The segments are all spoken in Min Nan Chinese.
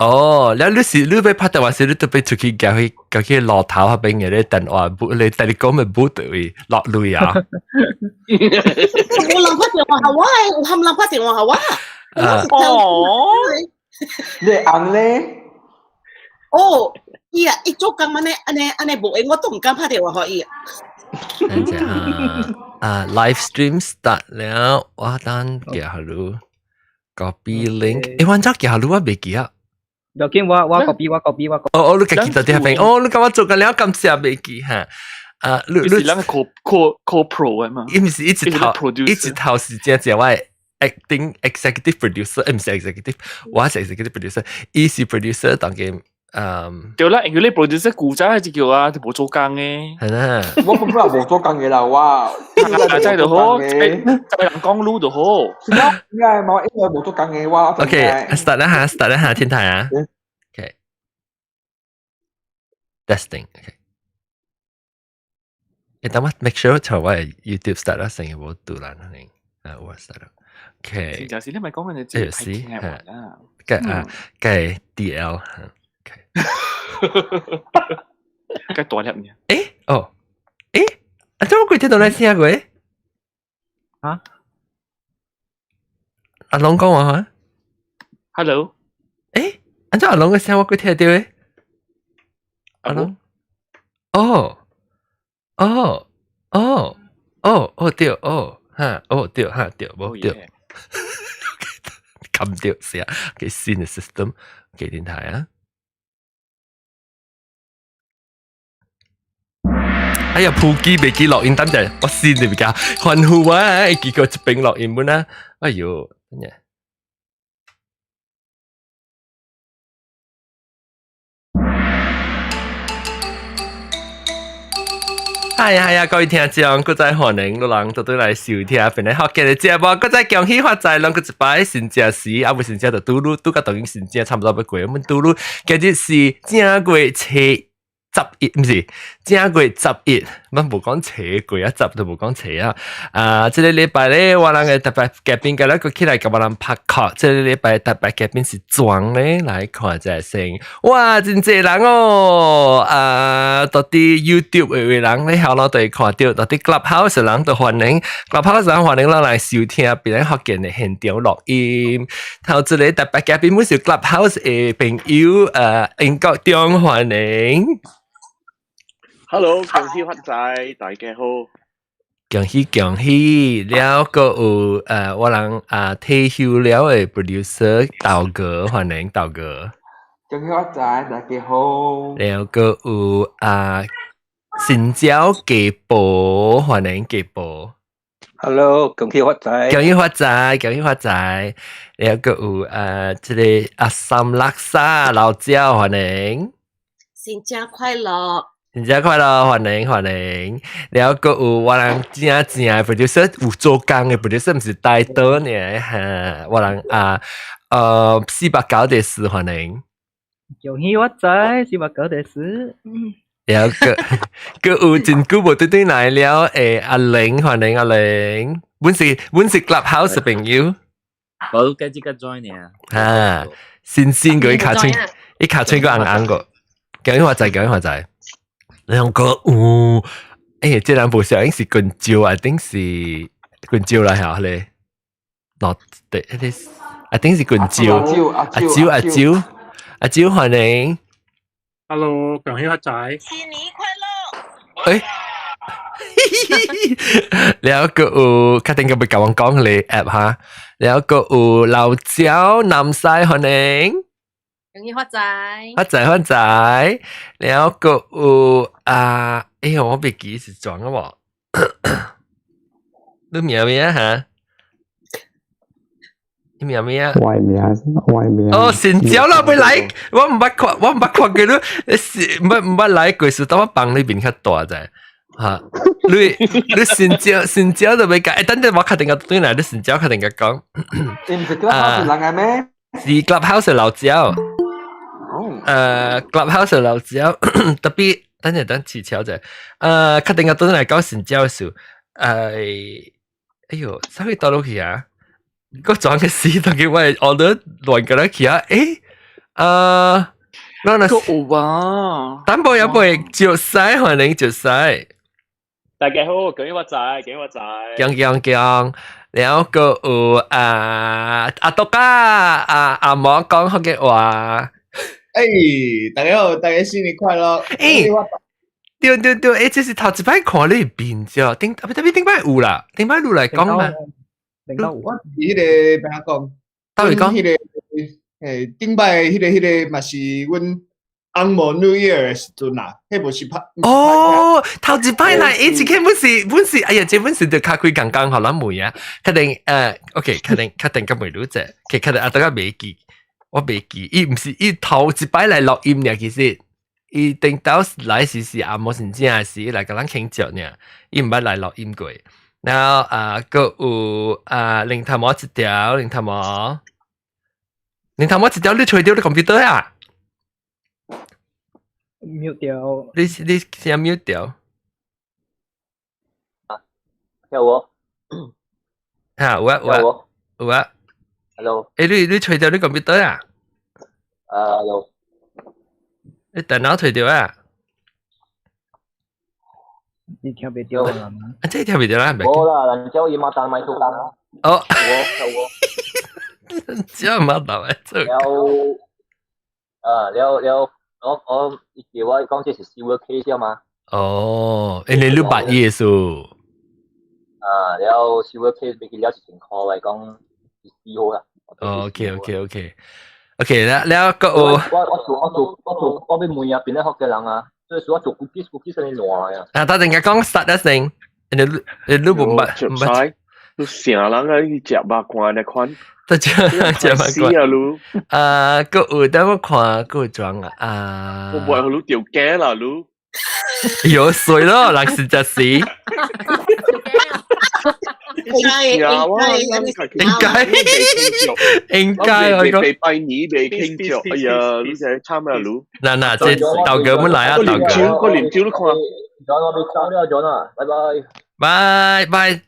哦，了你是你欲拍電話時，你特別出去行去行去路頭彼邊嘅咧電話簿，你第你講嘅簿對位落淚啊！無人拍電話予我，有冚人拍電話予我。哦，你紅咧？哦，伊啊，伊做工按呢按呢按呢無閒，我都毋敢拍電話予伊。等陣啊，live stream start 了，我等寄予你 copy link。欸，我怎寄予你我袂記啊。要緊，我 copy 我 copy 我 copy。哦哦，你家己在佇彼邊，哦，你感覺做緊了感謝袂記哈。啊，你你是咱個 co co pro 的嘛？伊毋是一直頭，一直頭是真正我 acting executive producer，毋是 executive，我是 executive producer，伊是 producer 當嘅。對啦，因為你 producer 古早就叫啊，就無做工嘅。係啦，我本來無做工嘅啦，我。真就好，在人講路就好。點解冇因為無做工嘅我。 OK，start 啦嚇，start 啦嚇，天台啊。OK，testing，OK。欸，等我 make sure 就我 YouTube start 啦，成日無杜蘭可能啊，我 start 啦。OK。真正是你咪講緊你這是嚇，嘅啊嘅 DL。該大粒呢？欸，哦，欸，啊，怎麼會聽到你聲過？啊？阿龍講話嚇？Hello？欸，按怎阿龍嘅聲我會聽到嘅？阿龍？哦，哦，哦，哦，哦對，哦，哈，哦對，哈對，無對，冚掉，是啊，給新嘅 system，給電台啊。哎呀，鋪機袂記錄音，等陣我先你比較歡呼啊！結果這邊錄音本啊，哎喲，等陣。係啊係啊，各位聽眾，閣再歡迎各人倒轉來收聽，本來福建的節目，閣再恭喜發財，攏閣一擺新正時，啊無新正就拄拄拄甲當今新正差不多欲過，阮拄拄今日是正月初十一，毋是正月十一，咱無講初過啊，十都無講初啊。啊，這個禮拜咧，我人的特別嘉賓今日閣起來共我人拍卡。這個禮拜特別嘉賓是莊咧，來看一下先。哇，真濟人哦！啊，到佇 YouTube 的人咧，後腦都會看著，到佇 Clubhouse 的人都歡迎，Clubhouse 人歡迎咱來收聽別人福建的現場錄音。頭一個特別嘉賓，阮是 Clubhouse 的朋友，英國中歡迎。 Hello，恭喜發財，大家好。恭喜恭喜！了閣有我人啊退休了的 producer 豆哥，歡迎豆哥。恭喜發財，大家好。了閣有啊，新椒雞婆，歡迎雞婆。 Hello，恭喜發財。恭喜發財，恭喜發財。了閣有啊，這個阿三拉薩老椒，歡迎。新年快樂！新年快樂，歡迎歡迎。了閣有我人正正的 producer 有做工的 producer，毋是帶刀呢哈。我人啊，489的四歡迎。恭喜發財，489的四。了閣閣有真久無對對來了，欸，阿玲歡迎阿玲，阮是 Clubhouse 朋友。我今日才 join 呢。啊，新鮮個伊尻喙，伊尻喙閣紅紅個，恭喜發財，恭喜發財。兩個有，欸，這人無小應是滾椒啊，定是滾椒來嚇咧？喏，對，彼個啊，定是滾椒，阿椒阿椒阿椒歡迎。 Hello，恭喜發財！新年快樂！欸，了閣有，確定閣欲共阮講咧 app 哈，了閣有老椒南西歡迎。恭喜發財！發財發財，了閣有啊，哎喲，我袂記是裝啊無？你名咩哈？你名咩？我名，我名。哦，新椒啦，欲來，我毋捌看，我毋捌看過你，是毋捌來過，是當我房裏面較大者。哈，你新椒新椒都欲講，欸，等陣我確定個對來，你新椒確定共講。你毋是 Clubhouse 人來咩？是 Clubhouse 老椒。Clubhouse 老椒，特別等陣等蹊蹺者，確定個對來講新椒時，哎喲，啥物倒落去啊？個裝個死，當佢我 order 亂過來去啊！欸，咱個有啊，等部有部照西，歡迎照西。大家好，恭喜發財，恭喜發財。恭恭恭！然後個有啊阿多加阿阿毛講福建話。哎，大家好，大家新年快樂。欸，對對對，欸，這是頭一擺看你面啫，頂特別頂擺有啦，頂擺你來講嘛。我是彼個欲講？倒位講？彼個頂擺彼個嘛是阮紅毛 New Year 的時陣啦，彼無是拍。哦，頭一擺來，伊這個本是本是，哎呀，這本是就較開講講，予咱問啊，確定OK，確定確定佮問你者，其確定阿大家袂記，我袂記，伊毋是伊頭一擺來錄音爾，其實伊頂到來時是阿無真正是來共咱傾偈爾，伊毋捌來錄音過。然後啊，閣有啊，零頭毛一條，零頭毛，零頭毛一條，你揣著你 computer 啊？ mute 掉。你先 mute 掉。啊，聽我？嚇，有啊有啊有啊。 Hello。欸，你揣著你 computer 啊？啊，有。你電腦揣著啊？你聽袂著啊？啊，這聽袂著啦，無啦，人叫伊馬單麥做工啊。哦。我我。這馬單麥做。了，啊，了了，我伊叫我講這是 civil case 嘛。哦，因為你捌伊數。啊，了 civil case 俾佢了1000箍來講是死好啦。 OK，了了個我我做我做我做我欲問啊，邊個福建人啊？所以說我做 cookies cookies 係爛啊。啊，等陣間講實一聲，你無捌唔捌？你成人啊，你食肉乾的款。得食食肉乾啊，你。啊，閣有等我看，閣有裝啊。啊。我唔會予你著驚啦，你。有水咯，人是食死。應該應該應該我講。未拜年未傾著，哎呀，你真係慘啊，你。嗱嗱，這豆哥們來啊，豆哥。我連招都看。咗我被走了咗啦，拜拜。拜拜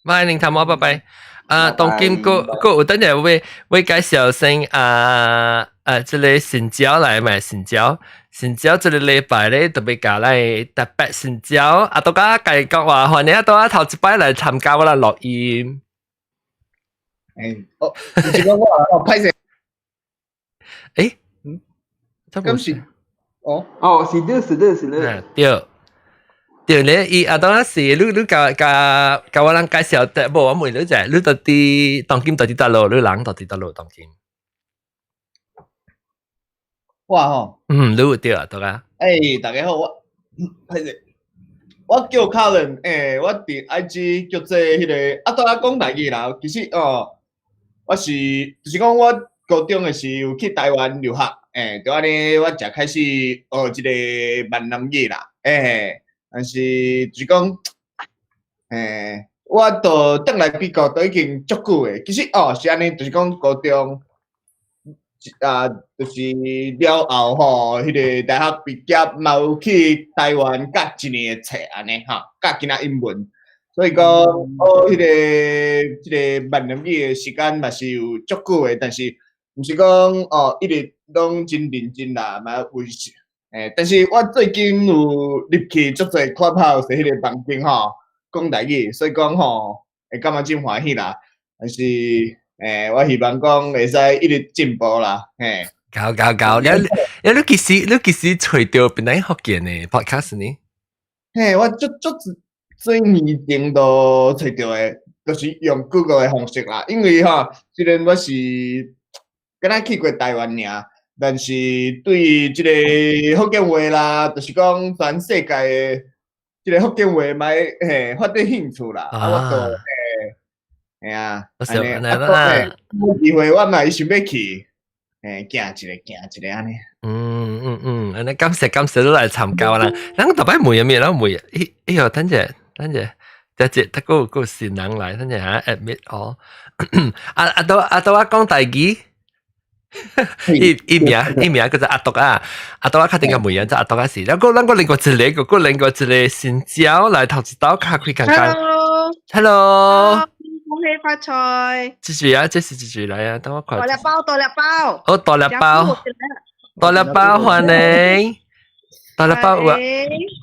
拜，林頭毛，拜拜。啊，當今閣閣有等陣會會介紹先啊啊，這個新椒來咪新椒，新椒這個禮拜咧特別教來特別新椒，啊，大家家講話歡迎大家頭一擺來參加我啦錄音。欸，哦，你這個我哦，歹勢。欸，嗯，咁是，哦，哦，是的，是的，是的。對。對咧，伊啊當時你教教教我人介紹，無我問你者，你到底當今到底佗落，你人到底佗落當今？我吼，嗯，你有對啊，對啊。欸，大家好，我歹勢，我叫卡倫，欸，我佇 IG 叫做彼個，啊，拄仔講台語啦，其實哦，我是就是講我高中的時有去台灣留學，欸，就按呢，我才開始學這个閩南語啦，欸。但是就是講，欸，我都轉來美國都已經足久的。其實哦，是按呢，就是講高中啊，就是了後吼，彼個大學畢業嘛有去台灣教一年的冊按呢吼，教囝仔英文。所以講，學彼個這个閩南語的時間嘛是有足久的，但是毋是講哦，一直攏真認真啦，嘛有時。欸，但是我最近有入去足濟 Clubhouse 彼个房間吼，講台語，所以講吼，會感覺真歡喜啦。但是，欸，我希望講會使一直進步啦，嘿。搞搞搞，你你你幾時你幾時揣著邊個福建的 podcast 呢？嘿，我足足幾年前都揣著的，就是用 Google 的方式啦。因為吼，雖然我是敢若去過台灣爾。但是對這個福建話啦，就是講全世界的這個福建話嘛，嘿，發展興趣啦。啊，我就嘿，嘿啊，按呢，啊，有機會我嘛想欲去，嘿，行一下，行一下按呢。嗯嗯嗯，按呢感謝感謝你來參加啦。咱逐擺問啥物，咱問，哎哎喲，等者等者，這這他閣有新人來，等者嚇 admit 哦。啊啊都啊都我講台語。伊伊名伊名叫做阿獨啊，阿獨啊確定個問啊，這阿獨啊是，咱閣咱閣另外一个，閣另外一個新椒來頭一道較開看看。Hello，恭喜發財！這是啊，這是這是來啊，等我看。大粒包，大粒包。哦，大粒包。大粒包歡迎，大粒包啊！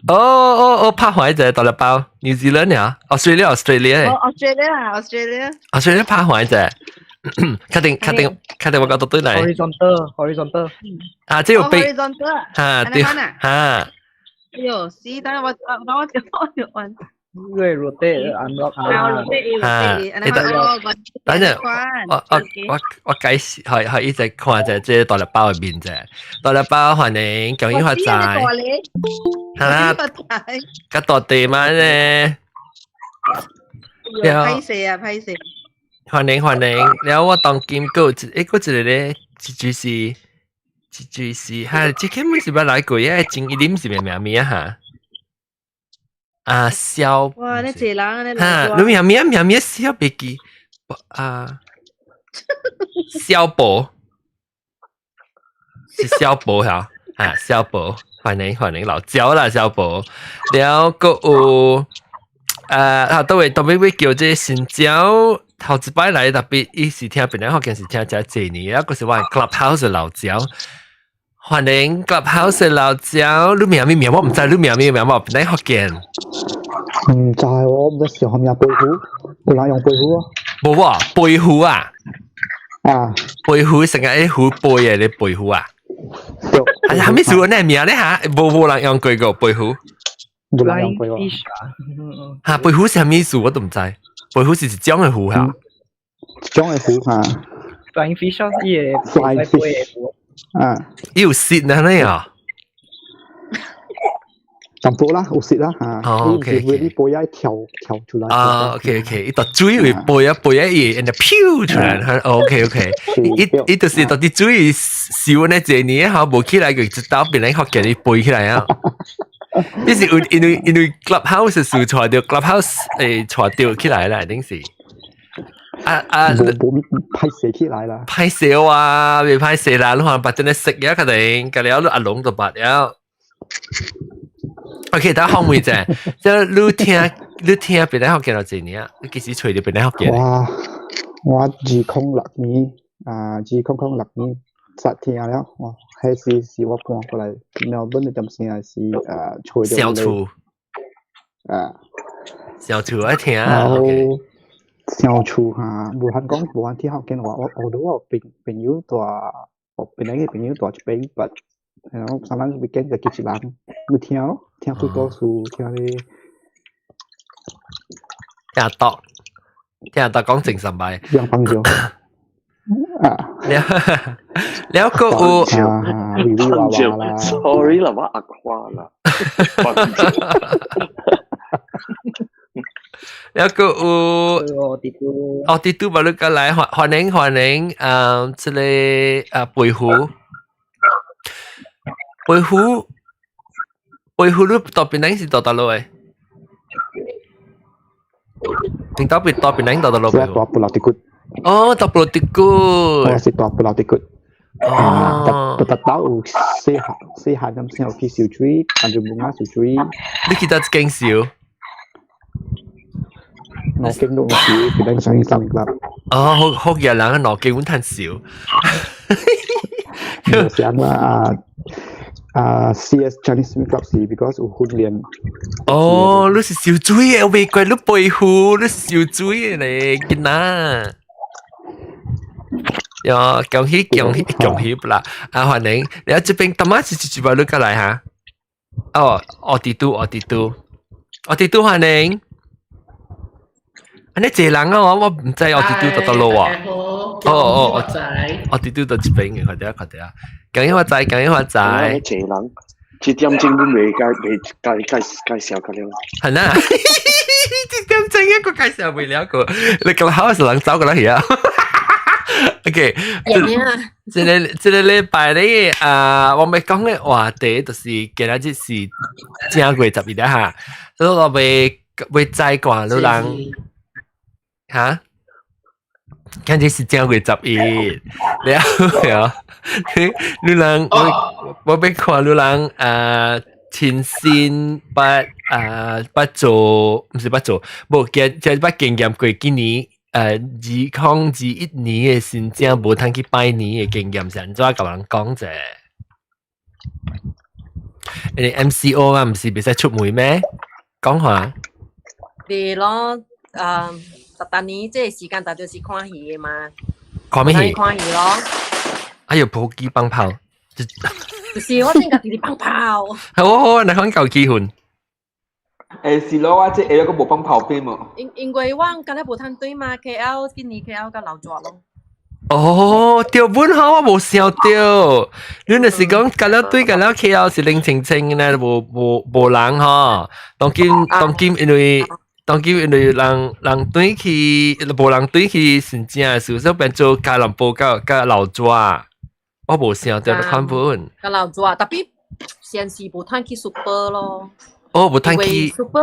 哦哦哦，拍開者大粒包，New Zealand 呀，Australia Australia。哦，Australia Australia。 Australia 拍開者，確定確定確定我講到對嚟。 Horizontal horizontal。啊，這有被 horizontal。嚇對嚇。哎喲，是，等下我我我我按。因為 rotate unlock 啊。嚇，你等等陣，我我我我解釋係係一直看者這大粒包嘅面啫，大粒包歡迎，恭喜發財。係啦，較大地嘛咧。歹勢啊，歹勢。歡迎歡迎，然後我當今個一個一個咧，一句是一句是，哈，這個咪是捌來過啊？前一點是咩名名啊？哈，啊，蕭。哇！你這人你哈，你名名名名蕭別記，啊，蕭寶，是蕭寶嚇，啊，蕭寶，歡迎歡迎老焦啦，蕭寶，然後閣有。啊，都會特別會叫這新椒頭一擺來，特別伊是聽別人福建是聽遮濟年，啊，閣是我 Clubhouse 老椒，歡迎 Clubhouse 老椒，你名咩名？我毋知你名咩名，我別人福建。毋知我毋知上名背虎，有人用背虎啊？無啊，背虎啊？啊，背虎成日啲虎背嘅，你背虎啊？對。啊，啥物事呢名咧嚇？無無人用過個背虎。無人用過喎。嚇，背虎是啥物意思？我都毋知。背虎是一種的虎嚇。一種的虎嚇。 Flying fish 啊，伊個 Flying fish 啊。伊有舌呢呢啊？淡薄啦，有舌啦嚇。哦，OK。伊背啊跳跳出來。啊，OK OK，伊到水會背啊背啊伊，然後飄出來。OK OK，伊伊就是到啲水燒呢這年後無起來，佢一刀變來福建伊背起來啊。呢是因為因為 Clubhouse 是帶著 Clubhouse 誒帶著起來啦，定是啊啊！無無歹勢起來啦，歹勢啊，未歹勢啦，你看捌真係識嘅，確定，隔了你阿龍就捌了。OK，等後面者，即係你聽你聽別人福建咗幾年啊？你幾時揣著別人福建？我我2006年啊，2006年實聽了，我彼時是我搬過來墨爾本的陣時是啊，揣著小厝啊，小厝愛聽。然後小厝哈，無限講無限聽福建話，我我都有朋朋友蹛，我本來个朋友蹛一邊，but 然後上班 weekend 就幾一人，會聽咯，聽出多數聽咧。聽到聽到講正神擺。兩幫少。啊！了了個有微微娃娃啦，sorry 啦，我阿誇啦。了個有哦，弟弟把你過來歡歡迎歡迎，嗯，這個啊背虎，背虎，背虎你到邊頂是到佗落的？你到邊到邊頂到佗落？我蹛 Pulau Tikus。哦，蹛 Pulau Tikus。我是蹛 Pulau Tikus。哦。特特到有細漢細漢咁先有去游水，跟住冇啱游水。你記得一間游？兩間都有游，佢哋上上啦。哦，好好嘅人，兩間阮趁游。冇想啦啊啊！CS Chinese Swimming Club 是 because 有訓練。哦，你是游水的，我未怪你背虎，你是游水的咧，囡仔。喲，恭喜恭喜恭喜啦！啊，歡迎，你這邊當媽是一一擺你過來哈？哦，奧迪都奧迪都，奧迪都歡迎。啊，你濟人啊，我我毋知奧迪都佗佗落啊。哦哦哦，奧迪都佗這邊嘅，快點快點啊！恭喜發財，恭喜發財。濟人，一點鐘都未介未介介介紹個了。係啦，一點鐘一個介紹未了個，你個好是人走過來去啊？OK，這個這個禮拜咧啊，我欲講的話題就是今仔日是正月十一啦哈，所以我欲欲知看你人哈，今日是正月十一，了了，你你人我我欲看你人啊，親身捌啊捌做，毋是捌做，無經這捌經驗過幾年。2021年的新正無通去拜年的經驗是按怎共人講者？你 MCO 啊，毋是袂使出門咩？講下。對咯，逐年這個時間，大就是看戲的嘛。看咩戲？看戲咯。哎呦，普吉放炮。就是我先家直直放炮。好好，你講夠氣氛。欸，是咯，我這下個無放炮片無？因為我今日無通對嘛，KL 今年 KL 甲流蛇咯。哦，對本好我無想到，你若是講甲了對甲了 KL 是冷清清呢，無人吼。當今因為人對去無人對去真正是說變做吉隆坡佮老蛇，我無想到你看本。佮老蛇，tapi 先是無通去 super 咯。哦，無通去。 super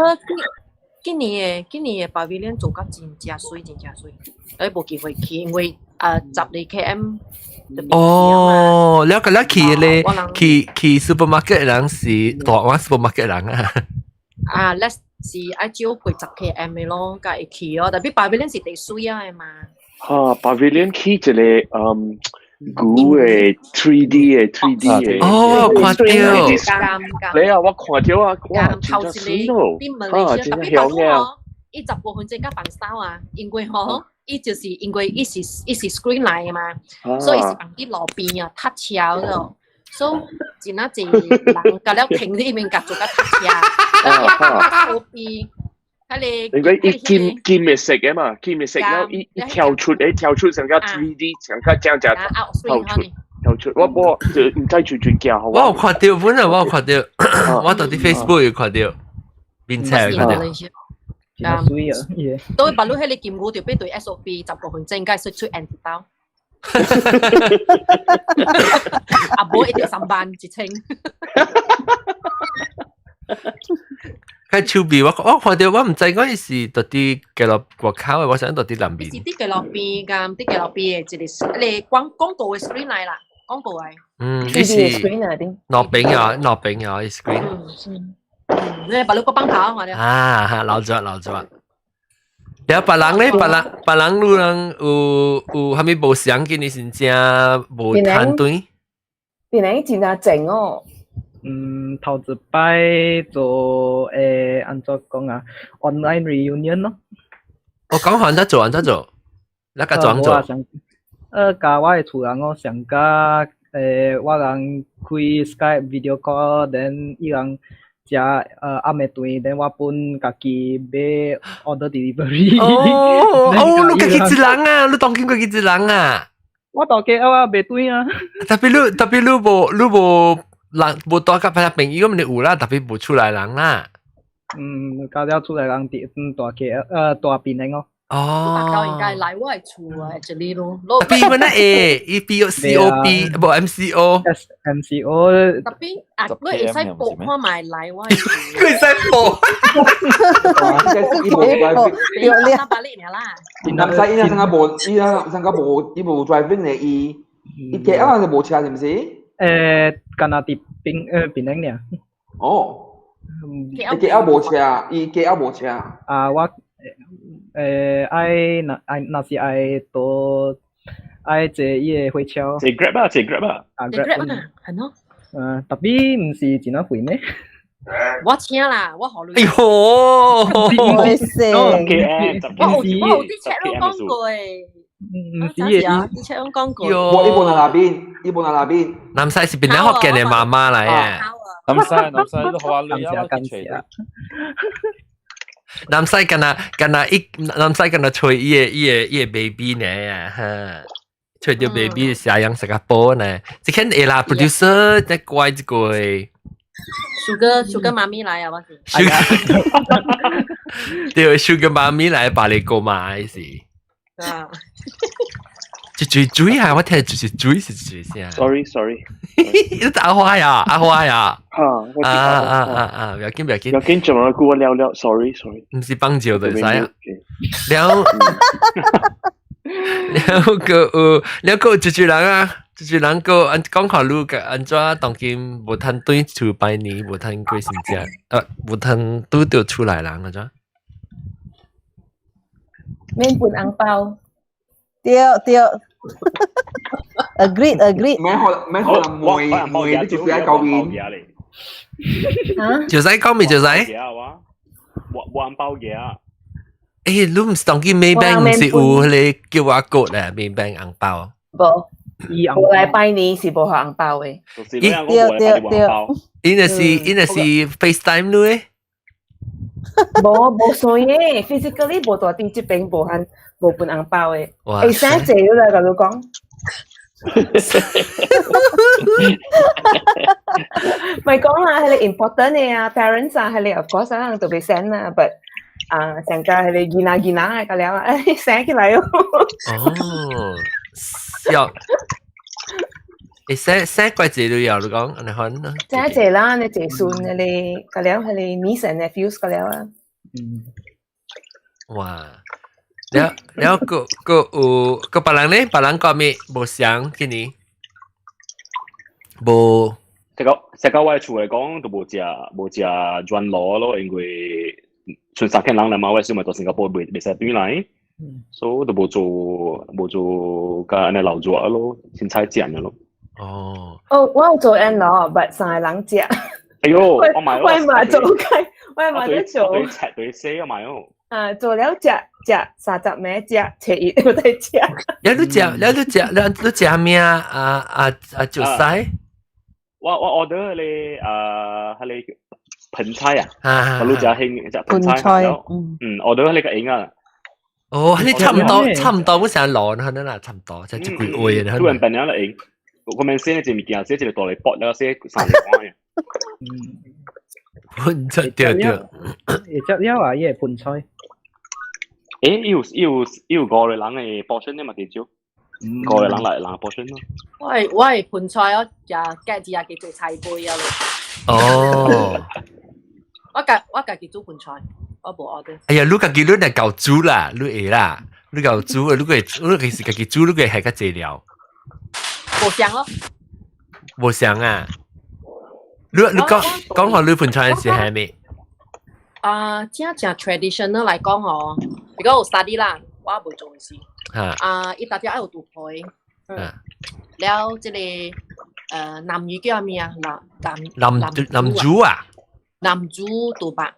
今年的 pavilion 做甲真正媠，真正媠，欸無機會去，因為12 km。哦，了個了去咧，去 supermarket 人是大灣 supermarket 人啊。啊，less 是愛少過10 km 的咯，才會去哦。Tapi pavilion 是第媠啊的嘛。哈，pavilion 去一個古的 3D 的。哦，看到。你啊，我看到啊，哇，真正媠咯，啊，真正曉嘅。伊15分鐘才放手啊，因為吼，伊就是因為伊是 screen 來的嘛，所以伊是放佇路邊啊，塞車咯，所以真啊濟人甲了停佇面共做甲塞車，啊，路邊，彼個因為伊金金的色的嘛，金的色了，伊跳出成個 3D，成個正正跳出，我就毋知隨隨行好。我有看到，本來我有看到，我到佇 Facebook 有看到，面冊有看到。真媠啊！都把你彼個金牛就變對 SOP 15分鐘，該出出 N 刀。啊，無一定3萬1千。較手臂，我看到我毋知講伊是佇吉隆外口的，我想佇南邊。是佇吉隆邊共佇吉隆邊的一個一個廣告的 screen 來啦，廣告的。嗯，伊是路邊啊，路邊啊，伊 screen。嗯，你把你個放炮嘛？啊，老咗老咗。了別人咧，別人你人有啥物無相見？你是真無團隊？檳城真正靜哦。嗯，頭一擺做按怎講啊？online reunion 咯。我講按怎做按怎做？你共怎做？共我的厝人哦，上加我人開 Skype video call，then 伊人食暗暝頓，then 我本家己買 order delivery。哦哦，你家己一人啊？你當今家己一人啊？我大家啊，袂轉啊。 Tapi 你無人無帶甲朋友，毋是有啦，tapi 無厝內人啦。嗯，交了厝內人佇大家大檳城哦。哦。大家應該來我的厝啊，這裡咯。 Tapi 阮那會，伊 B C O B 無 M C O。 S M C O。 Tapi 啊，你會使報看覓來我的厝。佢會使報。伊無 driving，三百里爾啦。南西伊那上個無，伊那上個無，伊無 driving 的，伊 KL 就無車是毋是？敢若佇檳城爾。哦。伊 KL 無車，伊 KL 無車。啊，我愛若愛若是愛倒愛坐伊的火車。坐 Grab 啊，坐 Grab 啊。啊坐 Grab 啊，係咯。嗯，tapi 毋是真啊貴咩？我請啦，我予鐳。哎呦！我有佇 chat room 講過。毋是啊，佇 chat room 講過。我伊無那邊，伊無那邊。南西是檳城福建的媽媽來嘅。南西都好啊，女啊，感謝。南西敢若伊南西敢若揣伊的 baby 呢哈，揣著 baby 是養食個寶呢。這間會啦，producer 在怪一個。 Sugar 媽咪來啊，我是。對，Sugar 媽咪來把你過嘛，是。啊。就追追啊！我聽就是追是追先。 Sorry sorry，你阿花呀，阿花呀。哈，啊啊啊啊！不要緊不要緊。不要緊，做乜我聊聊，sorry sorry。毋是放照就使啊。了了個有了個有一人啊，一人個按講看你個按怎當今無通轉厝拜年，無通過新正，無通拄著厝內人按怎？免分紅包。對對， Agreed, agreed。咩可咩可能每每你就是喺舊邊。啊？就使講咪就使。我我紅包嘅啊！誒，你唔是當見 Maybank 唔是有迄個叫我國咧 Maybank 紅包？無，無來拜年是無紅包的。對對對。伊那是 FaceTime 你誒？無無算嘅，physically 無大佇這邊無限無分紅包的。會使借你來共你講。咪講啦，係你 important 的啊，parents 啊，係你 of course 啊，特別 send 啦，but 啊，成個係你囡仔囡仔嘅了啊，醒起來哦。哦，笑。會寫寫怪字都有，你講，你看。寫字啦，你借孫你個了係你 niece and nephews 個了啊。嗯。哇！了了，個個有個別人咧，別人講咩無想今年無。這個這個我厝來講都無食無食轉螺咯，因為剩三個人啦嘛，我小妹到新加坡袂袂使轉來，所以都無做無做甲按呢老做咯，凊彩食爾咯。哦。哦，我有做宴囉，but 三個人食。哎喲，我買我嘛做開，我嘛在做。對切對洗我買哦。啊，做了食食30名食，初一我在食。了你食，了你食，了你食咩啊？啊啊啊！就西。我 order 你啊，彼个盆菜啊，我你食興食盆菜，嗯，order 彼個型啊。哦，你差唔多，差唔多，我成日攞，可能啦，差唔多，就一幾位啊。突然變了啦，型。我們先一物件，先一個大嚟剝了，先三個關。嗯。盆菜對對。會食了啊，伊個盆菜。誒，有有有五個人的 portion 的嘛，幾少？五個人來人 portion 咯。我係盆菜，我食家己也做菜杯啊。哦。我家己煮盆菜，我無 order。哎呀，你家己你若夠煮啦，你會啦，你夠煮，你會你其實家己煮，你會係較濟料。無相咯。無相啊！你你講講下你盆菜是係咩？啊，正正 traditional 來講吼，如果有 study 啦，我無做事。啊，伊大家愛有肚皮。嗯。了，這個南語叫咩啊？南南南南主啊？南主肚白。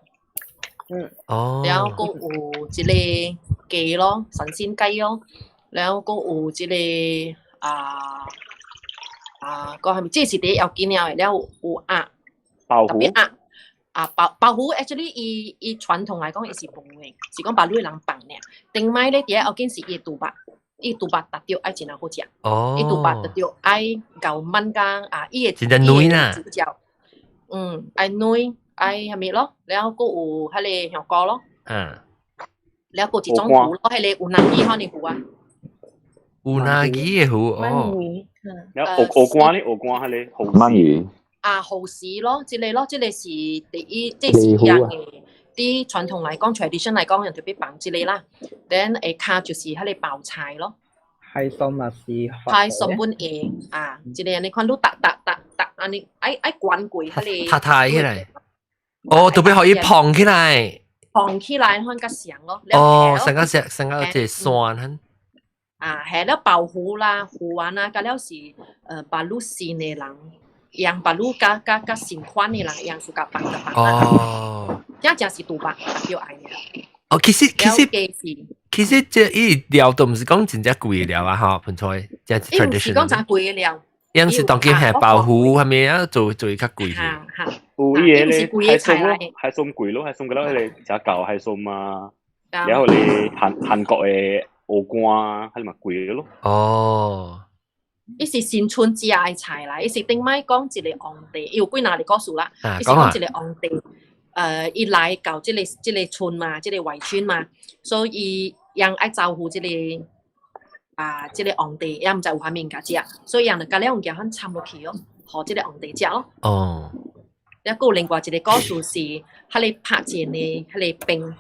嗯。哦。了，閣有一個雞咯，神仙雞咯。了，閣有這個啊啊，講係咪？這是第一要緊要的。了有鴨，鮑魚。鴨啊，鮑魚，actually 伊伊傳統來講，伊是無的，是講巴魯的人放爾。頂擺咧，第一要緊是伊的肚肉，伊肚肉達到愛真好食。哦。伊肚肉達到愛夠燜甲啊，伊的真正軟啦。主角，嗯，愛軟，愛啥物咯？了閣有彼個香菇咯。了閣一種魚咯，彼個烏鯪魚可能魚啊。烏鯪魚的魚哦。了蚵蚵仔咧，蚵仔彼個鰻魚。啊，蠔豉咯，這個咯，這個是第一，這是一樣的。佇傳統來講，tradition 來講，人特別放這個啦。then 下跤就是彼個包菜咯。海參嘛是。海參本會啊，這個你看你逐逐逐逐按呢，愛愛關過彼個。塌塌起來。哦，特別可以膨起來。膨起來，看較上咯。哦，成個成成個這酸很。啊，係了鮑魚啦、魚丸啊，加了是巴魯新的人。用巴魯加加加新款的人，用自家放就放哦，這正是肚肉特愛的。哦，其實其實這伊料都毋是講真正貴的料啊，吼，盆菜，這伊毋是講真貴的料。樣是當今係鮑魚，係咪啊？做做較貴。嚇嚇。有伊個咧，海參咯，海參貴咯，海參個了彼個食厚海參啊，然後咧韓韓國的蚵乾，彼個嘛貴咯。哦。伊是新春食的菜啦，伊是頂擺講一個皇帝，伊有幾若個故事啦。伊是講一個皇帝，伊來到這個這個村嘛，這個圍村嘛，所以伊愛招呼這個啊，這個皇帝，也毋知有啥物物件食，所以𪜶就共了物件款摻落去哦，予這個皇帝食咯。哦。了，閣有另外一個故事是，彼個拍戰的彼個兵。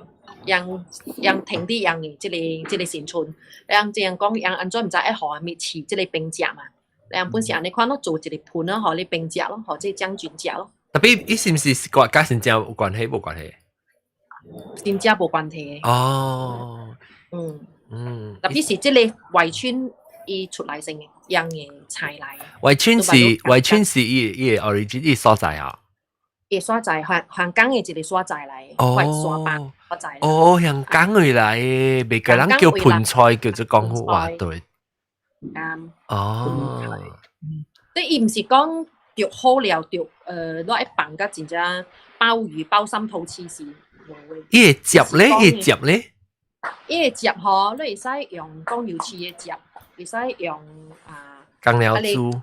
𪜶𪜶停佇𪜶的這個這個新村，𪜶這樣講，𪜶按怎毋知愛予啥物飼這個兵食嘛？𪜶本是按呢款咯，做一個盤咯，予你兵食咯，予這個將軍食咯。 Tapi 伊是毋是國家真正有關係無關係？真正無關係。哦。嗯。Tapi 是這個圍村，伊出來先嘅，樣嘅菜來。圍村是伊伊 origin 伊所在啊。伊所在香香港嘅一個所在來，沙巴所在。哦，香港回來，袂個人叫盆菜，叫做廣府話對。啱。哦。即伊毋是講著好料，著攞一放甲真正鮑魚鮑參頭刺是無嘅。伊會汁咧，伊會汁咧。伊會汁吼，你會使用講油翅的汁，會使用啊。醬料煮。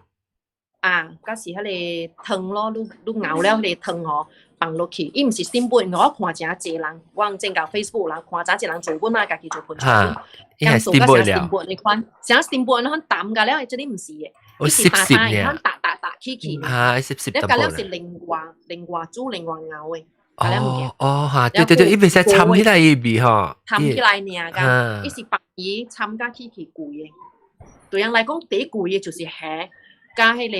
啊，佮是彼个湯咯，你你熬了彼个湯吼，放落去，伊毋是 steamboat，我看誠濟人，我前到 Facebook 人看誠濟人做本啊，家己做盆菜。伊係 steamboat 了。 steamboat 那款，啥 steamboat 那款淡甲了，這裡毋是的，伊是大大的，款打打打起起。啊，濕濕淡薄。了是另外另外煮另外熬的。哦哦嚇，對對對，伊袂使摻起來伊味吼。摻起來爾㗎，伊是白魚摻甲起起貴的。對人來講，第一貴的就是蝦。加彼个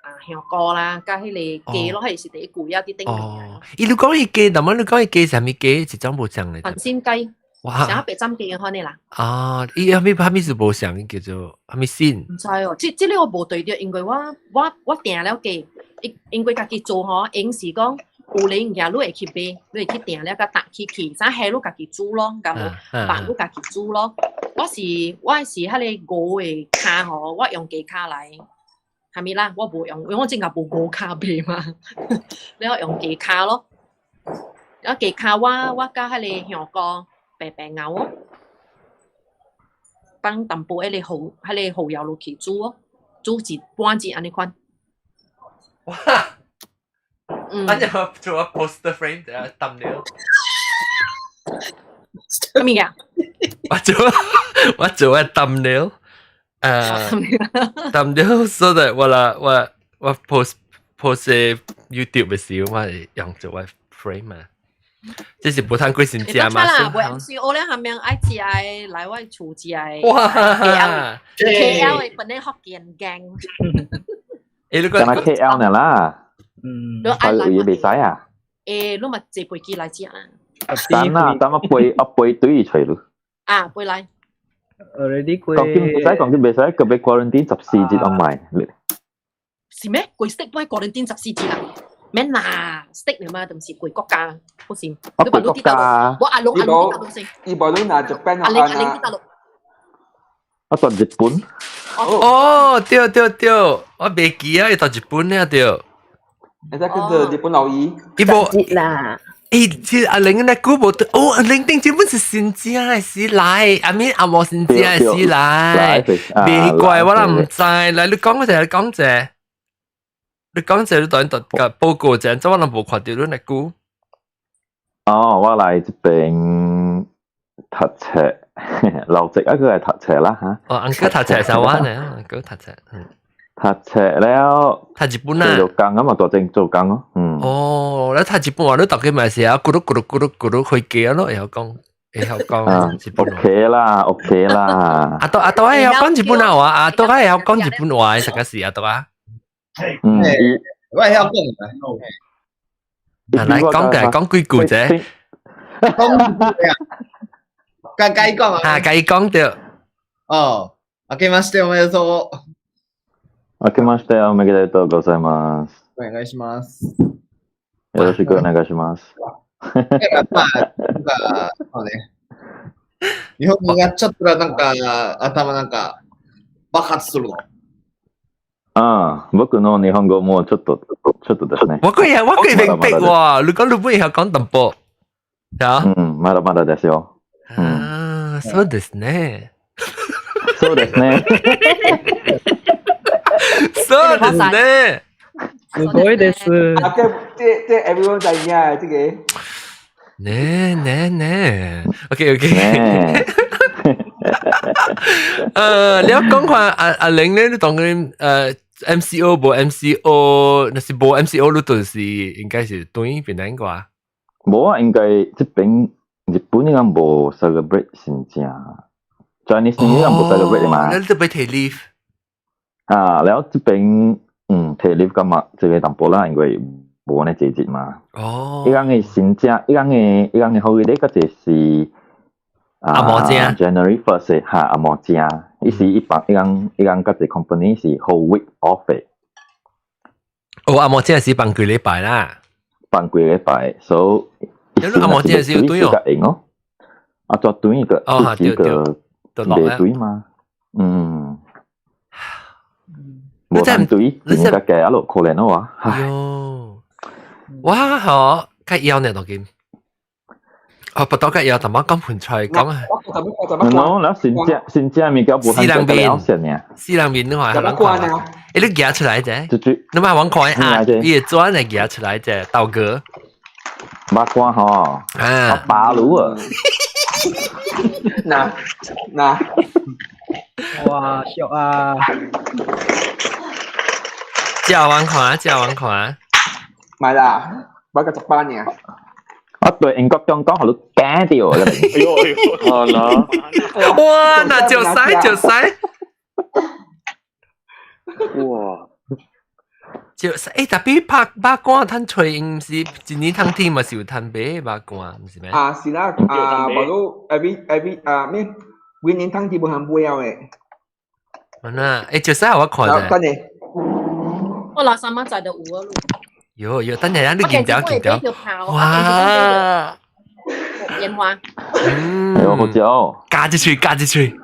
啊香菇啦，加彼个雞咯，彼是第一貴啊佇頂面。哦，伊你講彼雞，那麼你講彼雞啥物雞？一種無像的。番心雞。哇！啥白斬雞款的啦。啊，伊啥物啥物是無像，叫做啥物鮮？毋知哦，這這个我無對著，因為我我我訂了雞，因因為家己做吼，應是講有咧物件你會去買，你會去訂了佮搭起去，啥蝦你家己煮咯，敢無？肉你家己煮咯。我是我是彼個牛的跤吼，我用雞跤來。係咪啦？我無用，因為我真係無牛跤賣嘛，你我用雞跤咯。啊雞跤我我佮彼个香菇白白熬哦，放淡薄彼个蠔，彼个蠔油落去煮哦，煮一半節按呢款。哇！嗯，按呢做個 poster frame 啊，thumbnail。啥物啊？我做我做個 thumbnail。thumbnail so that 我啦我我 post post YouTube 嘅時候，我係用做個 frame 嘛。這是無通過先食嘛？啦，無 MCO 咧，下面愛食的來我厝食的。哇！KL 的本來福建gang。誒，你講 KL 呢啦？嗯，你愛來有袂使啊？誒，你嘛坐飛機來食啊？等啊，等我飛我飛對伊揣咯。啊，飛來。 Already 過。講緊唔使，講緊袂使，個別 quarantine 14日我買。是咩？過 state 擺 quarantine 14日啊？免啦，state 嚟嘛，就是過國家，不是。我過國家。我阿龍阿龍啲大陸先。伊無你拿日本阿玲阿玲啲大陸。我到日本。哦，對對對，我袂記啊，伊到日本了對。你在跟著日本老姨。伊無。啦。誒，這阿玲那久無對，哦，阿玲頂這本是新正的時來，阿咪阿無新正的時來，別怪我啦，毋知，來你講者，你講者，你講者，你等陣個報告者，這我攏無看著你那久。哦，我來這邊讀冊，留職啊，佢係讀冊啦嚇。哦，uncle 讀冊就我呢，uncle 讀冊，嗯。讀冊了，讀日本啊，做工啊嘛，大正做工咯，嗯。哦，你讀日本話，你大家嘛是啊，咕嚕咕嚕咕嚕咕嚕飛機咯，會曉講，會曉講日本話。OK 啦，OK 啦。阿多阿多會曉講日本話，阿多會曉講日本話，實個是阿多啊。嗯，我會曉講。啊，來講嘅講幾句啫。講啊，該講啊。啊，該講著。哦，明けましておめでとう。明けましておめでとうございます。お願いします。よろしくお願いします。まあ、なんか、そうね。日本語やっちゃったらなんか、頭なんか、爆発するの。ああ、僕の日本語もちょっと、ちょっとですね。我可以，我可以明白喎。你講你不會曉講淡薄。うん、まだまだですよ。ああ、そうですね。そうですね。そうですね。すごいです。啊，這這這 everyone 知影這個。ねえねえねえ。OK OK。你講看阿阿玲咧，你當佢MCO 無 MCO，若是無 MCO，你就是應該是對邊兩個啊？無啊，應該這邊日本應該無 celebrate 新正，Chinese New Year 無 celebrate 嘛。你特別提 leave。啊，了這邊提 leave 感覺這個淡薄啦，因為無按呢節日嘛。哦。伊講的新正，伊講的伊講的好日，個就是紅毛正 January 1st 哈紅毛正，伊是一放一間一間個一 company 是 whole week off 的。哦，紅毛正是放幾禮拜啦。放幾禮拜，所以你紅毛正是有對哦。用哦，啊，做對個，哦，對個，袂對嘛，嗯。你真對，你真嘅一路可憐咯哇！喲，哇好，較枵呢，當今。哦，不到較枵，淡薄講盤菜講啊。喏，那新正新正物件無四人麵，四人麵你話怎麼關啊？欸，你夾出來啫？你咪往看啊，伊會轉來夾出來啫，豆哥。肉乾吼，啊，巴魯啊。嗱嗱，哇，俗啊！食完看，食完看。買啦，買個十班爾。我對英國中講，予你驚著啦！哎呦哎呦，好啦！哇，那就使就使。哇！就欸，特別拍肉乾趁揣，毋是一年通天嘛是有趁買肉乾，毋是咩？啊，是啦，啊，無你 every 啊咩，每年通天無通買了的。啊那，欸，就使我看者。等下。我老三媽仔就有啊。有有，等下你見掉見掉。哇！煙花。嗯。哎呦，好食哦！加一喙，加一喙。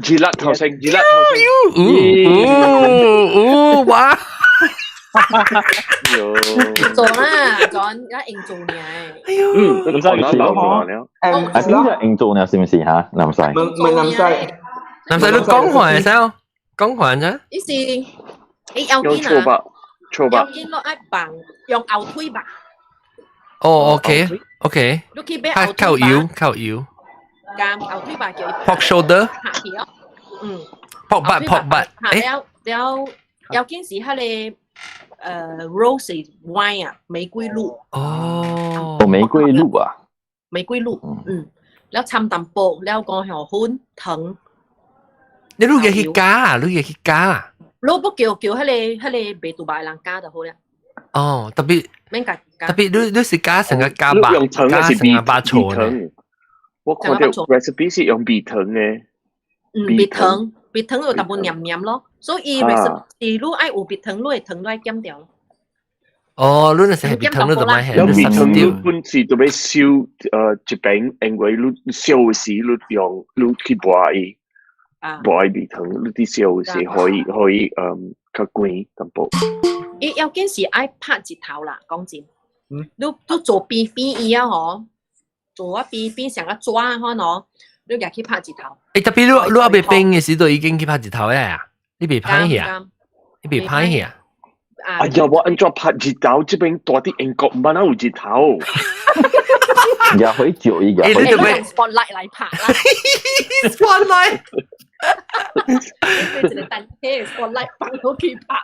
熱辣頭先，熱辣頭先。嗚嗚哇！做啦，做一用做呢。哎呦，嗯，唔使鬧我了。啊，邊隻用做呢？是唔是嚇？南西。問南西。南西，你講話會使哦？講話啫。伊是，伊要緊啊。錯吧？要緊咯，愛放用牛腿吧。哦，OK，OK。你去買牛靠油，靠油。加牛腿吧叫。 Pork shoulder。下去哦，嗯。 Pork butt，pork butt。了了，要緊是彼个rose wine 啊，玫瑰露。哦。哦，玫瑰露啊。玫瑰露，嗯，了摻淡薄，了五香粉、糖。你你會去加啊？你會去加啊？你不叫叫彼个賣杜拜人加就好了。哦，特別免加。特別你你是加成個加肉，加成個肉醋呢？我看到 recipe 是用蜜糖的。嗯，蜜糖，蜜糖有淡薄黏黏咯，所以 recipe 你愛有蜜糖，你的糖愛減掉。哦，你若是蜜糖，你就莫用蜜糖，你本是就欲燒一邊，因為你燒時你用你去磨伊，磨伊蜜糖，你佇燒時可以可以較乾淡薄。伊要緊是愛拍日頭啦，講真。你你做邊邊伊啊吼，做啊邊邊成個紙款哦，你舉去拍日頭。欸，特別你你猶未冰的時就已經去拍日頭啊？你袂歹去啊？你袂歹去啊？哎呀，我按怎拍日頭？這邊蹛佇英國，毋捌有日頭。也可以照伊個。欸，你用 spotlight 來拍啦。 spotlight。你一個單車 spotlight 放落去拍。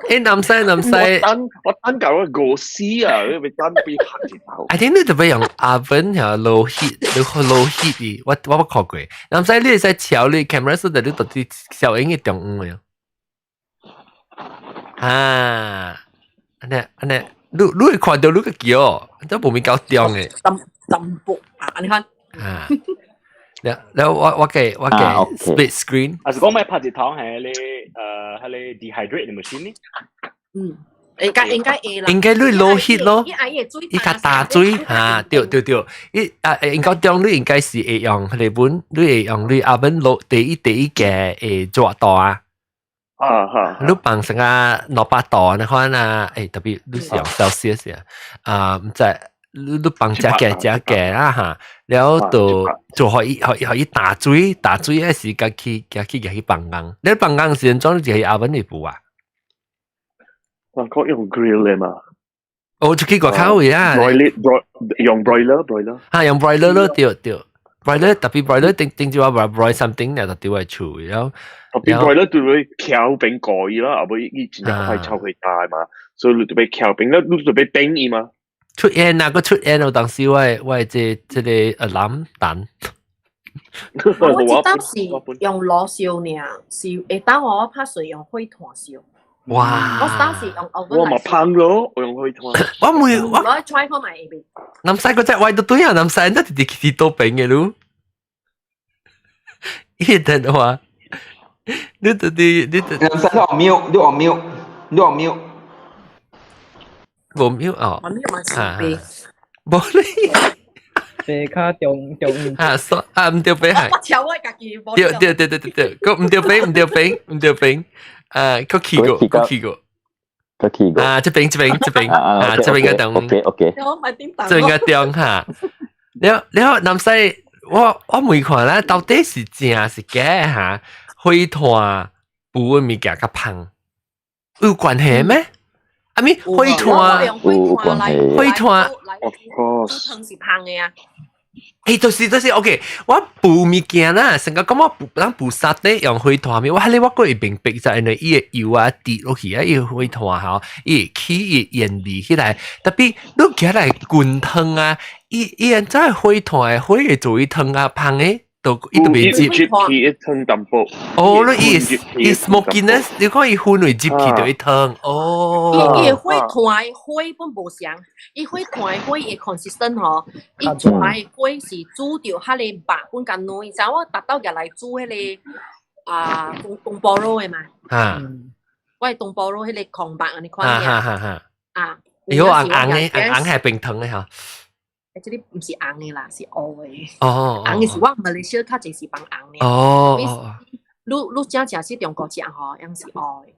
欸，南西南西，我等我等到我餓死啊！你欲等比拍日頭。 I think 你特別用 oven 還 low heat，你 low heat 的，我我捌看過。南西你會使調你 camera 是你到底小影嘅中央的。啊，按呢按呢，你你會看到你個叫，這無咪夠中的。淡淡薄啊，你看。啊，了了我我給我給 split screen。啊是講欲拍日頭係你係你 dehydrate 的 machine 呢？嗯，應該應該會啦。應該你 low heat 咯，伊較打水嚇，對對對，伊啊應該中你應該是會用彼個本，你會用你 oven 落第一第一個會熱度啊。啊哈！你放成個200度那款啊，欸，特別你是用 Celsius 啊，啊，毋知你你放遮個遮個啊哈，了就就予伊予予伊打水打水的時間去加去去放工，你放工時陣裝就係 oven 內部啊。我講用 grill 的嘛。哦，出去外口位啊。 broiler 用 broiler broiler。哈，用 broiler 咯，對對。broiler 特別 broiler 頂頂住話 broil something 就對我厝，然後特別 broiler 對會翹冰蓋啦，後尾伊真正快炒會大嘛，所以你就欲翹冰，你你就欲冰伊嘛。出煙啊，閣出煙哦！當時我我這這个藍蛋。我這當是用爐燒爾，是會當我拍水用火炭燒。哇！我當時用 oven。我嘛芳咯，我用火炭。我每我我 try 看覓會。南西嗰隻位都對啊，南西都直直去倒邊嘅咯。伊電話，你直直你直。南西你按 mute，你按 mute，你按 mute。無 mute 哦。我 mute 嘛是無你。地卡中中。啊，所啊毋對白係。我超我家己。對對對對對對，個毋對白毋對白毋對白，啊，個去過個去過。個去過。啊，這邊這邊這邊啊，這邊個中。 OK OK。這邊個中哈。了了，南西，我問看咧，到底是正是假哈？火炭補的物件較芳，有關係咩？啊咪火炭有關係。火炭，of course。煮湯是芳的啊。欸，就是 OK，我補物件啦，成個講我補咱補沙爹用火炭咪，我迄個我閣會明白就因為伊的油啊滴落去啊，伊個火炭吼，伊會起伊煙味起來，特別你起來滾湯啊，伊按怎火炭的火會做伊湯啊芳的，都伊都袂入。入去一湯淡薄。哦，你伊伊 smokiness，你講伊薰會入去就伊湯，哦。伊伊火炭的火本無相，伊火炭的火會 consistent 吼，伊出來的火是煮著彼个肉本較軟，像我逐道入來煮彼个啊東東菠蘿的嘛。我係東菠蘿彼個空白按呢款啊哈哈哈。啊。伊好紅紅的，紅紅係冰糖的吼。這個毋是紅的啦，是烏的。哦。紅的是我馬來西亞較濟是放紅的。哦。你真正是中國食吼，樣是烏的。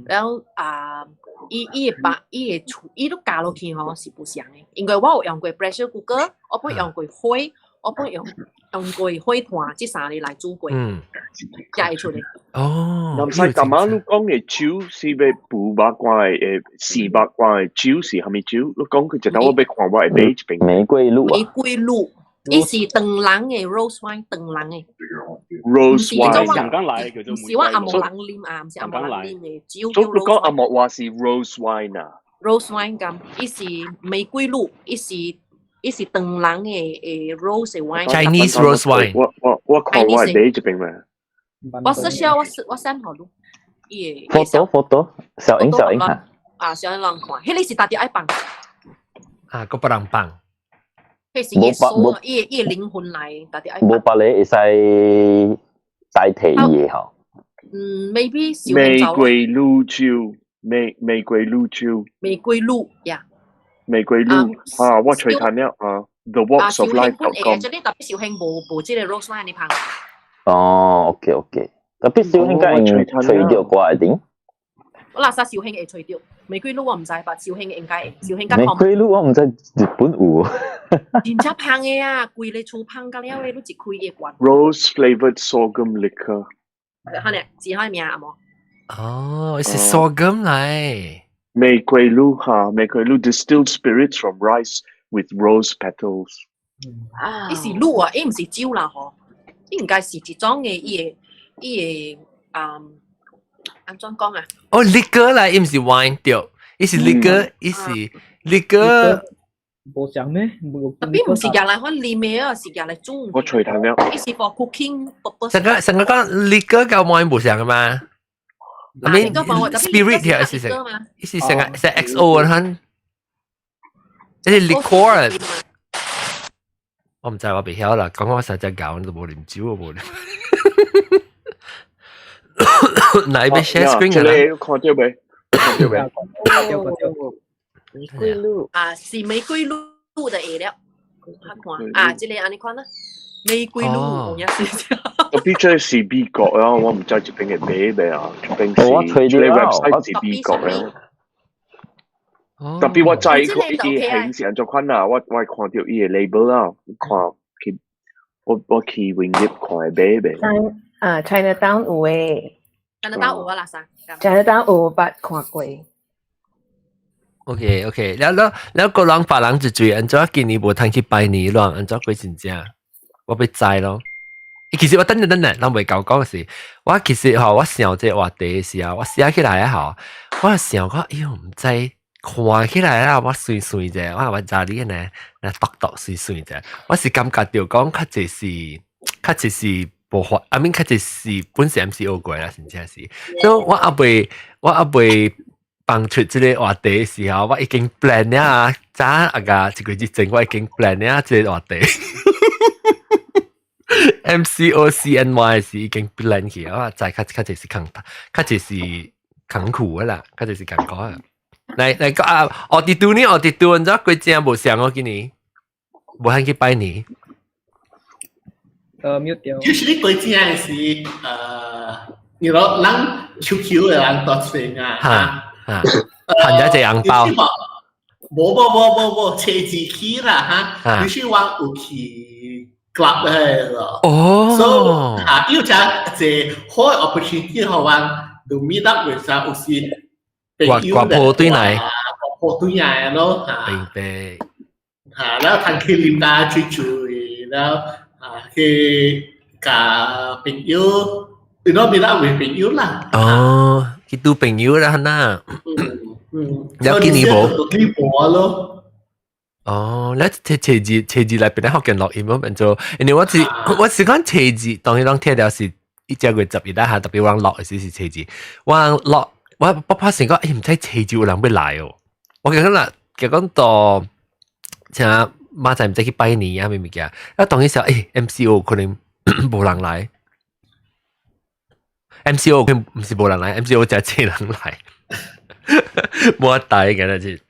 然後啊，伊伊的肉，伊的厝，伊都加落去吼是不相的。因為我有用過 pressure cooker，我本用過火，我本用過火炭，這三个來煮過，才會出來。哦。南西琴晚你講的酒是欲補肉乾的，四肉乾的酒是啥物酒？你講佢一道我欲看我會買一瓶。玫瑰露啊。玫瑰露，伊是長人的 rose wine，長人的。 rose wine。香港來叫做毋是我紅毛人啉啊，毋是紅毛人啉的酒。所以你講紅毛話是 rose wine 啊？rose wine 咁，伊是玫瑰露，伊是長人的 rose wine。 Chinese rose wine。我看我會買一瓶咩？我 search 我 send 予你。伊 photo photo，小英小英哈。啊，小英人看，彼个是大家愛放。啊，閣別人放。彼是伊數，伊靈魂來，大家愛。無別个會使代替伊的吼。嗯，maybe 玫瑰露酒，玫瑰露酒。玫瑰露呀。玫瑰露啊，我揣睇了啊，The Walks of Life.com。這裡特別紹興無這個 rose wine 你芳。哦，OK OK，特別紹興該用揣著歌一定。我垃圾紹興會揣著，玫瑰露我毋知吧，紹興應該會，紹興較玫瑰露我毋知日本有。真正芳的啊，規个厝芳甲了的，你一開會關。 Rose flavored sorghum liquor。哈呢，字開名阿無？哦，是 sorghum 來。玫瑰露哈，玫瑰露 distilled spirits from rice with rose petals。啊，伊是露啊，伊毋是酒啦吼，應該是一種的，伊的啊，按怎講啊？哦，liquor 來，伊毋是 wine 對，伊是 liquor，伊是 liquor。無像咩？特別毋是用來款啉的啊，是用來煮。我揣睇了。伊是 for cooking purpose。上個講 liquor 佮 wine 無相的嘛？I mean spirit 條是成，伊是成個是 XO 啊，這是 liquor。我毋知我袂曉啦，講我實在搞都無啉酒，我無啉。來，欲 share screen 啊？這個看著未？看著未？玫瑰露啊，是玫瑰露的會了。看啊，這個按呢看啦，玫瑰露有影是。特別這是美國啊，我毋知這邊會買未啊？這邊是這個 website 是美國啊。特別我知佢伊形是按怎款啊，我看著伊的 label 啊，看去我去網頁看會買未？啊，Chinatown 有誒。 Chinatown 有啊啦，啥？Chinatown 有捌看過。 OK OK，了了了，個人別人就注意，按怎今年無通去拜年咯？按怎過真正，我欲知咯。其實我等陣等陣，人未夠講是，我其實吼，我想這個話題的時候，我寫起來吼，我想講，哎喲，毋知看起來啊，我媠媠者，我我知你呢，那獨獨媠媠者，我是感覺著講較濟是，較濟是無法，I mean 較濟是本身 MCO 過啦，真正是。所以我猶未放出這个話題的時候，我已經 plan 了，早啊個一個月前我已經 plan 了這个話題。MCO CNY 是已經 plan 去，我知較較濟是艱較濟是艱苦的啦，較濟是艱苦的。來來個啊，我佇拄呢，我佇拄，你知過正無相哦，今年無肯去拜年。mute 掉。其實你過正的是你講咱 QQ 的人多濟啊，哈哈，還有一個紅包。無無無無無，車子去啦哈，尤其我有去 club 的咯。哦。所以啊，有只一個好的 opportunity 予我就 meet up with 啥有時掛掛破對來，掛破對來咯嚇。明白。嚇，然後通去啉咖吹吹，然後啊去共朋友，你攞 meet up with 朋友啦。哦，去拄朋友啦，呐。了今年無？去播咯。哦，你初二來變咧福建錄音，變做，因為我是講初二，當然攏聽了是一隻月11啦嚇，特別我落的時是初二，我落我我拍成講，欸，毋知初二有人欲來哦，我講啦，結講到像媽仔毋知去拜年啊，咩物件，啊當時時候，欸，MCO 可能無人來，MCO 毋是無人來，MCO 誠濟人來，無法帶嘅啦是。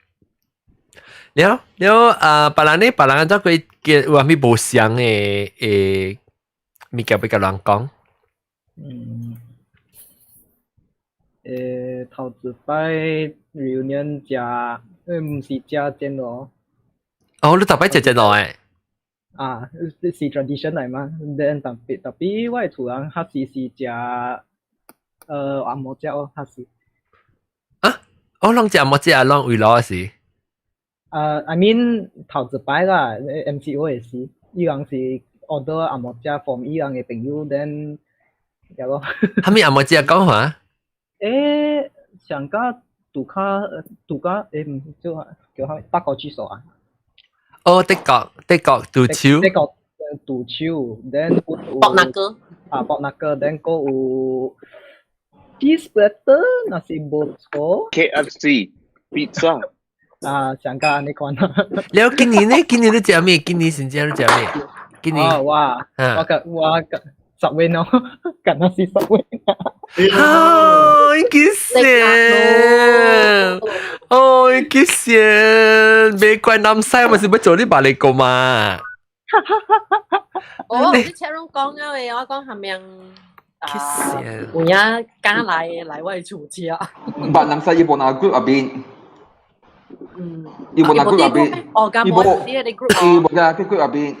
了了啊，別人呢？別人按怎佢嘅有啥物無相的的物件欲共人講？頭一擺 reunion 食，毋是食煎爐。哦，你逐擺食煎爐的？啊，是 tradition 來嘛？then 特別特別，我的厝人較時是食紅毛食哦，較時。啊？哦，攏食紅毛食，攏圍爐是？I mean 頭一擺啦，MCO 的時，伊人是 order 紅毛食 from 伊人的朋友，then 對咯。啥物紅毛食講話？上加杜卡杜卡，毋叫叫啥物？德國豬手啊？哦，德國杜手。德國杜手，then 薄那個。啊，pork knuckle，then 閣有 cheese platter，若是無錯。 KFC pizza。啊，上加按呢款。了今年呢？今年你食咩？今年真正你食咩？今年。哦，我我個 Subway 咯，敢若是 Subway。啊，幾羨！哦，幾羨！別怪南西，我是欲做你別個個嘛。哦，你車攏講了的，我講下面啊，有影敢來來我的厝食。捌南西伊無拿 group 入邊。伊無拿 group 入邊。哦，敢無佇個 group 伊無甲去 group 入邊。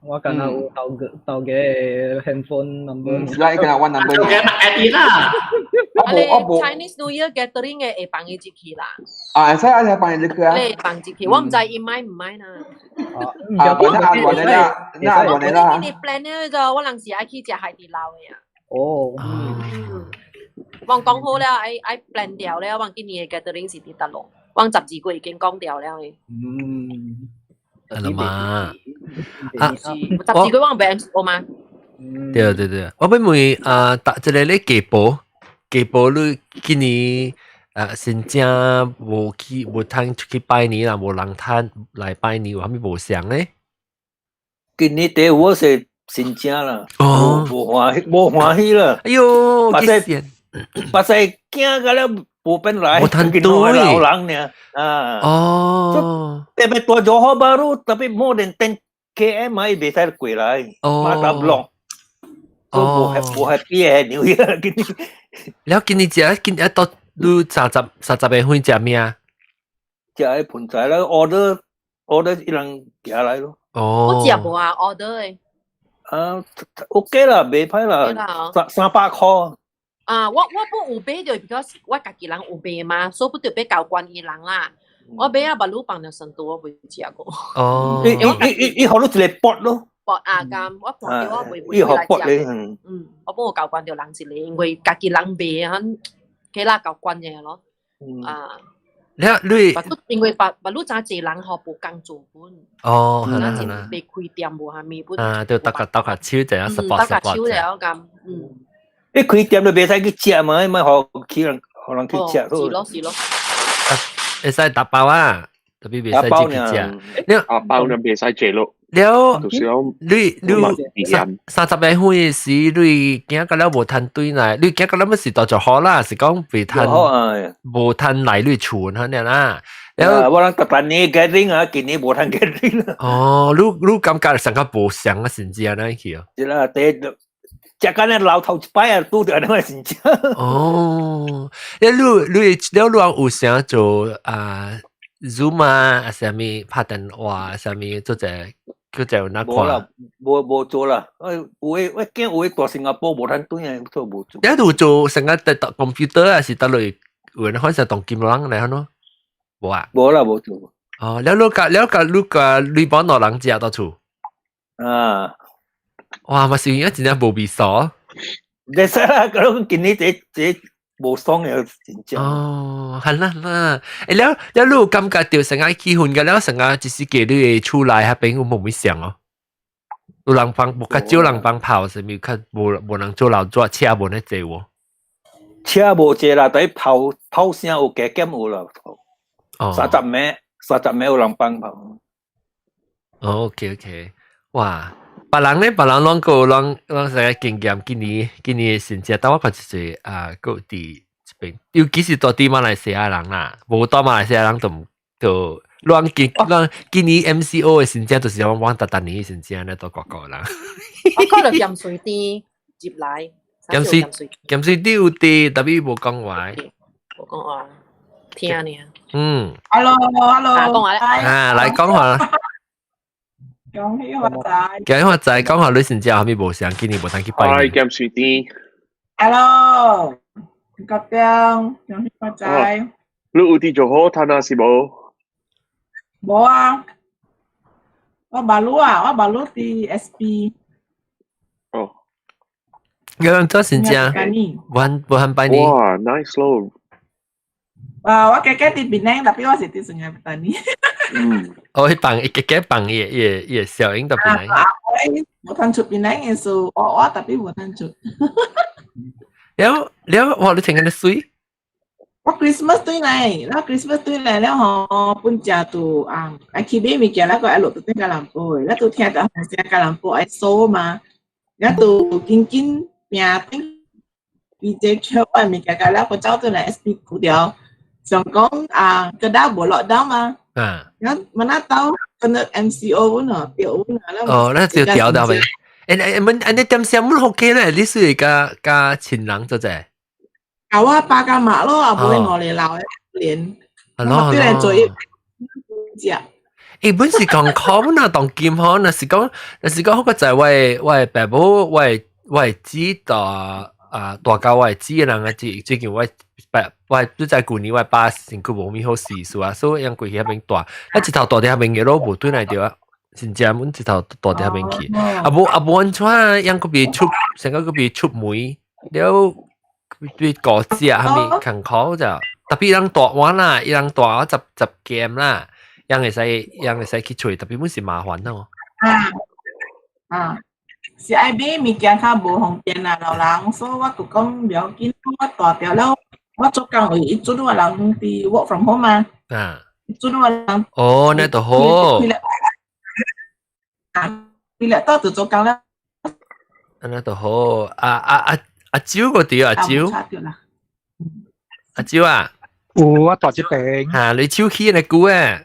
我敢若有頭家頭家 handphone number。是啦，伊敢若阮 number。頭家嘛 add 伊啦。啊，你 Chinese New Year gathering 的會放伊入去啦。啊，會使啊，會放伊入去啊。你放入去，我毋知伊買毋買啦。啊，那阿亂的啦，那阿亂的啦。你 plan 了就我人是愛去食海底撈的啊。哦。我講好了，愛愛 plan 掉了，我今年的 gathering 是佇佗落，我12月已經講掉了的。係啦嘛。啊，12月我唔我嗎？對對對，我欲問啊，逐一个咧家婆，家婆你今年啊，真正無去無通出去拜年啦，無人通來拜年，有啥物無相咧？今年第我是真正啦，哦，無歡喜，無歡喜啦。哎喲，目屎目屎驚甲了無變來，無通對老人爾啊。哦，特別蹛 Johor Bahru，特別 more than 10 km 嘛，伊袂使過來，馬達龍。哦，無 happy 的 New Year 今年。了今年食今年到你三十月份食咩啊？食彼盆菜啦，order order 伊人寄來咯。哦。我食無啊，order 的。啊，OK 啦，袂歹啦，三百塊。啊，我我本有買著，because 我家己人有買嘛，所以不著欲交關伊人啦。我買啊，目滷放著成都，我未食過。哦。伊伊伊伊予你一個 pot 咯。 pot 啊，咁我看著我袂伊予 pot 來食。嗯，我本有交關著人一個，因為家己人買，肯幾啦交關者咯。啊，你你因為別別你知濟人吼無工做本，哦，係啦係啦，未開店無蝦米本，啊，就搭個搭個手就 support。搭個手了咁，嗯。你開店都袂使去食嘛，咪予去人予人去食。是咯是咯。會使打包啊，特別袂使自己食。你打包就袂使食咯。了，你你30月份時，你驚個了無趁對來，你驚個了乜是到就好啦，是講袂趁無趁來你厝嗰樣啦。了，我人特別年 gathering 啊，今年無趁 gathering。哦，你你感覺上較無相啊，甚至按呢去哦。是啦，第一，食間咧老頭一擺啊，拄著按呢個真正。哦，你你你了，你有啥做啊？Zoom 啊，啥物拍電話，啥物做者？佢就那無啦，無無做啦。我有的我驚有的蹛新加坡無通轉來，所以無做。你有做成個佇 computer 啊，是佗落有人反正當金人來喏？無啊？無啦，無做。哦，了你甲了甲你甲你幫兩人食到厝？啊！哇，嘛是影真正無味素。你使啦，講今年這這無爽的真正。哦，係啦啦，欸了了，你有感覺到成個氣氛個了，成個就是給你的厝內彼邊有無啥像哦？有人放無較少人放炮，啥物較無無人做老做車無咧濟喎？車無濟啦，但炮炮聲有加減有啦。哦，30暝，30暝有人放炮。哦，OK OK，哇！別人咧，別人攏個攏攏成個經驗，今年今年成績，但我看一濟啊，閣佇這邊，尤其是蹛佇馬來西亞人啦，無蹛馬來西亞人就就攏今攏今年 MCO 的成績，就是講往逐逐年的成績咧，蹛外國人。我可能鹹水甜入來，鹹水鹹水甜有佇，特別無講話。無講話，聽爾。嗯。 Hello，Hello。講話咧。啊，來講話。恭喜發財！恭喜發財！講話你成績有啥物無相？今年無通去拜年。係鹹水甜。 Hello，國強，恭喜發財！你有佇就好，趁啊是無？無啊，我馬路啊，我馬路佇 SP。哦。有人做成績？無無通拜年。哇，nice 咯！啊，我家己佇檳城，特別我是佇 Sungai Petani。嗯。哦，伊放伊家己放伊伊伊小英佇檳城。啊，我無通出檳城的時候，我我特別無通出。了了，哇！你聽緊你水？我 Christmas 轉來，了 Christmas 轉來了吼，本食就啊，愛去買物件，了閣愛落到吉隆坡的，了就聽到聲吉隆坡愛鎖嘛，了就緊緊拼頂，伊這口我物件，了閣走轉來 SP 苦掉，想講啊，個大無 lockdown 嘛。啊。然後嘛那到可能 MCO 呢，掉呢，哦，那就掉到未？欸欸，們按呢點聲們好記咧，你是佮佮親人做者？啊，我爸佮媽咯，啊，無五個老的連，我對來做一食。欸，本是講考那當金吼，若是講，若是講，好個在我的我的爸母，我的我的姊大啊大家我的姊的人啊，最最近我爸我都在舊年我爸身軀無咪好勢數啊，所以𪜶過去彼邊蹛，啊一頭蹛佇彼邊嘅咯，無轉來著啊，真正阮一頭蹛佇彼邊去，啊無啊無按怎啊，𪜶閣袂出，成個閣袂出門，了對過節啥物艱苦就，特別人蹛完啦，伊人蹛十十 km 啦，𪜶會使𪜶會使去揣，特別阮是麻煩咯。啊啊，是愛買物件較無方便啦，老人，所以我就講不要緊，我蹛著了，我做工位伊準我人佇 work from home 嘛。啊。準我人。哦，那就好。啊，規日到就做工了。那就好，啊啊啊阿蕉個對阿蕉。阿蕉啊。有我蹛這邊。啊，你手起那久啊？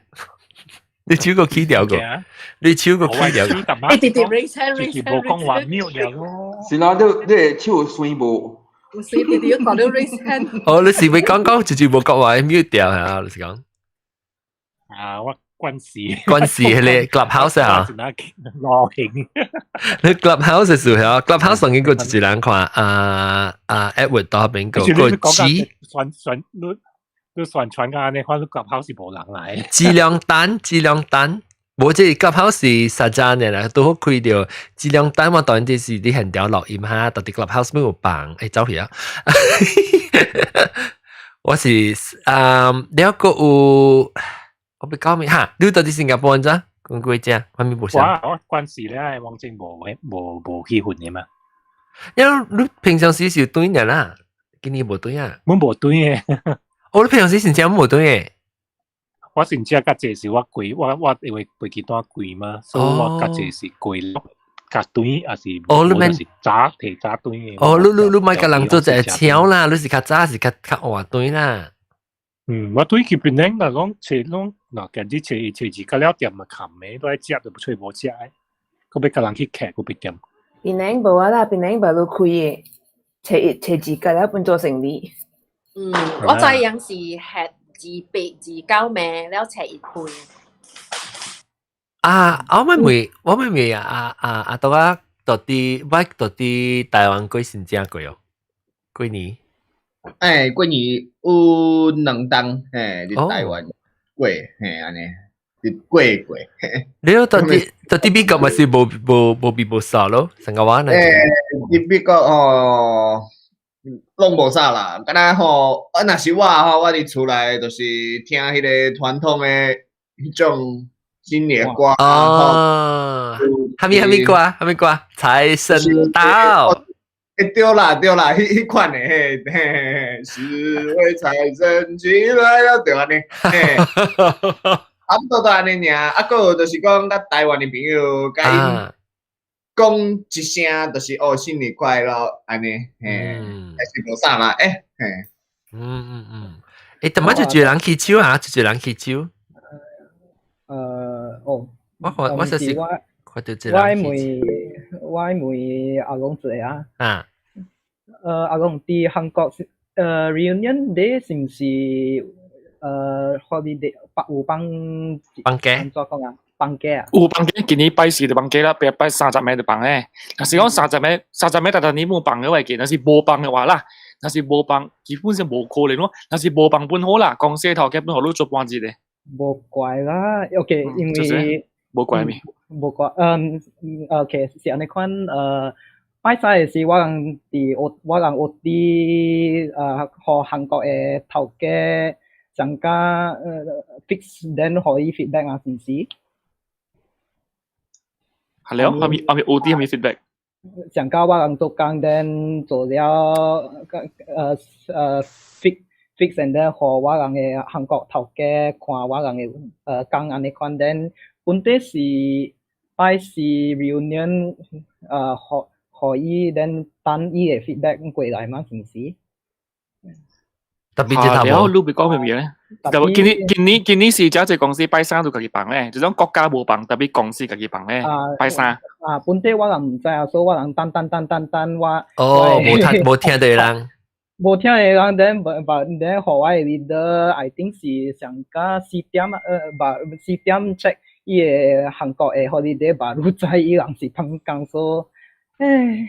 你手個起掉個？你手個起掉？欸，直直 raise hand 就是無講話 mute 了咯。是啦，你你的手有聲無？有聲，直直講到 raise hand。哦，你是咪講講直直無講話 mute 掉啊？你是講？啊，我關事。關事彼个 clubhouse 啊？攞興。你 clubhouse 的時候，clubhouse 上面個一人看啊啊 Edward 到邊個個 G 宣宣你你宣傳個按呢，看你 clubhouse 是無人來。質量單，質量單，無這 clubhouse 是實在的啦，拄好開著質量單，我當然就是你現條錄音哈，到底 clubhouse 沒有放，欸走去啊！我是啊，了個有我欲講咩哈？你到佇新加坡怎？講幾隻？我咪無想。我關事咧，王晶無無無氣氛嘅嘛。因為你平常時是對人啦，今年無對啊。我無對嘅。哦，你平常時真正無對嘅。我真正較濟是我貴，我因為飛機單貴嘛，所以我較濟是貴較對，還是哦，你免是早提早對嘅。哦，你你你莫共人做一個超啦，你是較早是較較晚對啦。嗯，我對去檳城若講揣攏，若今日揣揣二到了店嘛，冚的都愛食，就無揣無食的，閣欲共人去客，閣別店。檳城無啊啦，檳城無路開的，揣一揣二個了本做生意。嗯，我知樣是係28、29暝了揣一開。啊，我咪問，我咪問啊啊啊！到啊，到佇我到佇台灣過新正過哦，過年。欸，過年有兩冬，嘿，佇台灣過，嘿，按呢，佇過過。你到佇到佇美國嘛是無無無變無啥咯，成個話呢？欸，佇美國吼，攏無啥啦，敢若吼，啊，若是我吼，我佇厝內就是聽彼個傳統的彼種新年歌。哦，蝦米蝦米歌？蝦米歌？財神到。欸，對啦對啦，彼彼款的嘿嘿嘿，四位財神進來了，對按呢，嘿，差不多就按呢爾。啊，閣有就是講，佮台灣的朋友，共𪜶講一聲，就是哦，新年快樂，按呢，嘿，還是無啥啦，欸，嘿。嗯嗯嗯，欸，怎麼就一人起手啊？就一人起手？哦，我看我就是看到一我人起手。問我問阿龍一下啊。啊。阿龍佇韓國reunion day 是毋是holiday 有放放假？按怎講啊？放假啊？有放假，今年拜四就放假啦，拜拜三十暝就放咧。若是講三十暝，三十暝逐逐年無放的話，若是無放的話啦，若是無放，基本上無可能咯。若是無放本好啦，公司頭家本予你做半日的。無怪啦，OK，因為無怪咩？無怪，嗯，OK，是按呢款，拜三的時我人佇我我人有佇予韓國的頭家增加fix then 予伊 feedback 啊，是毋是？係了，後面後面有啲後面 feedback。上加我人做工 then 做了fix fix and then 予我人的韓國頭家看我人的工按呢款 then 本底是拜四 reunion 予伊 then 等伊的 feedback 過來嘛，是毋是？特別這頭了，你別講咩咧？特別今年今年今年是這隻公司拜三就家己放咧，就種國家無放，特別公司家己放咧，拜三。啊，本底我人毋知啊，所以我人等等等等等我。哦，無聽無聽到人。無聽的人，then 把 then 予我的 leader，I think 是上加四點啊，把4點 check 伊的韓國的 holiday，把你知伊人是放工，所以，唉。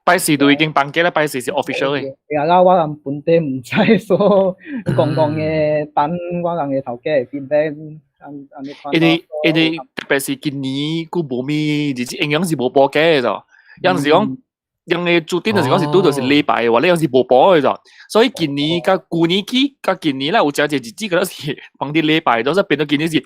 拜四都已經放假啦，拜四是 official 的。呀啦，我人本底毋知，所以講講的等我人的頭家的 feedback，按按呢款。因為因為特別是今年閣無咩日子，營養是無補假的就，有陣時講，因為注定就是講是拄著是禮拜的話，你有時無補的就，所以今年佮舊年起，佮今年啦有誠濟日子，佢都是放佇禮拜，都是變到今年是無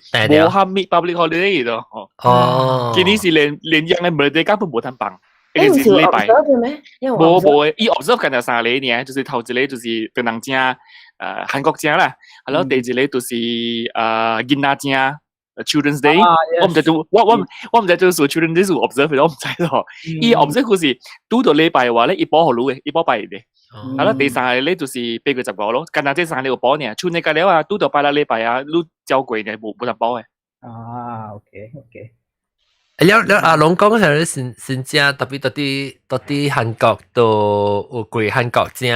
蝦米 public holiday 的。哦。今年是連連樣的無得根本無通放。欸，毋是禮拜。 observe 咩？無無的，伊 observe 干焦三個爾，就是頭一個就是檳榔正，韓國正啦，啊，了第二個就是囡仔正，Children's Day，我毋知做，我我我毋知做數 Children's Day 是 observe，我毋知咯。伊 observe 佢是拄到禮拜的話咧，伊補予你的，伊補拜日的。啊，了第三個咧就是8月15咯，干焦這三個有補爾，剩的個了啊，拄到拜六禮拜啊，你照過呢，無無通補的。啊，OK OK。了了阿龍講係新新正特別到佇韓國都有過韓國正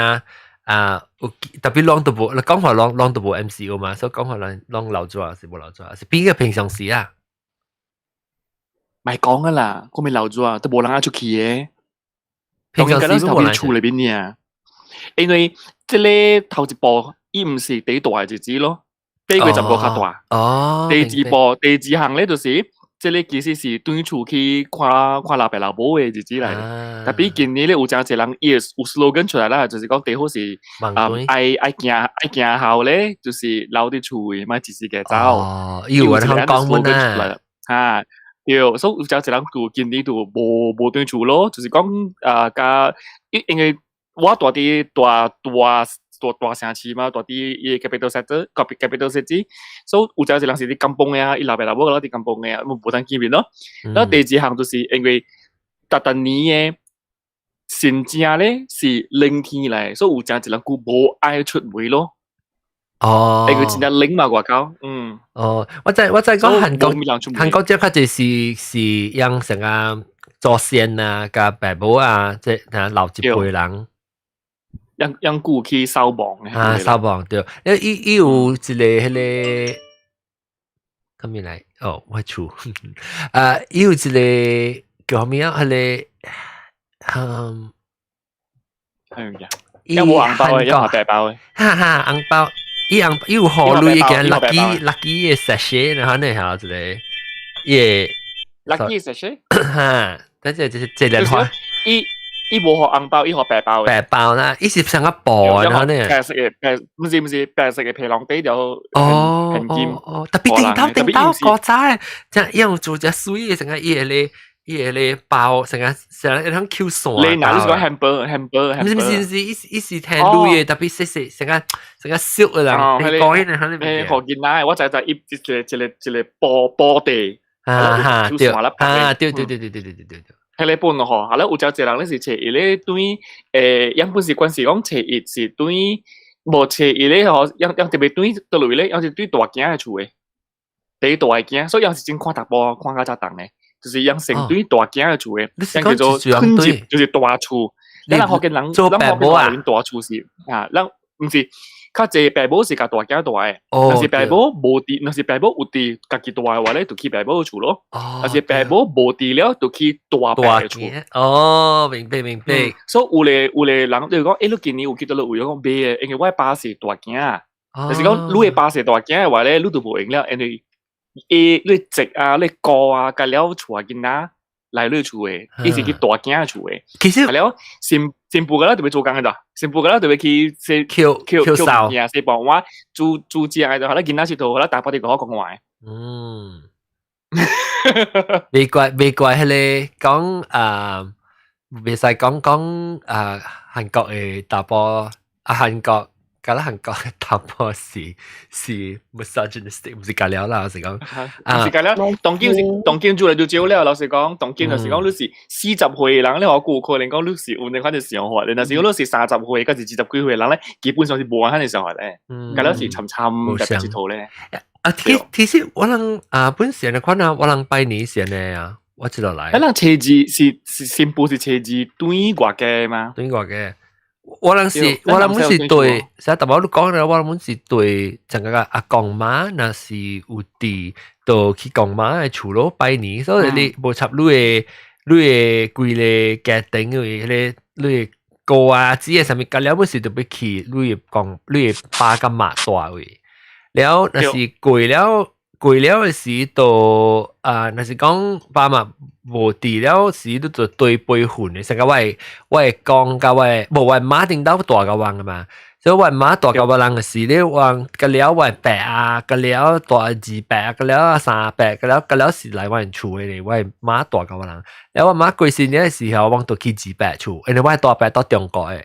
啊，有特別攏都無，講話攏攏都無 MCO 嘛，所以講話攏攏留住是無留住，是邊個平常時啊？咪講啊啦，我咪留住啊，都無人愛出去的。平常時都無人厝裏邊爾，因為這個頭一步，伊毋是第一大的日子咯，8月15較大。哦。第二步，第二項咧就是。這个其實是轉厝去看看老爸老母的日子來。Tapi 今年咧有誠濟人伊有 slogan 出來啦，就是講最好是啊愛愛行愛行校咧，就是留佇厝的，莫一時個走。哦，伊有人講阮啊。哈，對，所以有誠濟人就今年就無無轉厝咯，就是講啊，佮因因為我住佇大大大大城市嘛，住佇伊 capital city，capital city，所以有誠濟人是佇甘榜的啊，伊老爸老母閣佇甘榜的啊，無通見面咯。然後第二項就是因為逐逐年的新正咧是冷天來，所以有誠濟人閣無愛出門咯。因為真正冷嘛外口，嗯。哦，我知我知講韓國韓國這較濟是是養成個祖先啊，佮爸母啊，這啊老一輩人。養養顧去掃墓的。啊，掃墓對，因為伊伊有一個彼个，啥物來？哦，我厝，啊，伊有一個叫啥物啊？彼个，嗯，係咪啊？有無紅包的？有無白包的？哈哈，紅包，伊紅伊有予鐳一件 lucky lucky 的 sachet，然後呢，嚇一個，伊個 lucky sachet，哈，等陣就是這兩款。伊伊無予紅包，伊予白包的。白包啦，伊是像個布然後呢。白色的白，毋是毋是白色的皮囊底條現金。哦，特別頂頭頂頭古早的，這樣做隻水的，成個伊個咧，伊個咧包，成個成一種 Q 線。你若你是講 hamper hamper 毋是毋是毋是，伊是伊是聽鐳的，特別細細成個成個小的人，講彼個彼個。欸，予囡仔的，我知知伊一個一個一個布布袋。啊哈，對，啊對對對對對對對對。彼个本吼，啊咧有誠濟人咧是初一咧對，欸，原本是慣是講初一是對，無初一咧吼，樣樣特別對佗落咧，樣是對大囝的厝的，第一大的囝，所以樣是真看淡薄看較濟重的，就是樣先對大囝的厝的，樣叫做吞入，就是大厝。咱福建人，做爸母啊，大厝是啊，咱毋是較濟爸母是共大囝蹛的，若是爸母無佇，若是爸母有佇家己蹛的話咧，就去爸母厝咯。若是爸母無佇了，就去大伯的厝。哦，明白明白。所以有个有个人就講，欸，你今年有去佗落位？我講袂的，因為我爸是大囝，就是講你的爸是大囝的話咧，你就無閒了，因為伊你侄啊、你姑啊，佮了厝的囡仔來你厝的，伊是去大囝厝的。其實了新新婦個啦，特別做工的咋？新婦個啦特別去洗抾抾抾掃物件、洗盤碗、煮煮食的，就啦囡仔時頭，啦大伯佇講講話。嗯，袂怪袂怪，彼个講啊，袂使講講啊，韓國的查埔啊，韓國。佮啦韓國的查埔是是 misogynistic，毋是佮了啦，是講啊，是佮了。當今是當今越來越少了，老實講，當今就是講你是40歲的人，你好有可能講你是有那款的想法，若是講你是30歲，抑是20幾歲的人咧，基本上是無按款的想法咧，佮了是參參特別一套咧。啊，其其實我人啊，本身的款啊，我人拜年時呢啊，我知道來。咱人初二是是新婦是初二轉外家嗎？轉外家。我人是，我人本是對，成日淡薄你講啦，我人本是對，成個阿公媽，若是有佇，就去公媽的厝咯拜年，所以你無插你的你的規个家庭，因為彼个你的哥啊姊啊啥物，佮了本是就欲去你的公你的爸佮媽蹛位，了若是過了過了的時，就啊，若是講爸媽無佇了時，你就對輩分的，成個我的我的公佮我的無我的媽頂兜大過阮的嘛，所以我的媽大過我人的時，你我佮了我的伯啊，佮了大二伯啊，佮了三伯，佮了佮了是來阮厝的咧，我的媽大過我人，了我媽過身的時候，阮就去二伯厝，因為我的大伯佇中國的，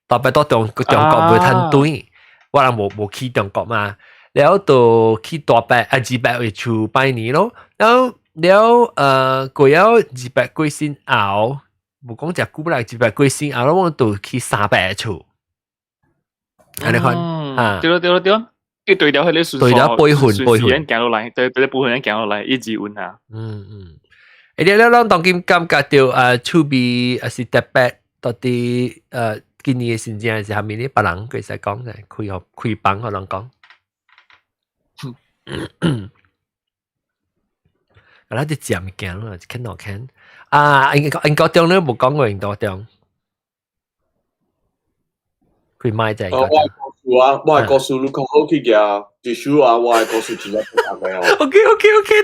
大伯佇中中國袂通轉，我人無無去中國嘛。了就去大伯啊二伯的厝拜年咯，了了呃過了二伯過身後，無講誠久啦，二伯過身後，我就去三伯的厝。按呢款啊，對咯對咯對咯，伊對了彼个對了輩分輩分行落來，對對輩分行落來，一直問下。嗯嗯，欸，了了，咱當今感覺著啊，趣味抑是特別，到底呃今年的新正是啥物呢？別人會使講者，開予開房予人講。啊，咱佇食物件咯，一間兩間。啊，英國英國中你無講過英國中。開麥就係。我係故事啊，我係故事，你較好去嘅，一首啊，我係故事真正複雜嘅哦。 OK，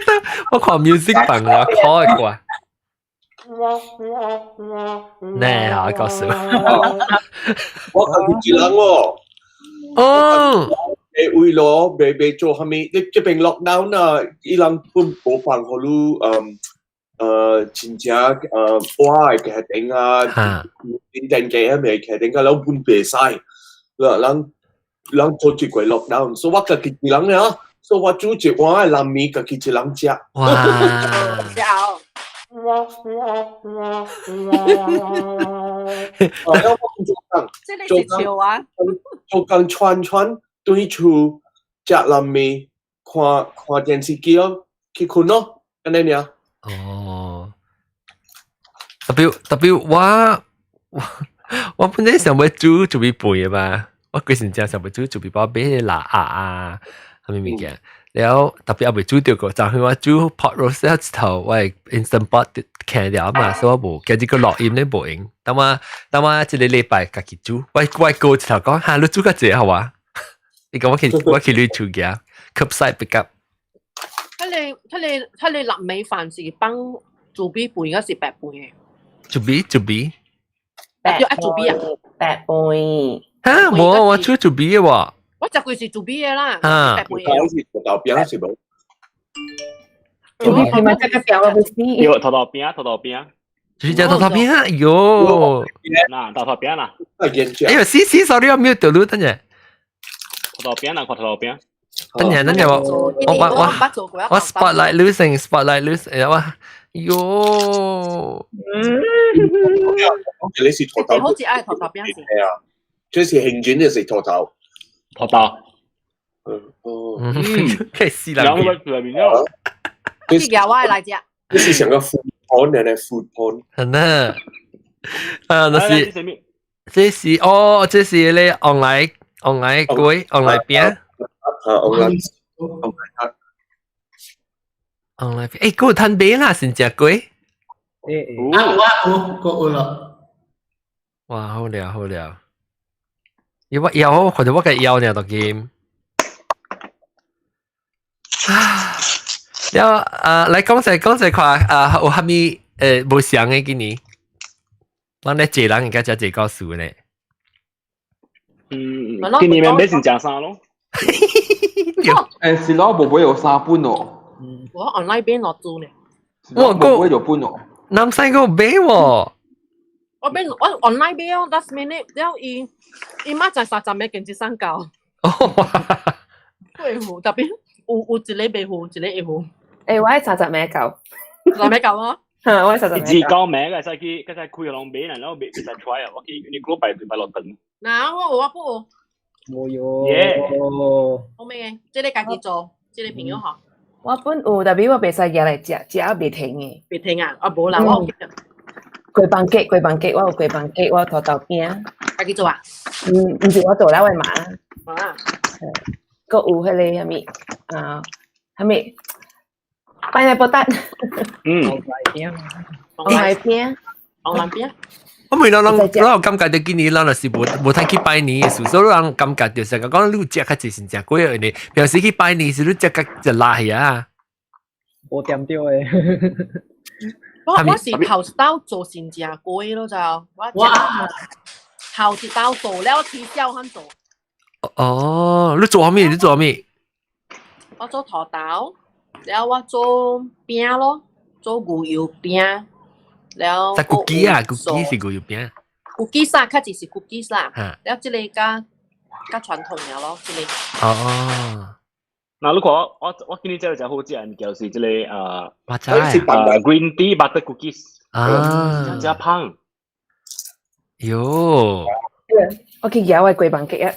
得，我看 music 房啦，可以啩？呢啊，故事。我家己一人喎。哦。為咗未未做蝦米，你這邊 lockdown 啊，伊人本無放予你，真正我的家庭啊，電機啊，未家庭個老本袂使，人人做一個 lockdown，所以我家己一人了，所以我煮一碗的麵，家己一人食。哇！食後。哦，我做工，這個是笑啊！做工串串對厝食爛麵，看看電視機咯，去睏咯，按呢爾。哦，特別特別我本身想欲煮準備飯的嘛，我規時正想欲煮準備包買臘鴨啊，啥物物件，了特別猶未煮著過，昨昏我煮 pot roast 一頭，我的 instant pot 徛了嘛，所以我無，今日閣錄音咧無閒，等我這個禮拜家己煮，我哥一頭講，哈，你煮較濟好啊？伊講我去你厝行，curbside pick up。彼個臘味飯是放豬米飯，抑是白飯的？豬米豬米。白愛豬米啊？白飯。哈，無我煮豬米的喎。我食過是豬米的啦。啊。白飯的。是土豆餅是無？豬米飯嘛，這個表不是。對，土豆餅，土豆餅。就是食土豆餅啊，喲。嗱，豆豆餅啦。哎喲，死死，sorry，我 mute 掉你，等陣。土豆餅啦，看土豆餅。等陣，等陣我我 spotlight losing，spotlight losing，我，喲。你是土豆。好似愛土豆餅是。係啊，這是興卷，這是土豆。土豆。哦。嗯，可以試啦。兩個裏面有。你夾我來食。這是像個 food porn 的 food porn。係啊。啊，那是。這是哦，這是咧 online online 粿 online 餅。啊，online online online 餅，欸，閣有趁買啦，先食粿。啊，我有，閣有咯。哇，好了好了。伊我枵，看著我共枵爾當今。啊，了啊，來講者講者看啊，有啥物無相的今年？咱咧濟人應該食濟故事咧。嗯，今年免買先食啥咯？欸，是咯，無買有三本哦。我 online 買落做呢。我無買就本哦。南西閣有買喎。我買我 online 買哦，last minute 了伊伊媽在30暝經一送到。哦。對，有特別有一個袂付，一個會付。欸，我愛30暝到。 30暝到哦。哈，我30暝。自交名嘅使去，佢使開攏買，然後袂使 try 啊！我去你嗰擺擺落頓。嗱，我有我不有。無喲。耶。好味，這個家己做，這個朋友吼。我本有，但是我袂使舉來食，食啊袂停的。袂停啊？啊無啦，我有。雞飯粿，雞飯粿，我有雞飯粿，我有土豆餅。家己做啊？嗯，毋是我做啦，我媽。啊。閣有彼个啥物啊？啥物？pineapple tart。嗯。紅海餅。紅藍餅。我每人攏攏有感覺著今年咱若是無無通去拜年的時，所以人感覺就是講你有食較濟先食過的，平時去拜年時你食較就辣去啊。無掂著的。我是頭一道做先食粿咯就，我頭一道做了起痟番做。哦，你做啥物？你做啥物？我做土豆，了我做餅咯，做牛油餅。了。但 cookie 啊，cookie 是牛油餅。 cookie 啥，較濟是 cookie 啦。了，這個較較傳統了咯，這個。哦。嗱，你看我今年這個真好食，就是這個我知green tea butter cookies。啊。真正香。喲。我去夾我雞飯粿啊。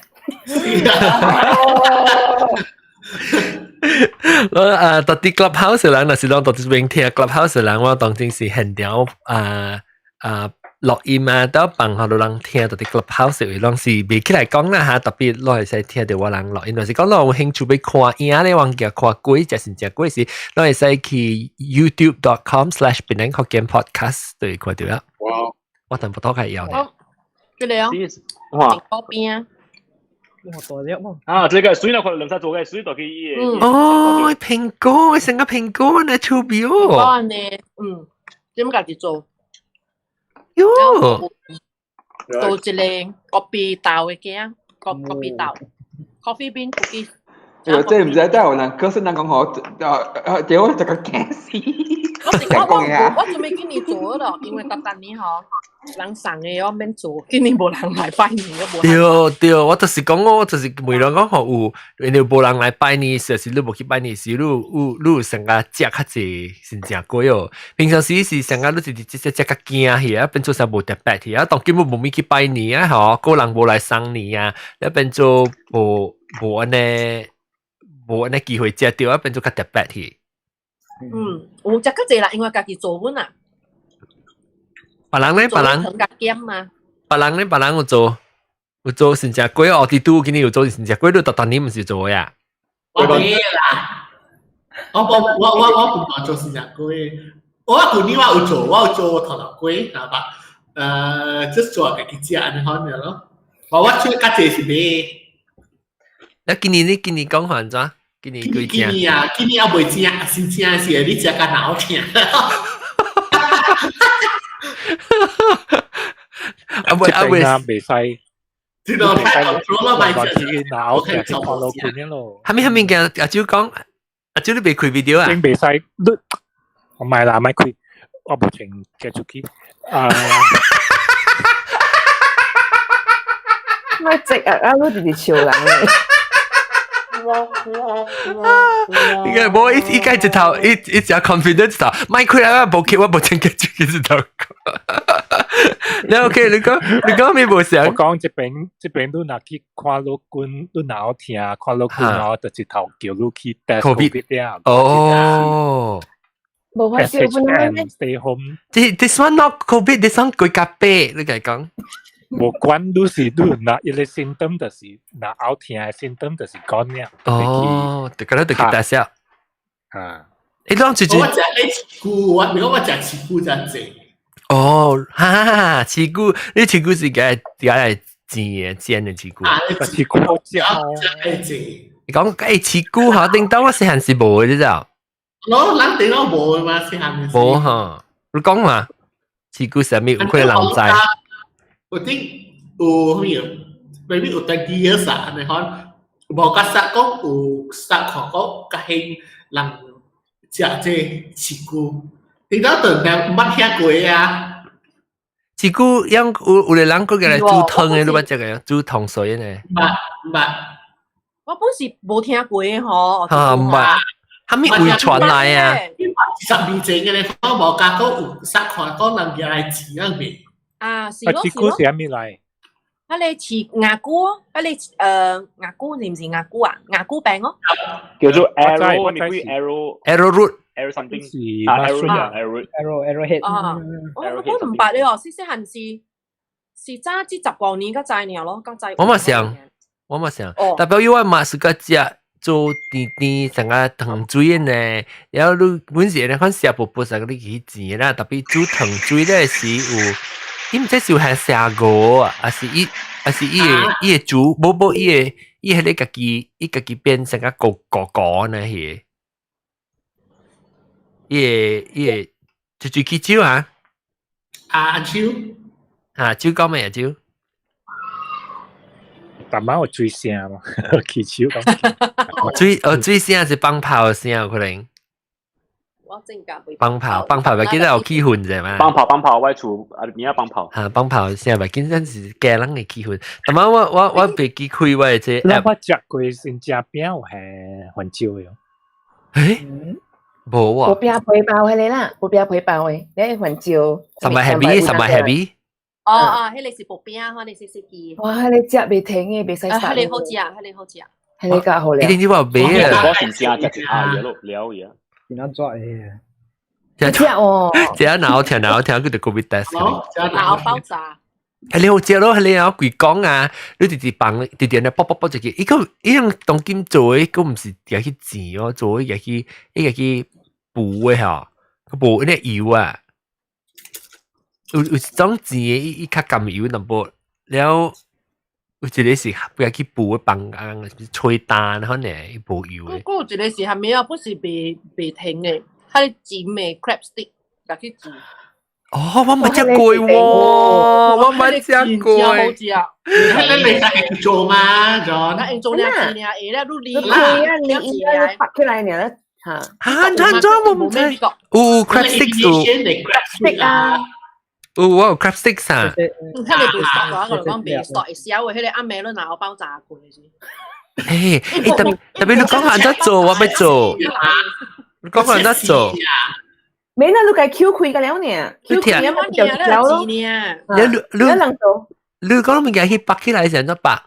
我到佇 Clubhouse 人，若是講到這邊聽 Clubhouse 人，我當真是現場啊啊錄音啊，都放予人聽到佇 Clubhouse 位，攏是袂起來講啦嚇，特別攏會使聽著我人錄音。若是講攏有興趣欲看影咧，忘記看粿，食先食粿時，攏會使去 youtube.com/Penang Hokkien podcast 對看著啦。哇！我淡薄仔較會曉呢。這個哦，哇！嗰邊。哇，大粒喎！啊，這個水啦，佢兩三做嘅水就去伊嗯哦，蘋果，成個蘋果呢，出邊哦。呢，嗯，點家己做？喲，做一個咖啡豆的羹，咖咖啡豆，coffee bean cookies。這這毋知得有人，可是人講吼，對我這個驚死。我是我我我準備今年做咯，因為逐逐年吼，人送的我免做，今年無人來拜年，我無。對對，我就是講我就是問人講吼有，因為無人來拜年，時是你無去拜年時，你有你有成個食較濟先食過哦。平常時是成個你直直食食較驚去啊，變做啥無特別去啊，當根本無咪去拜年啊，吼，個人無來送年啊，你變做無無按呢無按呢機會食著啊，變做較特別去。嗯，有食較濟啦，因為家己做阮啊。別人咧，別人。較減嘛。別人咧，別人有做，有做先食粿哦。佇拄今年有做先食粿，你逐逐年毋是做呀？我沒啦，我我我我我唔係做先食粿，我舊年我有做，我有做頭頭粿，係吧？即做家己食按呢款咯。我我出較濟是買。那今年你今年講番怎？今年幾今年啊，今年也未食，新正是你食甲腦痛。啊未啊未，袂使，這個太 control 啦，咪食腦痛，看落去咯。蝦米蝦米嘅？阿周講，阿周你未開 video 啊？真袂使，你唔係啦，咪開，我無情寄出去。啊！咪直啊！啊，你直直笑人。應該無伊伊該一頭伊伊只 confidence 頭，咪開啊！無去我無情寄出去一頭。你 OK？你講你講咩無想？我講這邊這邊你若去看老君，你若有聽看老君哦，就一頭叫你去 test COVID 了。哦。無發燒本來咩？Stay home。 This one not COVID，this one 鬼咖啡，你該講。無管你是你若伊個 symptom 就是若喉疼的 symptom 就是講了。哦，就咁樣就去 test 啊。啊。你當住住。我食咧菇，我如果我食刺菇真濟。哦，哈，刺菇，你刺菇是嘅，點解煎嘅煎的刺菇？啊，刺菇好食哦。你講誒刺菇嚇，頂當我細漢是無的，你知道？我咱頂到無嘛，細漢無哈，你講嘛？刺菇啥物有可能人知？有啲有咩？maybe 有20 years 啊，你看，無甲實講有實看講較興人食這刺菇，頂到頓人毋捌聽過啊。刺菇樣有有個人閣來煮湯的，你捌食過？煮湯水的呢？毋捌毋捌。我本是無聽過的吼。哈毋捌，啥物遺傳來啊？ 10年前的咧，我無甲講有實看講人舉來煮啊未？啊，是咯，刺菇是啥物來？啊，你似牙菇，啊你牙菇是毋是牙菇啊？牙菇餅哦。叫做 arrow，你會 arrow arrow root arrow something 啊 arrow arrow arrow arrowhead 啊，我我毋捌咧哦，細細漢是是早這十五年才知爾咯，才知。我嘛想，我嘛想，代表我嘛是個食做甜甜成個糖水的呢，然後你本時咧款食薄薄啥個你去煎啦，特別煮糖水咧是有。伊毋知是有係寫歌啊，還是伊，還是伊會伊會煮，無無伊會伊彼個家己，伊家己變成個糊糊糊呢？彼個，伊會伊會就就去酒啊？啊，阿秋，啊，酒講咩啊酒？逐擺有水聲嘛，起手講。水哦，水聲是放炮聲有可能。我正甲放炮，放炮，袂記得有氣氛者嘛？放炮，放炮，我厝啊邊仔放炮。嚇，放炮聲袂記得是家人的氣氛。但係我我我袂記開我的這 app。我食過先食餅有係番椒的。欸？無啊。薄餅皮包彼個啦，薄餅皮包的，你番椒。什麼 happy？什麼 happy？哦哦，彼個是薄餅，彼個是細記。哇，彼個食袂停的，袂使殺。彼個好食，彼個好食。彼個較好咧。一定要買啊！我先食食一下嘢咯，了嘢。真抓的，食哦，食腦聽腦聽，佢就 COVID test。腦爆炸。係你好食咯，係你有鬼講啊！你直直放，直直咧卜卜卜一個，伊個伊樣當今做的，佢毋是也去煎哦，做的也去伊個去補的吼，佢補那油啊，有有一種煎的，伊伊較甘油淡薄，了有一個是不要去補嘅房間，吹單可能無油嘅。嗰有一個是蝦米啊？不是袂袂停的，佢是煎的 crab stick，共去煮。哦，我冇食過喎，我冇食過。好食。你你使做嘛，John？那用做兩次爾，下了你你開啊，你應該拍起來爾嚇。嚇！怎怎我唔知？有 crab sticks 有 stick 啊。有我有 crab sticks 啊。佢哋袂熟啊，我就講袂熟，會燒的，彼个暗暝你若有包炸過是。誒，特特別你講按怎做，我欲做。你講按怎做？沒那你該 Q 開個了呢？Q 開啊，就條咯。你你你做？你講物件去拔起來是按怎拔？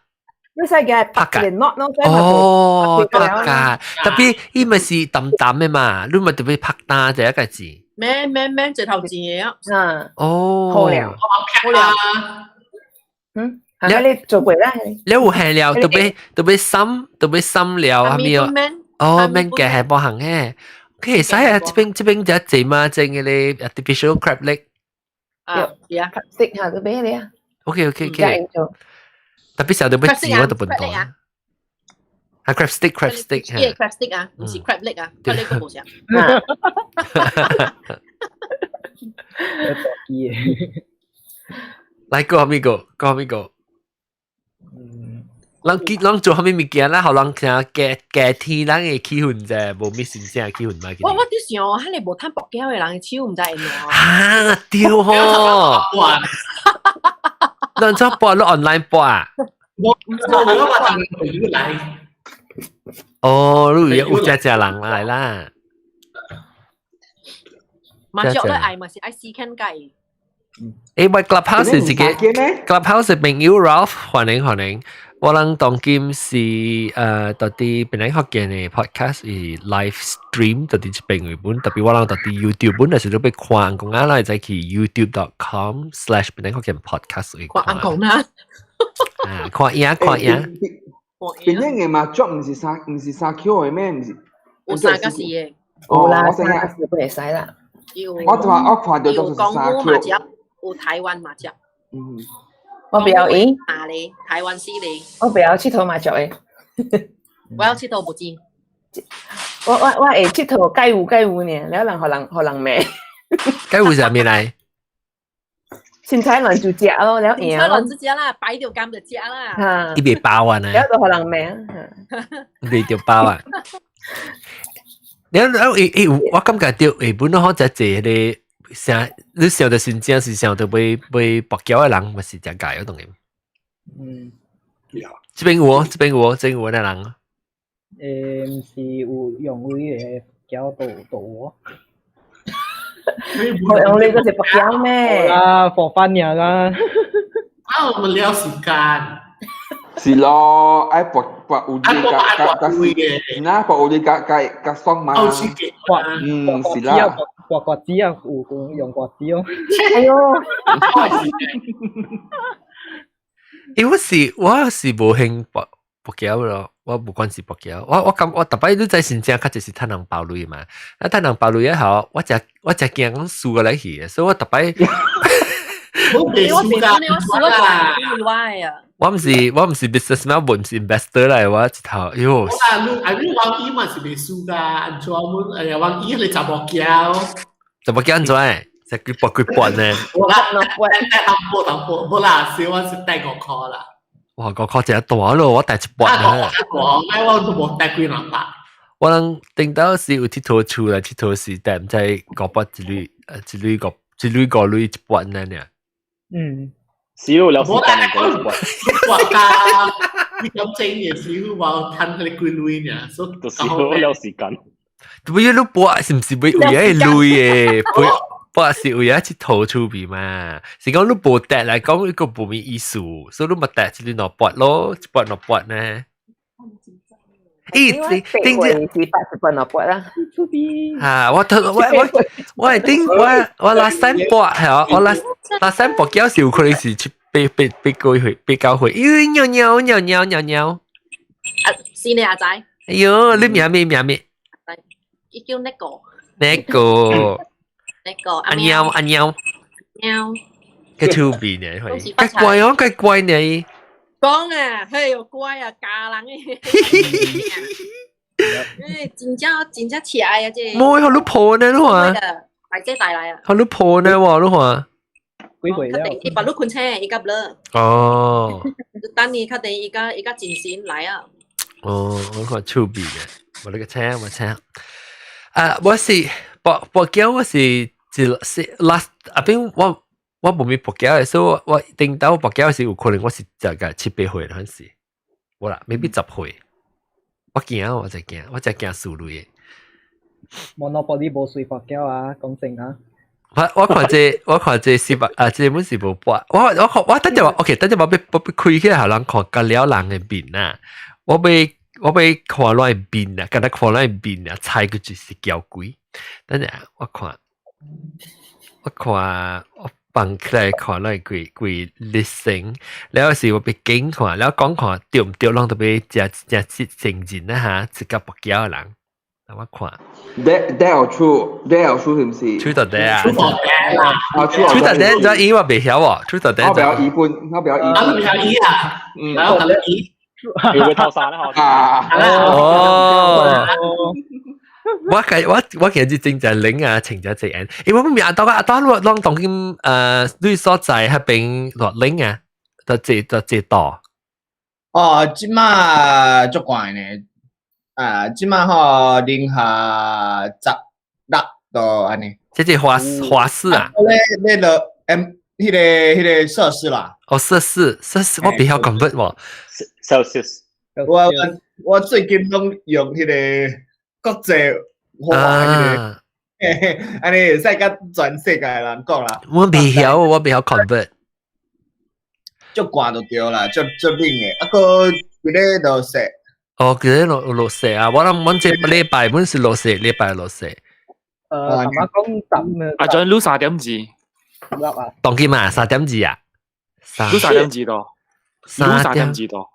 你使嘅拍個 knot 咯，哦，拍㗎，特別伊咪是淡淡的嘛，你咪特別拍單這一個字。免免免，一頭錢的啊。嗯。哦。好了，好了。嗯，你你做過啦？你有餡料，特別特別深，特別深料係咪啊？哦，免嘅係無行嘅。佢會使啊，這邊這邊就濟嘛，整嘅咧 artificial crab leg。啊，係啊，stick 下都俾你啊。 OK OK OK。特別時候都要煮我都笨多。啊，crab stick crab stick。係 crab stick 啊，唔是 crab leg 啊，crab leg 都冇食。來講咩個？講咩個？人見人做啥物物件啦，予人聽加加天人的氣氛啫，無咩新鮮的氣氛嘛。我我佇想，彼个無趁薄膠的人的手，毋知會怎。啊，對吼！咱怎播？你 online 播啊？我我我朋友來。哦，你有有遮遮人來啦。麻雀咧愛嘛是愛四間計。誒，喂，Clubhouse 是一個 Clubhouse 朋友 Ralph，歡迎歡迎。我人當今是到佇檳城福建的 podcast 是 live stream 到佇這邊位本，特別我人到佇 YouTube 本，若是你欲看講啊，咱會使去 youtube.com/檳城福建 podcast 去看。看講啊！啊，看影看影。檳城的麻雀毋是三毋是三 Q 的咩？毋是。有三個四個。哦，有啦，我知影。三個四不會使啦。我看我看著都是三有 Q。有台灣麻雀。嗯。我不曉伊。哪裡？台灣四個。我不曉𨑨迌麻雀的。我曉𨑨迌無錢。我我我會𨑨迌蓋有蓋有爾，了人予人予人罵。蓋有是啥物來？凊彩亂就食咯，了贏。凊彩亂就食啦，擺著甘就食啦。嚇！伊袂包啊呢？了就予人罵。袂著包啊！了了伊伊我感覺著日本好食濟彼個啥，你想著真正是想著買買跋筊的人，嘛是誠介當然。嗯。這邊有哦，這邊有哦，這邊有那人。誒，毋是有用位的筊都都有哦。我用你嗰是跋筊咩？啊，for fun 爾啦。啊，我們了時間。是咯，愛跋跋有啲較較較是，那跋有啲較較較爽嘛。嗯，是啦。跋瓜子啊，有講用瓜子哦。哎喲。因為我是無興跋跋筊咯，我無關係跋筊，我我感我逐擺你知真正較濟是趁人包鐳嘛，啊趁人包鐳以後，我誠我誠驚講輸過來去，所以我逐擺。我袂輸㗎，我輸啦，我毋是我毋是 businessman，我毋是 investor 來，我一頭，喲。我啦，你啊你王姨嘛是袂輸㗎，按怎阮哎呀王姨彼個查某囝。查某囝按怎？食幾搏幾搏呢？無啦，帶淡薄淡薄，無啦，是我是帶5箍啦。哇，5箍誠大咯，我帶一半啊。我我都無帶幾兩百。我人頂到時有𨑨迌厝來𨑨迌時，帶毋知500一鐳，一鐳五，一鐳5鐳一半呢爾。嗯。死咯，了時間嚟講一半。我家你咁正嘅時候，無趁彼個幾鐳爾，所以就是咯，了時間。不要你搏是毋是為為咗鐳的？搏是為咗𨑨迌出邊嘛？是講你無帶來講，一個無咩意思，所以你咪帶一鐳兩搏咯，一搏兩搏呢。咦，頂是八十兩搏啦。啊！我我我我係頂我我 last time 搏係啊，我 last last time 搏繳是有可能是去被被被過去被教會，咦尿尿尿尿尿尿。啊，是你阿仔。哎喲，你名咩名咩？伊叫那個。那個。那個。阿喵阿喵。喵。個趣味呢，係，較乖哦，較乖呢。講啊，嘿喲乖啊，教人嘅。誒，真正真正邪啊！這冇，好你破呢，你話？大姐帶來啊！好你破呢喎，你話？幾歲了？伊把你困醒，伊甲了。哦。等你較定伊甲伊甲精神來啊！哦，我看趣味嘅，我呢個請我請。啊，我是博博繳，我是一是 last 啊邊我我無咪博繳嘅，所以我我頂到博繳是有可能我是大概七八歲嗰陣時，無啦，maybe 10歲。我驚，我就驚，我就驚輸類嘅。 Monopoly 無隨博繳啊，講真啊。我我看這我看這四百啊，這本是無博。我我看我等陣話，OK，等陣我欲我欲開起來，予人看甲了人的面啊。我欲我欲看落面啊，敢若看落面啊，猜佢就是嬌鬼。等陣我看我看我放起來看落幾幾 listen，了是我欲緊看，了講看對毋對，攏都欲誠誠實誠人啊哈，一個博繳的人。我看。底有出，底有出是毋是？出到底啊！出到底啦！啊，出到底，你伊我袂曉喎，出到底。我比較伊本，我比較伊。啊，比較伊啊，嗯，然後可能伊。你會偷沙咧？啊！哦。我計我我其實真正靈啊，情就這樣。因為我明阿當阿當，我攏當今你所在彼邊偌冷啊，就這就這度。哦，這馬足寒呢。啊，這馬吼零下16度按呢。這是華華氏啊？咧咧落 M 彼個彼個攝氏啦。哦，攝氏攝氏，我比較 convert 喎。 Celsius。我我最近攏用彼個國際話彼個，按呢會使佮全世界人講啦。我袂曉，我袂曉 convert。足寒就對啦，足足冷的，啊閣規日落雪。哦，佢咧落落雪啊！我諗阮這禮拜本是落雪，禮拜落雪。頭先講十阿 John 擼3.2，啊？當今嘛，3.2啊？擼三點二度，擼三點二度。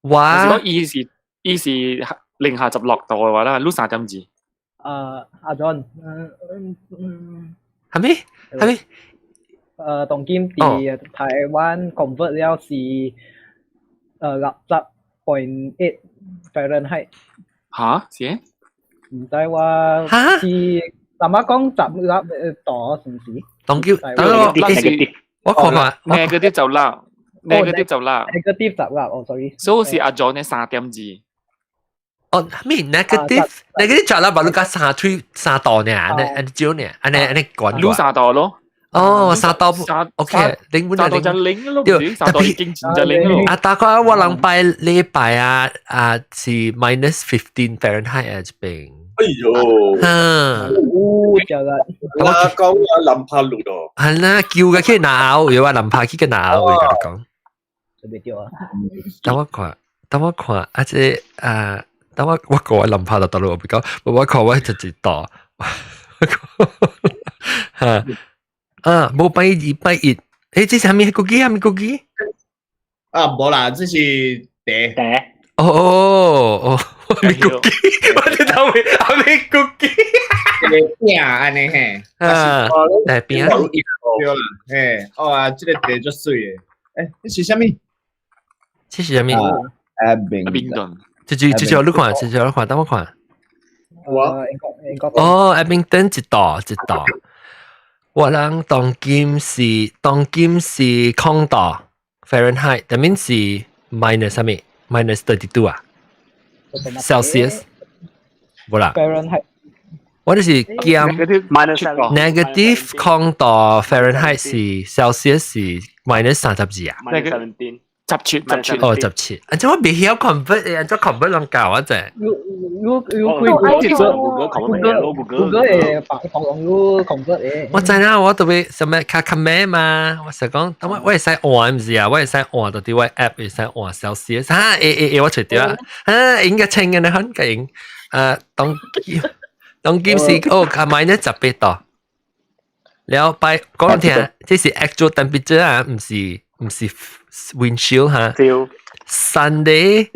哇！如果伊是伊是零下16度嘅話啦，擼3.2。阿 John，嗯嗯嗯，係咪？係咪？當今佇台灣 convert 了是60.8 Fahrenheit。嚇？是？毋知我是阿媽講16度是毋是？當叫，我看看，negative 就啦，negative 就啦，negative 十六，哦，sorry。所以是阿 John 嘅3.2。哦，咩 negative negative 十六，把你加三吹3度呢？按呢按呢少呢？按呢按呢管。擼三度咯。哦，三度，OK，零本三度就零咯，對，三度已經就零咯。啊，大概我人拜禮拜啊啊是 -15 Fahrenheit 啊，這邊。哎呦，嗯，哦，就啦。我講啊，林柏路咯。係啦，叫佢去拿有啊，林柏去個拿我同你講。特別對啊。等我看，等我看，啊這啊，等我我講林柏就得咯，我講，我看我就一度，嚇。啊，無拜二拜一，誒，這是啥物國語？啥物國語？啊，無啦，這是茶。茶。哦哦哦，我咪國語，我哋頭尾阿咪國語。餅按呢嘿。啊，來餅。對啦，嘿，哦啊，這個茶足媠的。欸，這是啥物？這是啥物？阿明。阿明頓。這句這句你看，這句你看，等我看。我。哦，阿明頓一度一度。我人當今是當今是0度 Fahrenheit，但面是 minus 啥物？-32 啊？Celsius，無啦。 Fahrenheit。我就是減 negative 0度 Fahrenheit 是 Celsius 是 -32 啊？-17。 17 17。哦，17。啊，這我袂曉 convert 的，這 convert 攏教我者。你你你開 Google Google Google 會幫幫你 convert 的。我知啦，我特別什麼較較咩嘛？我實講，等我我會使換毋是啊？我會使換到佇我 app 會使換 Celsius。哈，會會會，我揣著啊。啊，應該清嘅呢，很勁。啊，當當今是哦，較 -18 度。了拜講聽，這是 actual temperature 啊，毋是毋是 wind chill 哈。Sunday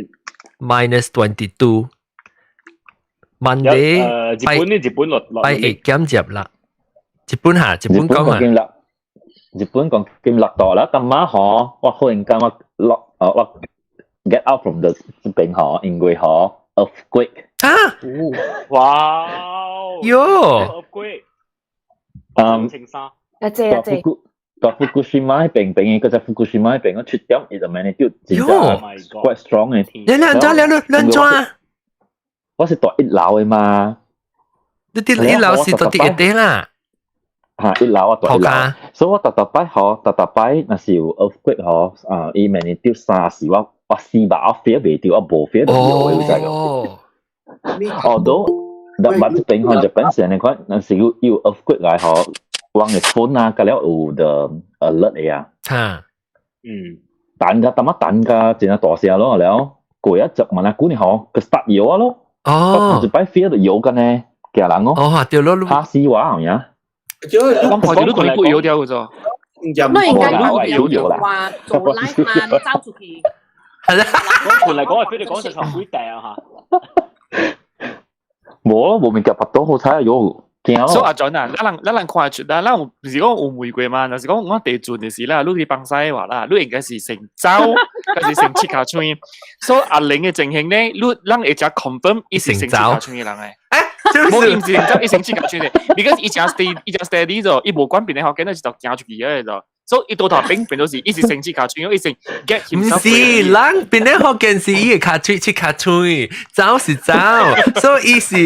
-22。Monday 日本呢？日本落落拜一減十啦。日本哈，日本講啊。日本講金落到啦，今晚嗬，我忽然間我落我 get out from the 這邊嗬，因為嗬 earthquake。啊！哇！喲！earthquake。嗯。阿姐阿姐。到福古島邊邊嘅嗰隻福古島邊，我7點就 magnitude 真正 quite strong 嘅。你兩張兩兩兩張啊？我是住一樓嘅嘛。你啲一樓是住啲一啲啦。嚇，一樓我住一樓，所以我逐逐擺嗬，逐逐擺若是有 earthquake 嗬，啊，伊 magnitude 3時我四百我 feel 袂到，我無 feel 到嘅，有知個？哦，都，但捌這邊嗬，日本是按呢款，若是有 earthquake 來嗬。阮的 phone 啊，佮了有 the alert 的啊。嚇，等甲淡仔等甲真正大聲咯，了過一陣問下久呢吼，佢 start 搖啊咯。哦。一擺 feel 就搖緊呢，驚人哦。哦，對咯，嚇死我係咪啊？我看到你對過搖掉嘅啫。你應該有話做 live 嘛？你走出去。係啦。講盤嚟講係非你講成場鬼掟嚇。無咯，無物件拔到好彩啊！喲。所以阿 John 啊，咱人看得出啦，咱有毋是講有誤會嘛？就是講我地陣的時啦，你去放西話啦，你應該是先走，還是先切尻川？所以阿玲的情形呢，你咱會才 confirm 伊是先切尻川的人誒。無伊毋是先走，伊先切尻川的，because 伊誠 steady，伊誠 steady 咗，伊無管邊個學見，就是就行出去個就。所以伊倒頭變變做是，伊是先切尻川，伊先 get 毋是，人邊個福建是伊的尻川切尻川，走是走，所以伊是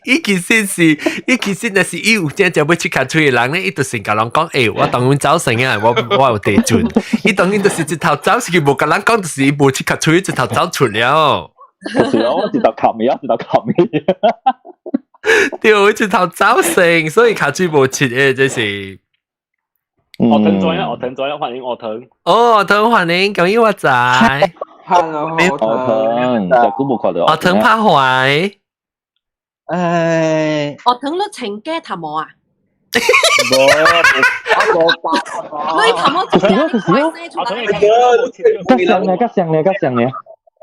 伊其實是伊其實若是伊有真正欲切尻川的人咧，伊就先共人講，欸，我當然走先啊，我有地準。伊當然就是一頭走，是佢無共人講，就是伊無切尻川，一頭走出了。就是咯，一頭冚咪啊，一頭冚咪。對，一頭走先，所以尻川無切的，這是。學騰在啊，學騰在啊，歡迎學騰。哦，學騰歡迎，恭喜發財。 Hello，學騰，真久無看到。學騰拍懷。唉。學騰你穿假頭毛啊？無，我無你頭毛就是咯，就是咯。較像呢，較像呢，較像呢。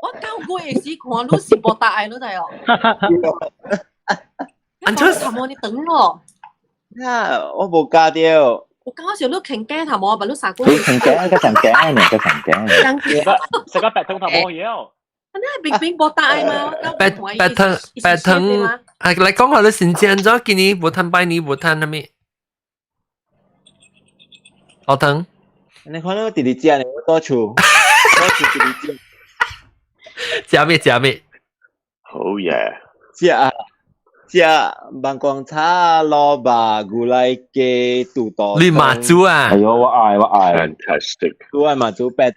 我9月時看你是無答愛你知哦。安怎頭毛你長咯？啊，我無加掉。我剛剛想你穿假頭毛，把你啥過？你穿假，較像假呢，較像假。食個白糖頭毛嘢哦。那平平無答愛嗎？白白糖白糖，啊來講下你先正咗，今年無趁拜年無趁啥物？學騰，你看我直直食呢，我倒厝，倒厝直直食。食咩食咩？好嘢！食食萬光炒蘿蔔牛奶雞肚肚。你媽祖啊？哎喲，我愛我愛。 Fantastic！我愛媽祖白白。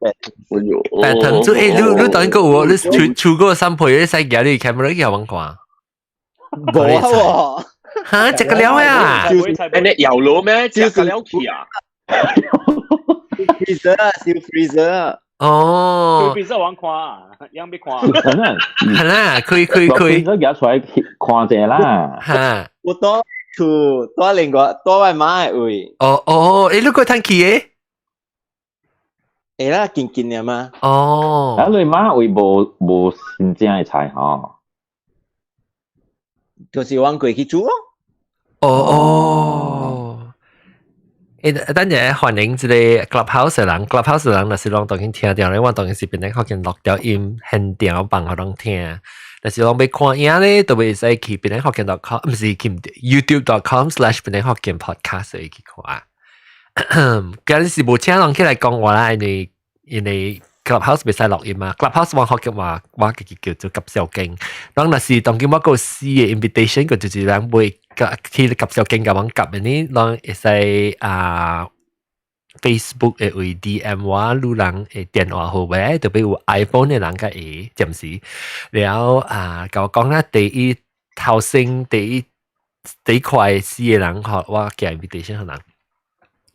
哎喲，白糖煮，欸，你當個有，你出出過三倍，你使夾你 camera 去互看？無啊！哈，食個了啊！欸，你油滷咩？食個了去啊？freezer 啊，燒 freezer 啊！哦，佢變咗玩看，樣欲看。係啦，開開開，咗夾出來看者啦。嚇！我蹛厝，蹛另外蹛我媽的位。哦哦，欸，你過趁去的？會啦，近近的嘛。哦。啊，你媽位無新正的菜吼？就是阮過去煮咯。哦哦。欸，等陣歡迎這個 Clubhouse 的人，Clubhouse 的人若是攏當然聽著咧，我當然是變成福建錄掉音現場放予攏聽。若是攏欲看影咧，就會使去變成福建 .com，毋是去 YouTube.com/檳城福建 podcast 去看。今日是無請人起來講話啦，因為 Clubhouse 袂使錄音嘛，Clubhouse 我福建話我家己叫做夾小經。人若是當今我閣有四個 invitation，個就是人會去夾小經共阮夾的呢，人會使啊 Facebook 會為 DM 我，女人的電話號碼，特別有 iPhone 的人較會暫時。然後啊，共我講啦，第一頭先第一塊四個人，予我寄 invitation 予人。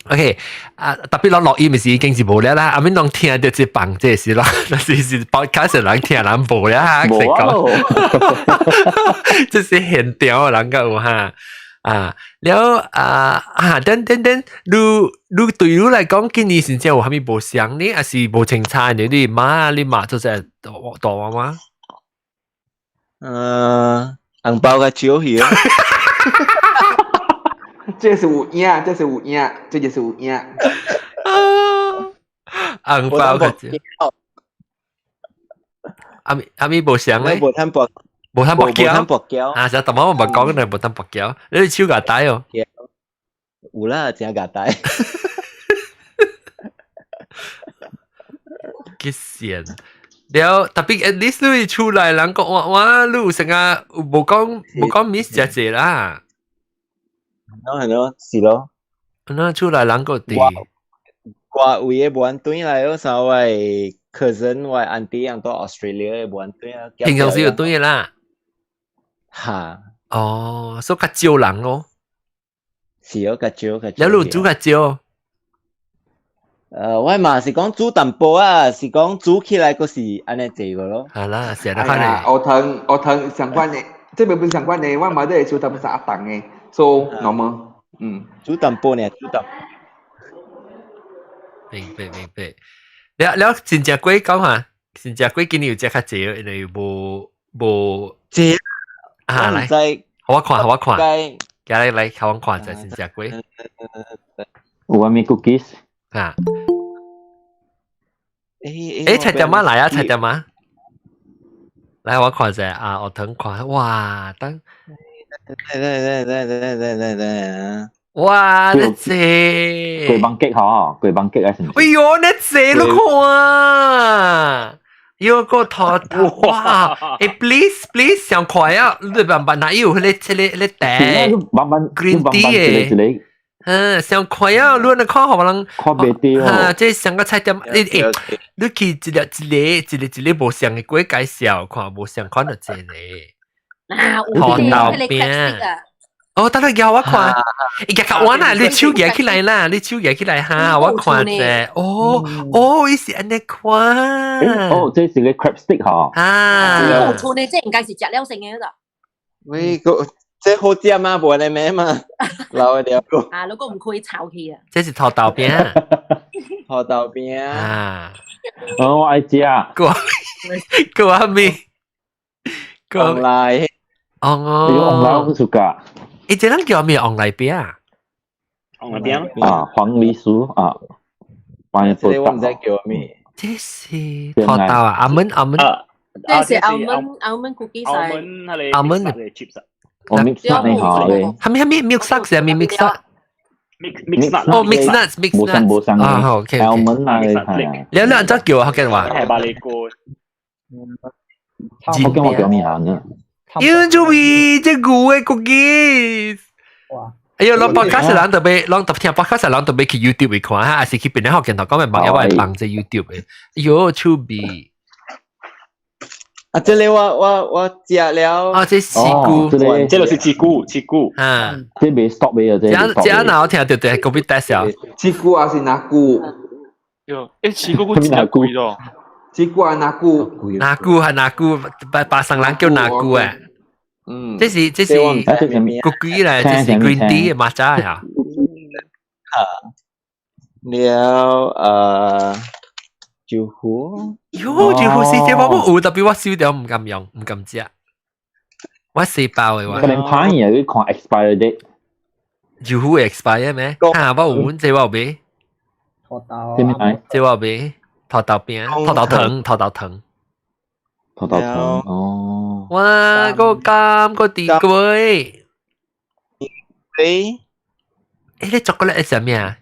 OK，啊，特別攏錄音是已經是無了啦，阿免攏聽著這放這是啦，那是 podcast 人聽人無了哈，無啊，這是現場的人較有哈，啊，了啊啊，等等等，你對你來講，今年真正有啥物無相呢？還是無清楚？你媽你媽做這大大媽媽？紅包較少去。這是有影，這是有影，這就是有影。紅包較少。阿咪阿咪無想咧，無通博，無通博無通博交。啊！成日頭我咪講你無通博交，你手夾帶哦。有啦，真夾帶。幾線？了特別 at least 你出來人講哇哇，你有成日無講無講 miss 只隻啦。係咯，是咯。那出來人個地。我為嘅無按轉來，有時我 cousin 我 auntie 人到 Australia 無按轉啊。平常時有轉啦。哈。哦，所以較少人咯。是哦，較少較少。你有煮較少？我嘛是講煮淡薄啊，是講煮起來閣是按呢濟個咯。係啦，成日看你。我疼我疼相關的，這邊不是相關的，我嘛都會煮淡薄是阿當的，so normal。嗯，煮淡薄呢，煮淡。明白明白。了了，真正鬼講下，真正鬼今年有食較濟，因為無無濟啊來，我看我看，來來，來我看一下真正鬼。有啥物 cookies？啊！誒，菜點仔來啊，菜點仔，來我看一下啊，我等看，哇，等，來來來來來來來，哇，你這粿飯結嗬，粿飯結啊，哎喲，你這你看，有個頭頭，哇，誒，please please，上快啊，你慢慢哪有，你這個你帶，green tea 的。嗯，上快啊！你那看好人，看袂著。啊，這上個菜店，你欸，你去一個一個一個一個無相的粿介紹，看無相款就這個。啊，有土豆餅。哦，等下叫我看，伊夾較晚啦，你手舉起來啦，你手舉起來哈，我看者。哦哦，伊是按呢看。哦，這是個 crab stick 嗬。啊。冇錯呢，這應該是食了成嘅啦。喂，個。這好食嗎？無呢咩嘛，老的了。啊，如果唔可以炒起啊。這是土豆餅。土豆餅。啊。哦，我愛食。個個阿咪。個來。哦。黃來我出噶。欸，這人叫咩黃來餅啊？黃來餅。啊，黃梨酥啊。這個我唔知叫咩。這是土豆啊，阿門阿門。這是阿門阿門 cookie 阿門阿門 chips。我 mix nut 你好咧，係咪係咪 milk suck 係咪 mix nut？mix mix nut 哦，mix nuts mix 無生無生啊，好 OK。 almond 啊，係。你兩隻叫福建話？係巴里哥。福建話叫咩啊？因做咩這牛的 cookies？哇！哎呦，攏 podcast 人特別，攏特聽 podcast 人特別去 YouTube 去看，還是去邊個福建頭講嘅網頁我會放這 YouTube 的。哎呦，趣味。啊！這個我我食了。啊，這是菇，這個是刺菇，刺菇。啊，這未 stop 嘅啊，這。這這我聽到對，個別帶笑。刺菇還是哪菇？喲，欸，刺菇真貴咯。刺菇還哪菇？哪菇係哪菇？巴巴生人叫哪菇啊？嗯，這是這是古龜咧，這是 green tea 嘅馬扎呀。哈，了酒壺，喲，酒壺是這我冇有，特別我燒掉唔敢用，唔敢食。我四包嘅話，可能歹啊，你看 expire date。酒壺會 expire 咩？啊，我有，這我有買。土豆。咩買？這我有買，土豆餅、土豆糖、土豆糖。土豆糖哦。哇！個甘個地瓜。誒，你朱古力係啥物啊？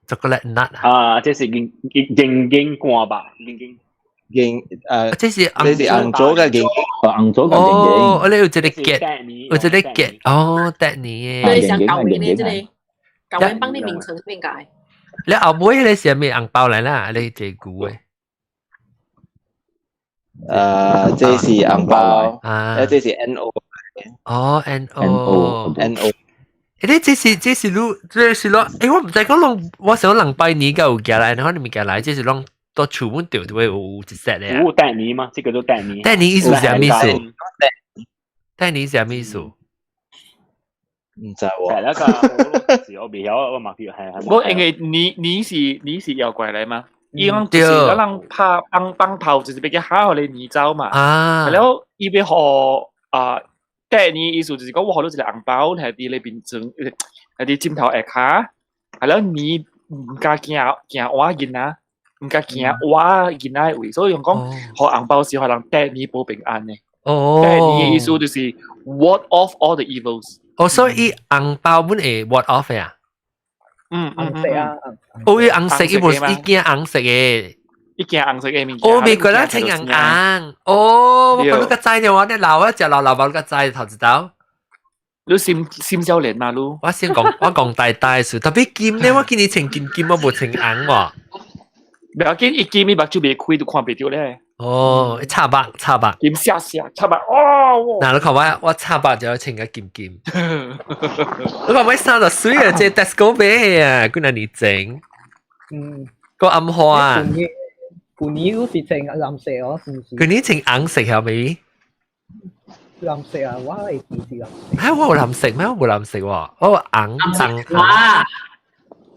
朱古力 nut 啊，這是銀銀銀乾吧？銀銀銀這是這是紅棗嘅銀，紅棗嘅銀哦，我哋有一個結，有一個結，哦，得你嘅。你想舊年呢？這個舊年幫你名稱點解？你後尾你是咩紅包來啦？你這句嘅。這是紅包，啊，這是 N O。哦，N O N O。欸，你這是這是你這是攞，欸，我唔知講攏，我想兩百年夠有寄來，然後你咪寄來，這是攏到厝門掉就會有一 set 的。有帶泥嗎？這個都帶泥。帶泥意思是啥意思？帶泥是啥意思？唔知喎。係那個，是我未曉，我嘛叫係係。我因為你你是你是妖怪來嘛？伊講就是咱人拍幫幫頭，就是比較好的泥沼嘛。啊。然後伊欲予啊。第二意思就是講，我予你一個紅包，係佇咧邊床，係佇枕頭下跤，係了你毋敢行行倚囡仔，毋敢行倚囡仔的位，所以用講，予紅包是予人綴年保平安的。綴年的意思就是 ward off all the evils。哦，所以紅包本會 ward off 啊？嗯紅色啊，哦，伊紅色，伊無伊驚紅色的。伊驚紅色的物件。哦，美國人穿紅紅。哦，我講你個知了，我你老啊，食老老包你個知頭一道。你心心少年嘛，你？我先講，我講大大數，特別金咧，我見你穿金金，我無穿紅喎。不要緊，伊金伊目睭袂開，就看袂著咧。哦，插目插目。金寫寫插目哦。嗱，你看我我插目就要穿個金金。你看我衫就媠啊，這 Tesco 買啊，幾若年前。個暗花啊。舊年嗰時穿藍色哦，是唔是？舊年穿紅色係咪？藍色啊，我會記是藍色。哎，我有藍色咩？我冇藍色喎，我紅紅紅。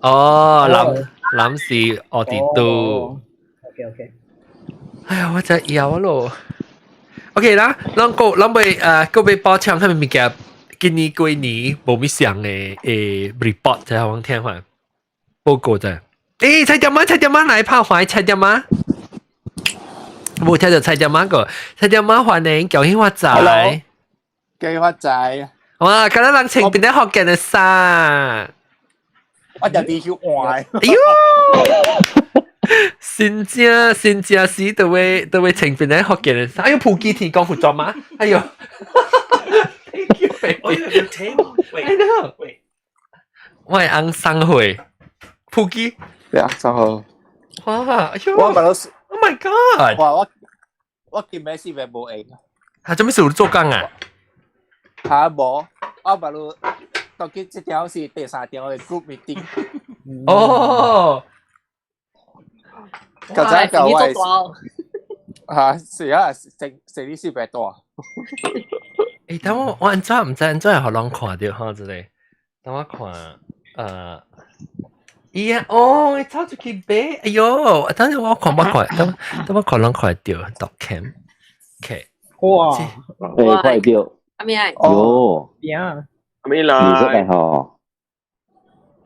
哦，藍藍是奧迪都。 OK OK。哎呀，我真枵咯。OK 啦，咱個咱欲閣欲補充啥物物件？今年過年無物上的report，就我聽下報告啫。誒，蔡點媽，蔡點媽來拍懷，蔡點媽。無聽著蔡點媽個，蔡點媽歡迎，恭喜發財。恭喜發財。哇，今日人穿變得福建的衫。我就佇去換。哎喲！新正新正時都會穿變得福建的衫。哎喲，普吉天講服裝嗎？哎喲。Thank you, baby. I know. 我係翁生會，普吉。對啊，上好。哇！哎喲！我本來 Oh my god！哇！我我今暝是袂無閒。啊，做咩事做工啊？嚇無，我捌路當今這條是第三條的 group meeting。哦。剛才講我嚇是啊，生生意是袂大。誒，等我我按怎毋知按怎會予人看著吼，這個，等我看，伊啊，哦，伊走出去買，哎喲，等陣我看我看，等等我看人看著，dot cam，OK，哇，誒，看著，阿咩啊？喲，邊啊？阿咩來？吼，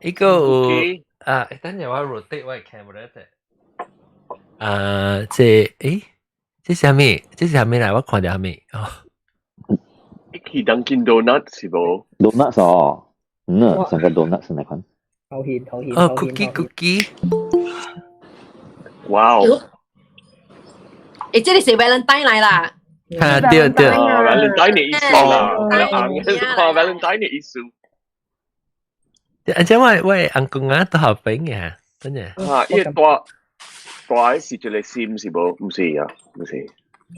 伊個有啊，等陣我 rotate 我 camera 者，啊，這，誒，這是啥物？這是啥物來？我看著啥物？哦。去 Dunkin Donuts 是無？Donuts 哦，嗯，上個 donuts 是哪款？頭眩頭眩。哦，cookie cookie。哇哦！誒，這裡是 Valentine 來啦。啊，對對。 Valentine 的意思啦，Valentine 的意思。而且我我翁公啊都好朋嘅，真嘅。啊，伊大大是一個心是無？毋是啊，毋是。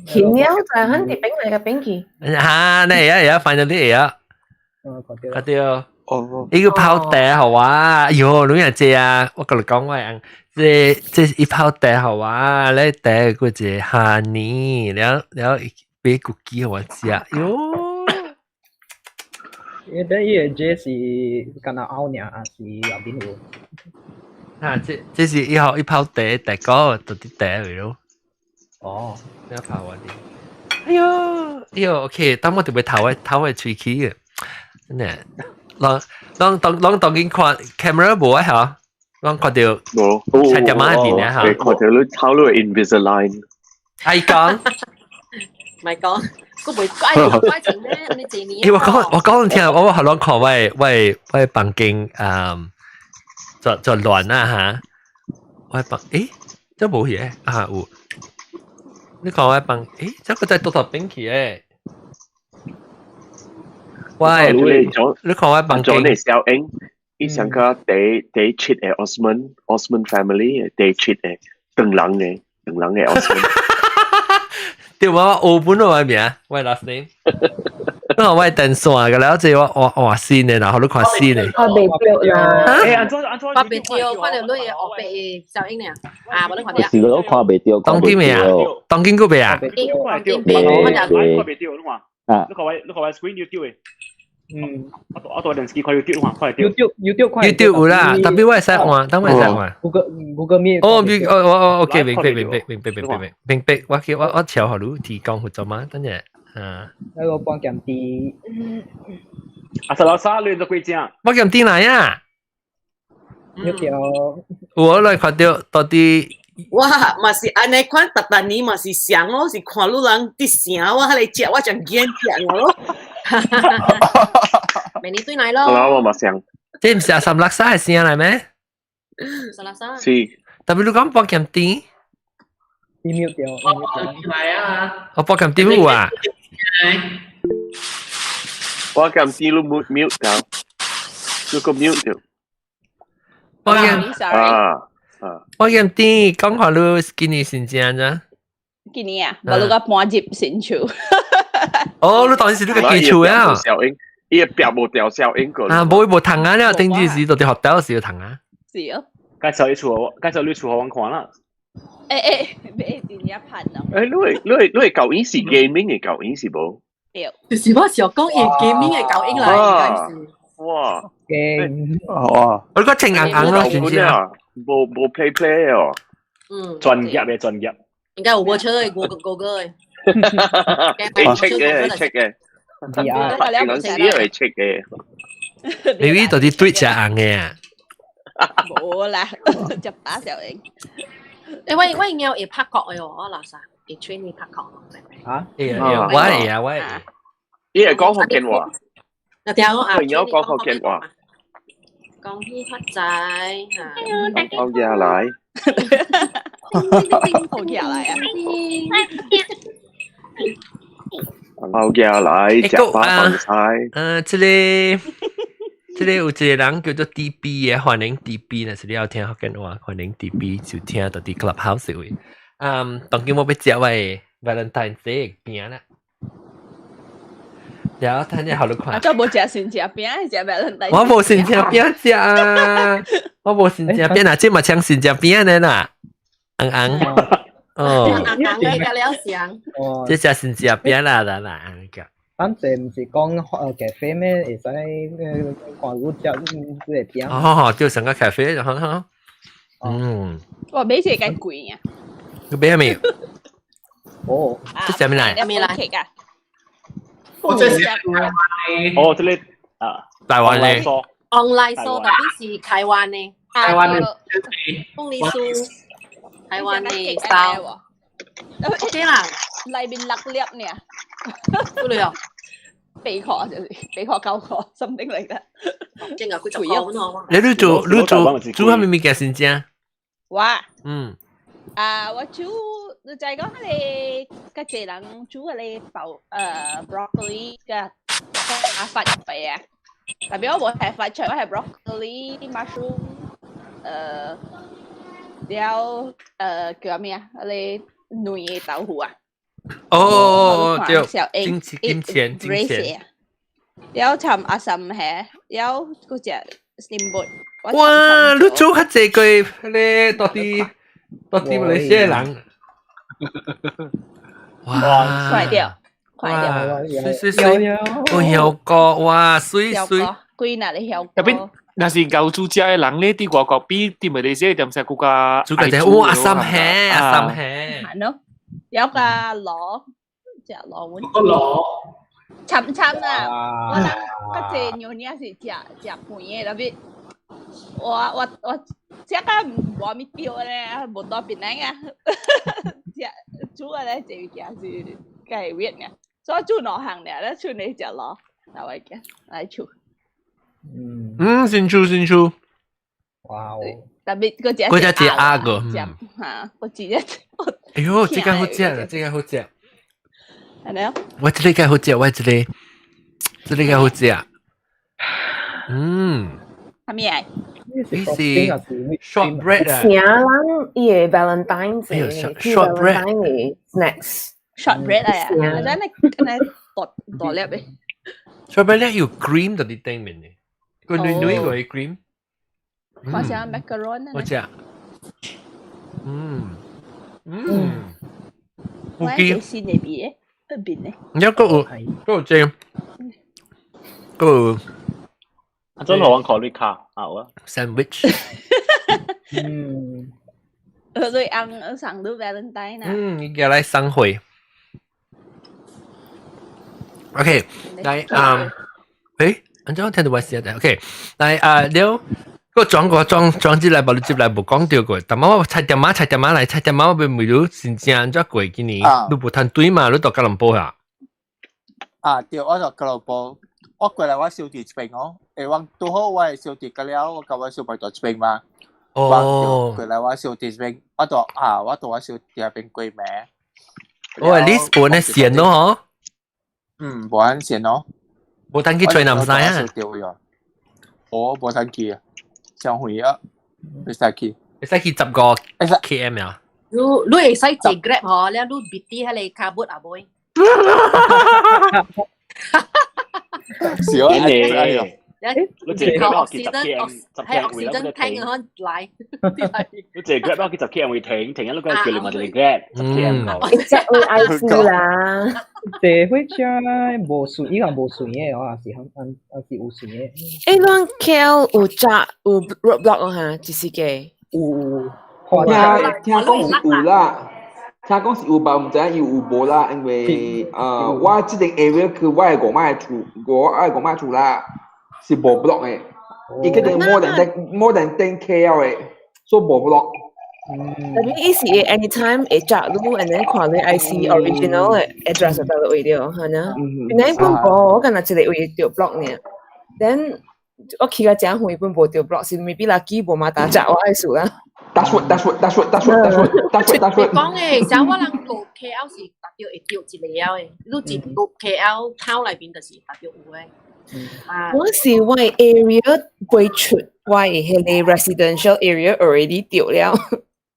甜了就係肯定餅嚟嘅餅去。嚇，你會啊會啊，finally 會啊。看著。哦。伊個泡茶予我，哎喲，你若這啊，我共你講我翁，這這伊泡茶予我，咧茶閣一個 honey，了了伊買 cookie 予我食，喲。伊等伊個這是敢若拗爾，還是內面有？啊，這這是伊予伊泡茶茶果，就佇茶裡咯。哦，你泡我啲。哎喲，哎喲，OK，等我特別頭嘅頭嘅喙齒嘅，真係。攏攏當攏當緊看 camera 無啊嚇，攏看著無菜點仔面啊嚇，看著你頭你 Invisalign。愛講，唔係講，佢袂怪怪情咧，你這年。欸，我講我講聽，我我予攏看我我我房間嗯，就就亂啊嚇，我房欸，這無去啊有，你看我房欸，這個在倒頭邊去誒。喂，你看我房間。做你小英，伊上個第第七個 Osman Osman family 第七個長人的長人的 Osman。對我澳本我名，我 last name。我我電線個了，這我我我新的，然後你看新的。我袂著啦。我袂著，看著你的黑白的小英爾，啊，無你看著。是我看袂著。當今未啊？當今閣未啊？當今未，看袂著，你看。啊！你看我，你看我 screen YouTube 的。嗯。我我我電視機看 YouTube 看，看 YouTube YouTube 看。 YouTube 有啦，特別我會使換，等我會使換。 Google Google Meet。哦，明哦哦哦，OK，明白明白明白明白明白，我去我我抄予你提供合作嗎？等陣，啊，那個半鹹甜。阿十老沙你做幾隻？半鹹甜來啊！一條。我來看到到底。我嘛是按呢款，逐逐年嘛是想咯，是看路人佇城，我彼個食，我誠驚食咯。明年對來咯。我嘛想。這毋是阿三垃圾的聲來咩？三垃圾。是。特別你講半鹹甜。你秒掉。來啊！我半鹹甜有啊。我鹹甜你 mute mute 掉，你個 mute 掉。我鹹啊。我鹹甜，講下你今年新正咋？今年啊，無你個搬入新厝。哦，你當時你個記厝啊？小英，伊個壁無掉小英個。啊，無無糖啊了，頂住時到佇學校時有糖啊。是哦。介紹你厝，介紹你厝予阮看啦。欸欸，欲真正盼哦。欸，你會舊音是 gaming 的舊音是無？對。就是我想講伊 gaming 的舊音啦，應該是。哇！勁。哇！我個青硬硬咯，真正。無無 play play 哦。嗯。專業的專業。應該有無車的，五個五個的。會 check 的，會 check 的。平常時會 check 的。你呢到底對只硬嘅啊？無啦，食飽小英。欸，我應該會拍國的哦，我老實會吹你拍國。啊？會啊，我會啊，我會。伊會講福建話。那聽講啊，會曉講福建話。恭喜發財！好嘢來。好嘢來啊！好嘢來，食飽飯菜。這個有一個人叫做 DB 的，歡迎 DB，若是你有聽福建話，歡迎 DB 就聽到佇 Clubhouse 位。嗯，當今我欲食我的 Valentine's Day 餅啦。然後等下好你看。啊，做無食先食餅，食 Valentine。我無先食餅食啊！我無先食餅啊，這嘛像先食餅的啦。紅紅。哦。紅紅的甲了想。這食先食餅啦啦啦，咱這毋是講咖啡咩？會使看有食這個餅。哦，就成個咖啡，然後，嗯。我買這個貴啊。你買咩？哦。這啥物來？啥物來？我這是哦，這個啊，台灣的。旺來酥特別是台灣的。台灣的。鳳梨酥，台灣的包。OK 啦。內面六粒呢。幾粒啊？八塊就是八塊九塊，something like that。真個幾十塊。你做啥物物件先正？我。嗯。啊，我煮，你就係講彼個較濟人煮彼個包broccoli 佮阿發入啊。特別我無係發菜，我係 broccoli、mushroom，了叫咩啊？彼個軟的豆腐啊。哦，對，金金錢金錢。了摻阿參蝦，了嗰隻 steamboat。哇！你煮較濟個，彼個到底馬來西亞人。哇！快掉，快掉！媠媠媠，哦，效果哇，媠媠。幾若的效果。特別若是𠢕煮食的人咧，佇外國比佇馬來西亞踮啥國家煮個隻哇，阿參蝦，阿參蝦。係咯，有個螺，隻螺碗。個螺。參參啊！我人較濟娘娘是食食飯的，特別我食甲無物對咧，無帶檳榔啊，食煮個咧這物件是較會熱爾，所以煮兩項爾，咧剩咧食螺，那我驚來煮。嗯，新厝新厝。哇哦！特別嗰隻嗰隻隻鴨個，嚇，我直接。哎喲，這個好食啦，這個好食。係咪啊？我這個好食，我這個這個好食。嗯。係咩啊？呢是 shortbread 啊。成人伊個 Valentine's shortbread 的 snacks。 shortbread 啊，我真係真係大大粒嘅。 shortbread 咧有 cream 佇頂面的，個軟軟個 cream。好像 macaron 我食。嗯嗯。我係新的邊的，邊的。你個有，個有正，個有。啊，真好，我考慮卡啊，我。 sandwich。嗯。你按送你 Valentine 啊？嗯，你過來送貨。OK，來，嗯，誒，按怎聽到我聲的？OK，來啊，了，個轉過轉轉進來，無你接來無講著過。但我猜點仔，猜點仔來，猜點仔，我欲問你真正按怎過今年？你無趁轉嘛？你蹛吉隆坡啊？啊，對，我蹛吉隆坡，我過來我小弟這邊哦，誒，我拄好我的小弟過了，我佮我小妹蹛這邊嘛。哦。過來我小弟這邊，我蹛啊，我蹛我小弟那邊過暝。哦，你是無呢線咯，嗬？嗯，無按線咯。無通去吹南西啊？我無通去啊，上遠啊，袂使去。會使去10個 km 啊？你你會使坐 Grab 嗬，了你別啲喺你卡砵阿妹。是哦，你。你坐 Grab 去十 km，十 係 km 位 oxygen tank 可來。你坐 Grab 去十 km 會停，停咗你個叫你問你 Grab 十 km。會 IC 啦。坐火車無順，伊人無順的哦，還是還還是有順的。欸，咱 KL 有閘有 roadblock 哈，一時個有。聽聽講是有啦，聽講是有吧，毋知影伊有無啦，因為呃，我這個 area 去我的五媽的厝，我的五媽厝啦，是無 block 的，伊決定 more than 10 KL 的，所以無 block。 但係伊是會 anytime 會閘你，and then 看你 IC original 的 address 佗佗位著，哈呢？原來本無，我敢若一個位著 block 爾。Then 我去到誠遠本無著 block，是 maybe lucky 無馬達閘我的意思啦。 That's what that's what that's what that's what that's what that's what that's what 講誒，像我人落 KL 是達到會著一個了的，你一落 KL 頭內邊就是達到有的。啊，我是我的 area 袂出，我的彼個 residential area already 著了。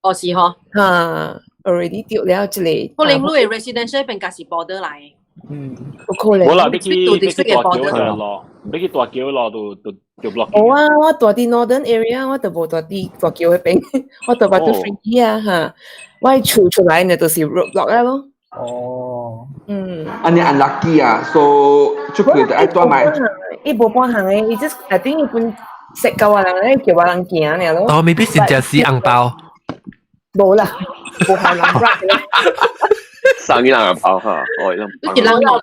哦是吼。哈，already 著了這個。可能你的 residential 邊甲是 border 來的。嗯，有可能。無啦，你去你去大橋就落，你去大橋落就就就 block。無啊，我蹛佇 northern area，我就無蹛佇大橋彼邊，我蹛佇 free 啊哈。我的厝出來呢，就是 roadblock 了咯。哦。嗯。按呢 unlucky 啊，so 出去就愛蹛買。伊無半項的，伊 just I think 伊本識夠我人咧，叫我人行爾咯。哦，maybe 真正是紅包。無啦，無予人 block 啦。送伊人紅包哈，哦，你一人兩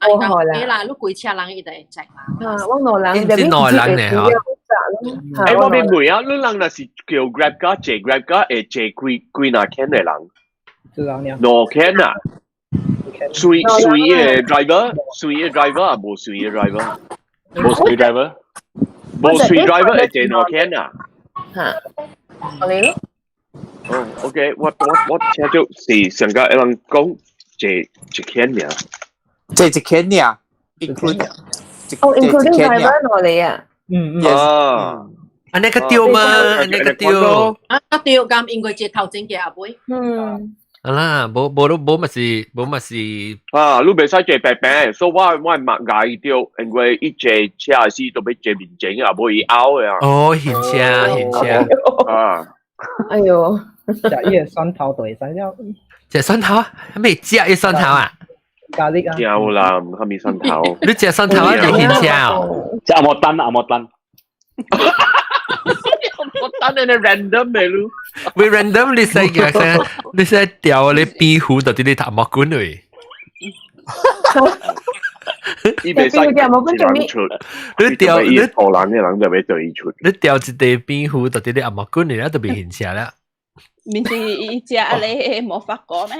人啦，你規車人伊就會載啦。啊，我兩人，是兩人呢嗬。欸，我欲問啊，你人若是叫 Grab 架坐 Grab 架會坐幾幾若間的人？兩間啊？隨隨的 driver，隨的 driver 啊，無隨的 driver，無隨 driver，無隨 driver 會坐兩間啊？嚇，我嚟咯。哦，OK，我我我聽著是上個有人講坐一間爾，坐一間爾，include 哦，including driver 落嚟啊。嗯嗯。啊，按呢個對嘛？按呢個對。啊，對，咁因為坐頭前嘅後尾。嗯。啊啦，無無都無嘛是無嘛是。啊，你袂使坐白白，所以我我嘛𠊎著，因為伊坐車時都欲坐面前，也無伊後的啊。哦，現車現車。啊。哎喲，食伊个蒜頭就會使了。食蒜頭啊？咩食伊蒜頭啊？咖喱啊？有啦，毋蝦米蒜頭。你食蒜頭啊？定現車哦？食紅毛丹啊，紅毛丹。我等你 random 的嚕。喂，random 你使嘅聲，你使掉你壁虎就佇你頭毛管位。伊袂使人出，你掉你土人的人就欲對伊出。你掉一塊壁虎就佇你紅毛管裡，就袂現車啦。毋是伊食阿你無發過咩？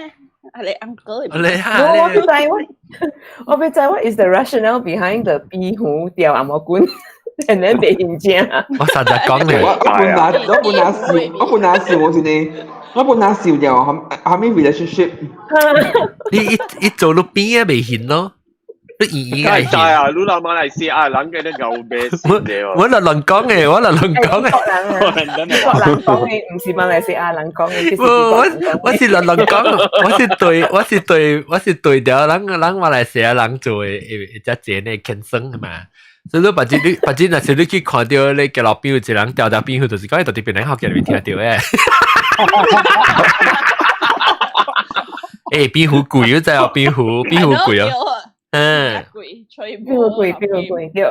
阿你 uncle。你我我不知我我不知 what is the rationale behind the 壁虎掉紅毛管，and then 袂現車。我實在講咧，我我本來我本來笑，我本來笑我是呢，我本來笑掉，蝦蝦米 relationship。你一一做到邊啊袂現咯。你圓圓會知啊！你人馬來西亞人嘅咧牛咩我我嚟亂講嘅，我嚟亂講嘅。國人講嘅，唔是馬來西亞人講嘅。我我是亂亂講，我是對，我是對，我是對掉人人馬來西亞人做的一隻錢的輕鬆嘛。所以你別只你別只，若是你去看著你街路邊有一個人掉掉邊，就是講伊到底邊人學嘅，你聽著誒。欸，壁虎貴，你知哦？壁虎，壁虎貴哦。嗯，貴，邊個貴？邊個貴？對。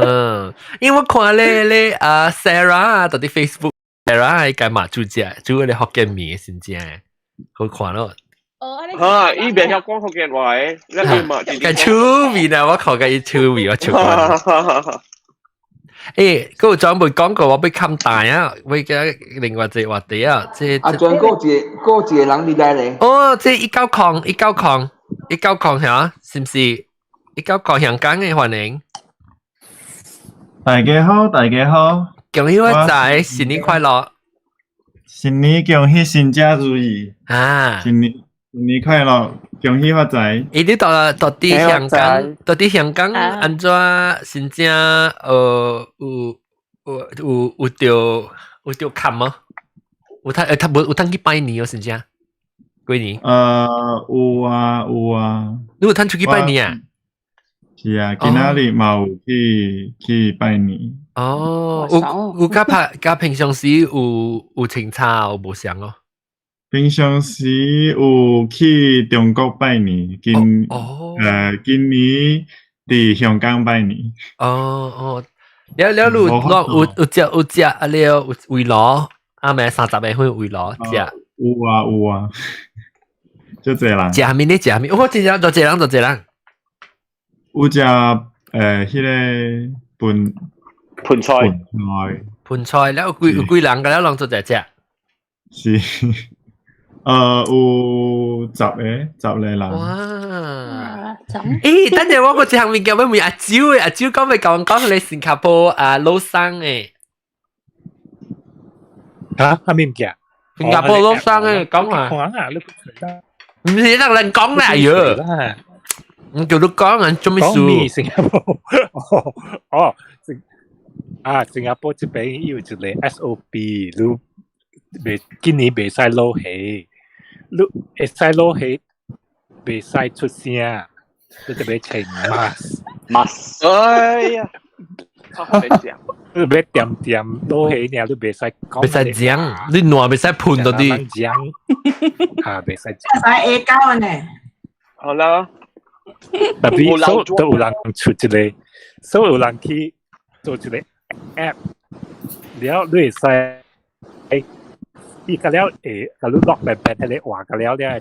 嗯，因為我看咧咧啊 Sarah 到底 Facebook Sarah 係該嘛煮食，煮嗰啲福建麵先正，好看咯。哦，嚇，伊袂曉講福建話的，你嘛個趣味呢，我看個伊趣味，我笑過。欸，嗰個長輩講過，我欲冚大啊，欲加另外一個話題啊，這啊，轉過一個人佇內咧。哦，這190，190，190嚇，是毋是？190香港的歡迎。大家好，大家好，恭喜發財，新年快樂！新年恭喜新家如意啊！新年新年快樂，恭喜發財！欸，你到底香港，到底香港按怎新正有有有有著冚嗎？有通他無有通去拜年哦，新正過年？有啊有啊，你有通出去拜年啊？是啊，今仔日嘛有去拜年。哦，有佮拍佮平常時有清查有無相哦？平常時有去中國拜年，今年佇香港拜年。哦哦，了了，你有有食啊了有圍爐，啊咪30個份圍爐食。有啊有啊，足濟人。食啥物咧？食啥物？我真正足濟人，足濟人。有食彼個盆盆菜，盆菜了有幾人個了攏做隻食？是，有十個人。哇！欸，等陣我個一項物件欲問阿周的，阿周講欲共阮講彼個新加坡啊老生的。嚇？啥物物件？新加坡老生的講啊。看啊，你毋是人人講啦，喲。我叫你講啊，做咩事？講咩新加坡？哦，啊，新加坡這邊有一個 SOP，你袂今年袂使落雨，你會使落雨，袂使出聲，你特別穿 mask。 mask。哎呀，你欲恬恬落雨爾，你袂使講。袂使講，你爛袂使噴到啲。講，啊，袂使。使下膠呢？好啦。特別所都有人出一個，所有人去做一個 app，了你會使，伊個了會，共你落來變彼個話個了了，啊，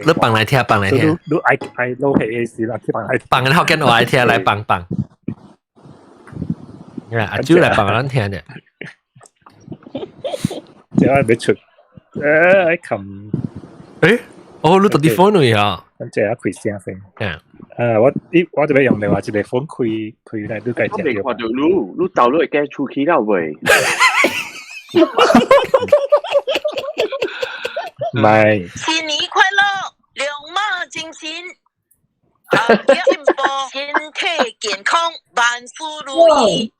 你放來聽，放來聽。你愛落去的時啦，去放來。放福建話來聽，來放放。阿周來放咱聽者。這個欲出，愛冚。欸，哦，你到底 phone 位啊？咁這下開聲先。嗯。我這邊用另外一個 phone 開開來，你該我未看著你，你兜你會計出去了未？唔係。新年快樂，龍馬精神，行業進步，身體健康，萬事如意，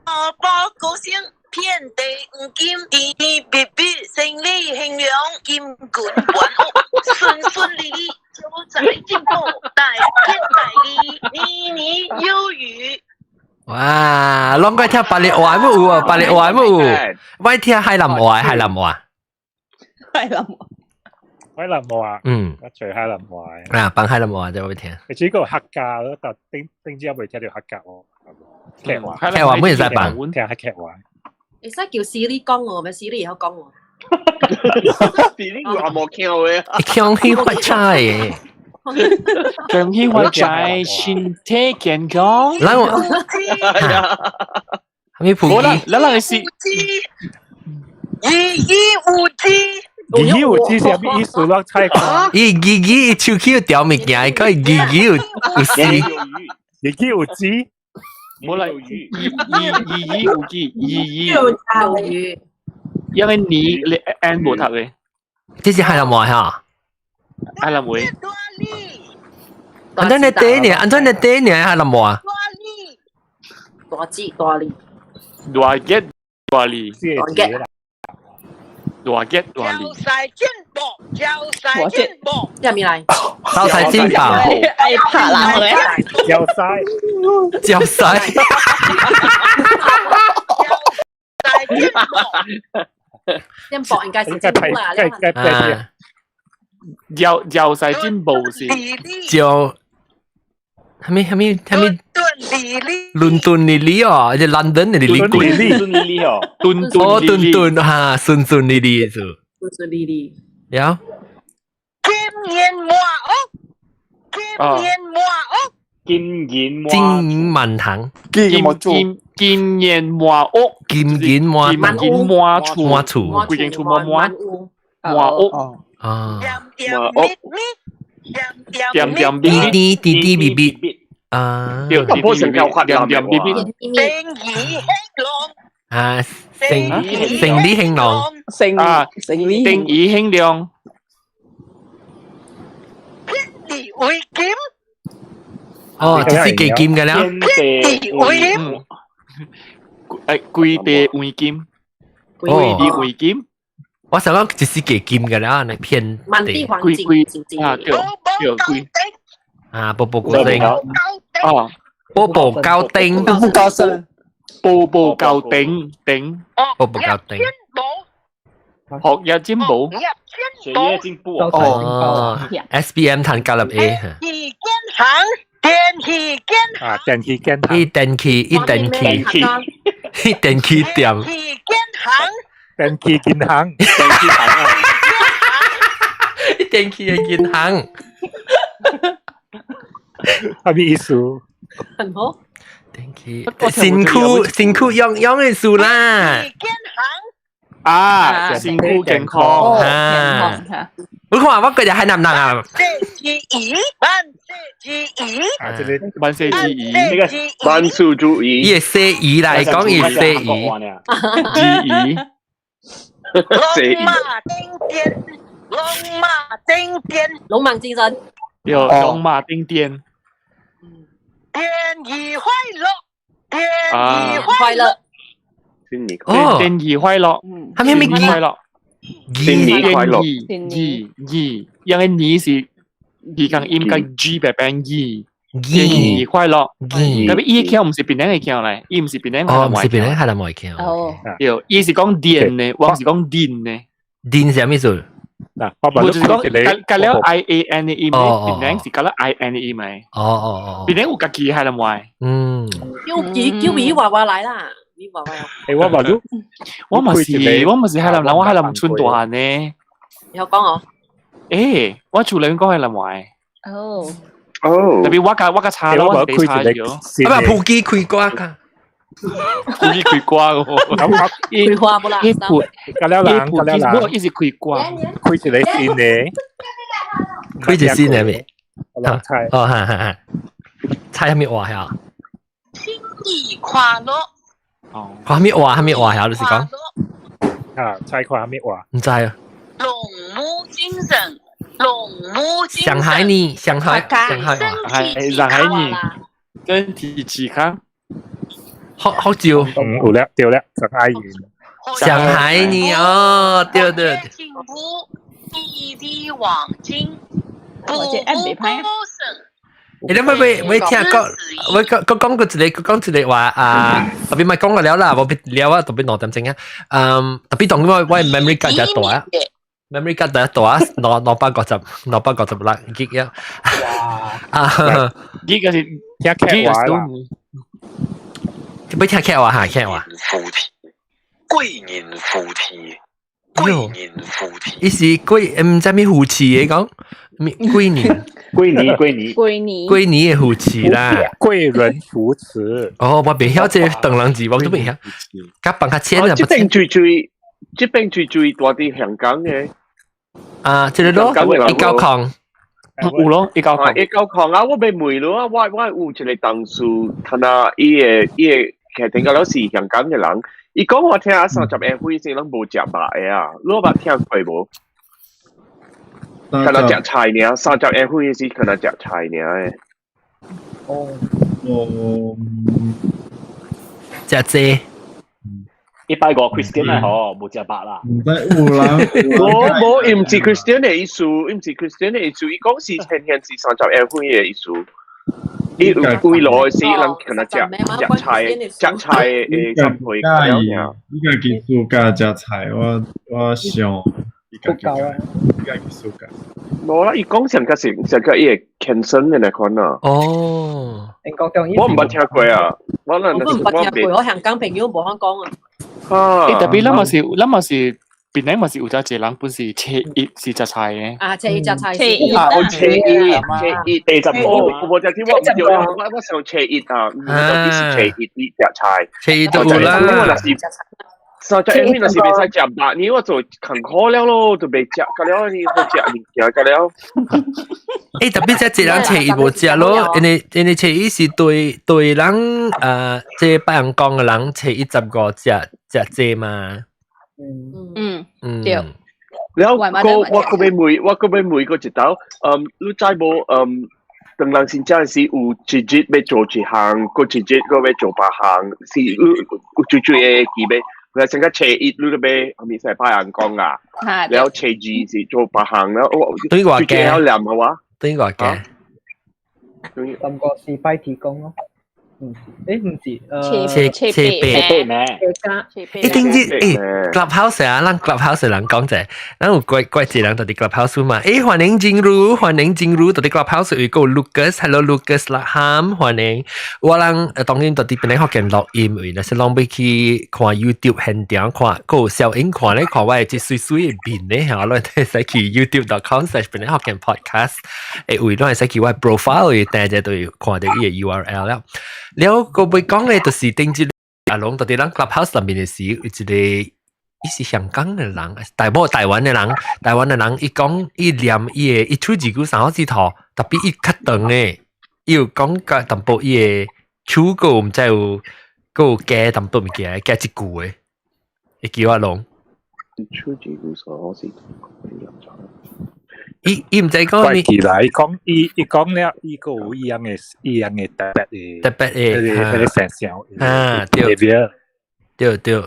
步步高升，遍地黃金，甜甜蜜蜜，生意興隆，金銀滿屋，順順利利，招財進寶，大吉大利，年年有餘。哇，攏愛聽百里話冇有啊？百里話冇有，我聽海南話，海南話。海南話。海南話。嗯。我最海南話。啊，放海南話就會聽。這個客家咯，但頂頂朝未聽著客家喎。客話。客話冇使放。聽客話。會使叫 Siri 講喎，咪 Siri 會曉講喎。 Siri 話無聽話。恭喜發財。恭喜發財，身體健康。來我，係咪普吉？咱人是。義義有之。義義有之是啥物意思？我猜看。伊義義手起有條物件，佢義義有有絲。義義有之。無啦，義義義有之，義義有魚。因為你 N 無讀的。這是海南話哈？海南話。按怎你第呢？按怎你第呢？海南話？大吉大利。大吉大利。大吉。大吉大利。招財進寶，招財進寶。入面來。招財進寶。愛拍人咧。招財。招財。進寶應該是進步啦。啊。招招財進寶是。招。啥物啥物啥物？倫敦利利哦，是倫敦的利利。倫敦利利哦，敦敦哦，敦敦哈，順順利利是。順順利利。了。金銀滿屋，金銀滿屋，金銀金銀滿堂，金金金銀滿屋，金銀滿金銀滿厝滿厝，規間厝滿滿滿屋啊，甜甜甜甜蜜甜甜甜蜜蜜啊，對，咁波成交甜甜蜜蜜，生意興隆，啊，生生意興隆，生啊，生意生意興隆，遍地為金，哦，這是幾金嘅了，遍地為金，誒，規地黃金，規地黃金。我想講這是幾金嘅了，你騙滿地黃金，規啊，對對規啊，步步高升，哦，步步高頂，步步高升，步步高頂頂，步步高頂，學業進步，學業進步哦，SBM 談加入 A，電器建行，電器建啊，電器建行，一電器一電器，一電器店，電器建行。電器銀行，電器行啊！電器嘅銀行，啥物意思？很好。電器辛苦辛苦用用嘅數啦。啊，辛苦健康啊！我看我個日係南人啊。啊，這個萬事如意，那個萬事如意，伊會寫意來講，伊會寫意，如意。龍馬精神，龍馬精神，龍馬精神，有龍馬精神，天意快樂，天意快樂，新年哦，天意快樂，係咩咩快樂？新年快樂，二二，因為你是二間音跟 G 白變二。天意快樂，特別伊橋毋是檳城的橋嚟，伊毋是檳城，哦，毋是檳城，係南外橋。哦，對，伊是講電呢，我是講電呢。電是啥物意思？嗱，我就是講，加了 I A N 的音，檳城是加了 I N 的音嚟。哦哦哦，檳城有家己係南外。嗯，叫叫米娃娃來啦，米娃娃。誒，我話你，我嘛是，我嘛是海南人，我海南村大漢呢。你有講哦？誒，我厝裡講海南話。哦。哦，特別我較差咯，我第差咗。啊，普基開歌卡，普基開歌個，開花不啦？一盤，加了人，加了人，一直開歌，開一個新的，開一個新的咩？菜，哦，哈哈哈，菜係咩話呀？新年快樂。哦，看咩話？咩話呀？你是講？啊，菜看咩話？唔知啊。龍母精神。龍母精上海呢？上海，上海，上海呢？身體健康，好好招，有了，對了，上海人，上海呢？哦，對對。進步，地地黃金，步步高升。你未未未聽講，我講講過一個，講一個話啊，特別咪講過了啦，我別了啊，特別2點鐘啊，嗯，特別當我我 memory 卡就大啊。memory 卡第一度啊，256 G 啊！哇！啊，G 嗰是聽劇話啦，要聽劇話嚇劇話。扶持，貴人扶持，貴人扶持。伊是貴毋知咩扶持嘅講，咩貴人？貴年貴年貴年貴年嘅扶持啦，貴人扶持。哦，我袂曉這個唐人字，我都袂曉。甲放較淺啊！這邊最最，這邊最最大佇香港嘅。啊，這個咯，190，有咯，190， 190啊！我欲問咯，我有一個同事，看啊，伊個客廳個老是香港嘅人，伊講我聽啊，30歲時攏無食肉的啊，你捌聽過無？可能食菜爾，30歲時可能食菜爾的。哦，哦，食這。一擺個 Christian 嚟嗬，無食肉啦。毋知有啦，無無，伊毋是 Christian 的意思，伊毋是 Christian 的意思，伊講是天天是30歲的意思。伊有幾落的時，人可能食食菜，食菜的三倍了爾。伊家己暑假食菜，我想伊家己伊家己暑假。無啦，伊講上個是上個伊會健身的那款啊。哦。我毋捌聽過啊，我我毋捌聽過，我香港朋友無法講啊。啊！特別咱嘛是，咱嘛是檳城嘛是有只一個人本是初一是食菜嘅。啊，初一食菜。初一啊，我初一，初一第十哦，我就聽我唔對，我想初一啊，唔知是初一啲食菜。初一都有啦。我若是三隻因為若是袂使食肉，你我做艱苦了咯，就袂食，個了你好食物件個了。欸，特別這一人初一無食咯，因為初一是對對人這拜人講嘅人初一十五食食這嘛。嗯對。了個我閣欲問，我閣欲問過一道，你知無？當人真正是有一日欲做一項，閣一日閣欲做別項，是你有最最會記欲。佢成個初一你都欲，係咪使拜人講啊？了初二是做別項了，我對我嘅，曉念好啊？對我嘅。十個是拜天公咯。唔是，誒唔是，初初八咩？一定知誒，Clubhouse 啊，咱 Clubhouse 人講者，咱有怪怪一人佇 Clubhouse 嘛？誒，歡迎進入，歡迎進入，佇 Clubhouse 有個 Lucas，Hello Lucas 啦，喊歡迎。我人當然佇檳城福建錄音，為若是攏欲去看 YouTube 現場看，閣有小影看咧，看我的這媠媠的面咧，嚇，攏會使去 youtube.com/ 檳城福建 podcast，誒，位攏會使去我 profile 位，訂者就會看著伊的 URL 了。了閣欲講咧，就是頂一阿龍佇咱 Clubhouse 內面的時，有一個伊是香港的人，台無台灣的人，台灣的人，伊講伊念伊的，伊出一句三個字頭，特別伊較長的，伊有講較淡薄伊的手閣毋知有閣有加淡薄物件，加一句的，會記阿龍。出一句三個字頭。伊伊毋知講你，起來講伊伊講了，伊閣有伊樣的伊樣的特別的特別的彼個現象。啊，對對對，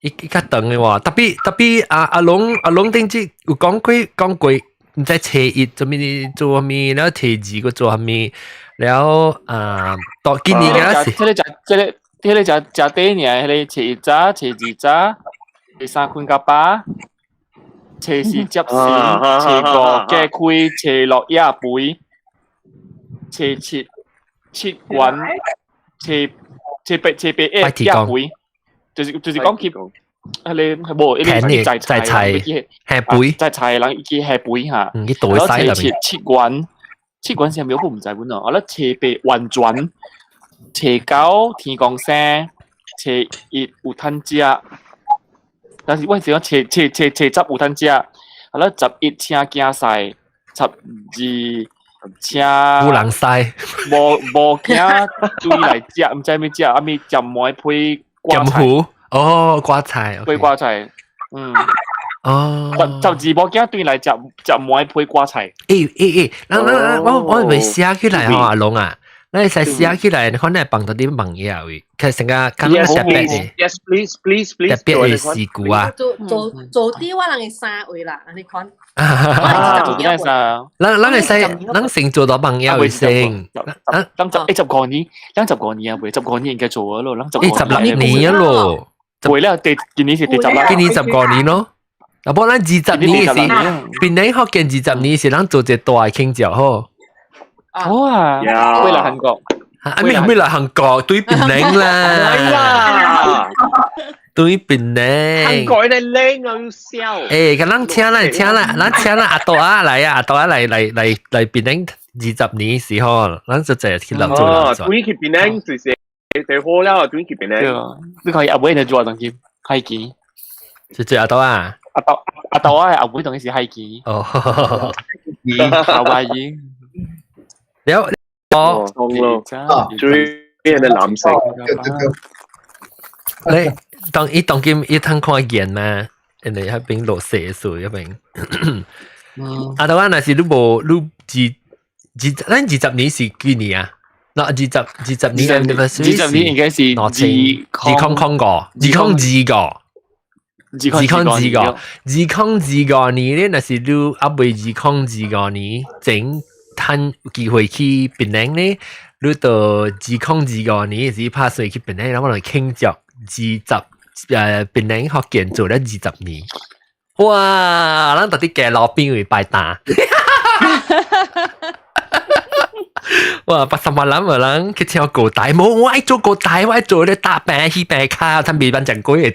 伊伊較長的話，特別特別阿阿龍阿龍頂次有講過講過，毋知初一做物做啥物，了初二閣做啥物，了啊，到今年個是，這個食這個這個食食短爾，彼個初一早、初二早，初三睏較飽。初四接神，初五隔開，初六野肥，初七七元，初初八初八野野肥，就是講去，彼個無，伊個摘菜下肥，摘菜人伊去下肥哈。然後初七七元，七元啥物我毋知阮哦。啊，咧初八完全，初九天公生，初一有趁食。但是我是講初初初初十有趁食，啊咧十一請囝婿，十二請有人婿，無無囝對來食，毋知欲食，啊物食糜配瓜菜。哦，瓜菜，配瓜菜，嗯。哦。十十二無囝對來食食糜配瓜菜。欸欸欸，咱咱我我袂寫起來吼，阿龍啊。咱會使寫起來，你看你放到啲網頁位，其實成個剛剛特別的 Yes, please, please, please。特別的事故啊。做做做啲我人的三位啦，按呢款。做啲啥？咱咱會使，咱先做到網頁位先。咱十一十五年，咱十五年啊，袂十五年應該做啊咯，咱十 16年啊咯。袂了，第今年是第十六。今年十五年咯。啊，無咱二十年是，檳城福建二十年是咱做一個大的慶祝好。好啊，未來韓國，啊咩咩來韓國，對檳城啦，對檳城。韓國的靚啊，要笑。欸，咁咱請啦，請啦，咱請啦阿多啊來啊，阿多啊來來來來檳城20年時候，咱就坐去留做哦，對去檳城就是最好了，對去檳城。對啊，你看阿妹在做當今海機，是做阿多啊？阿多阿多啊，阿妹當時海機。哦，夏威夷。了哦，最邊的藍色。你當伊當今伊通看見嘛？因為彼邊落雪數彼邊。阿多啊，若是你無你二二，咱二十年是幾年啊？嗱，二十年二十年應該是2005，2002個，2002個，2025年咧，若是你猶未2025年前趁機會去檳城咧，你到2025年時拍算去檳城，然後我來慶祝二十檳城福建做了二十年。哇！咱佇街路邊位擺檔。哇！80萬人個人去唱歌台，無我愛做歌台，我愛做咧打平戲平卡，趁未辦講過的。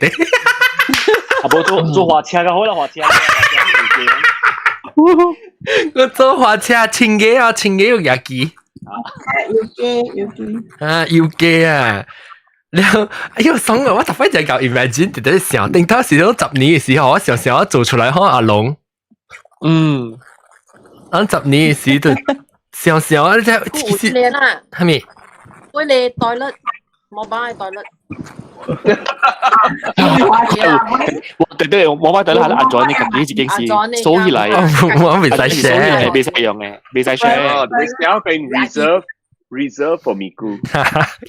啊，無做做花車較好啦，花車。我做花車，清嘅啊，清嘅有牙機。有機有機。啊，有機啊！然後哎呦，爽啊！我特別就夠 imagine 佇咧想，頂頭時都10年嘅時候，我想想我做出來好阿龍。咱十年嘅時就想想啊，這其實係咪？我嚟 toilet，冇辦法 toilet。我對對，我把 toilet 係安裝你自己一件事，鎖起來。我未使寫，未使用嘅，未使寫。你寫變 reserve。Reserve for 咪咕，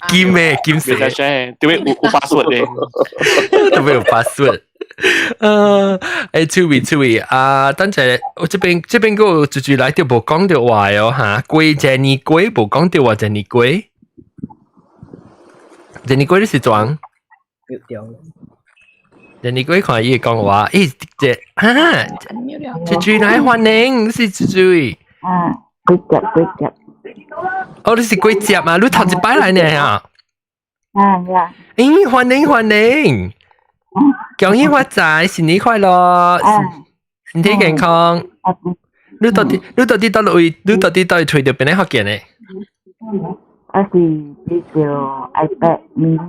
金咩金色？未使寫，對有 password 嘅，特別有 password。欸，趣味趣味啊！等陣我這邊這邊個住住來就無講到話哦嚇，過這年過無講到話這年過，這年過你是裝？這年過看伊講話，咦，這哈，住住來歡迎，是住住。啊，幾隻幾隻。哦，你是幾隻啊？你頭一擺來呢啊？啊呀！咦，歡迎歡迎，恭喜發財，新年快樂，身體健康。你到底你到底到位？你到底到底揣著邊个福建的？我是叫做 iPad mini。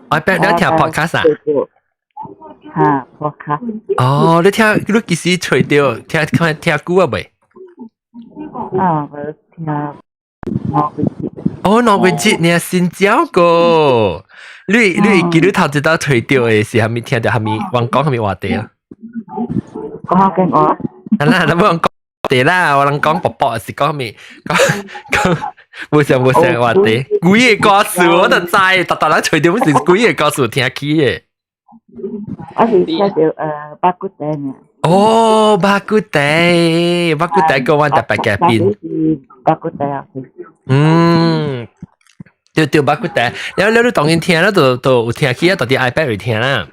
iPad 你聽 podcast 啊？哈，podcast。哦，你聽你幾時揣著？聽聽聽久啊未？啊，我聽。哦，2個月你新招個，你你記得頭一道揣著的是啥物？聽著啥物？我講啥物話題啊？講緊我。啦，你冇講題啦，我人講卜卜是講咩？講講無想無想話題，幾个故事我就知，逐逐人揣著是幾个故事聽起的。我是聽著肉骨茶呢。哦，肉骨茶，肉骨茶個阮特別嘉賓。肉骨茶啊。嗯，對對，肉骨茶。了了，你當然聽了，就就有聽起啊，到佇 iPad 裡聽啦。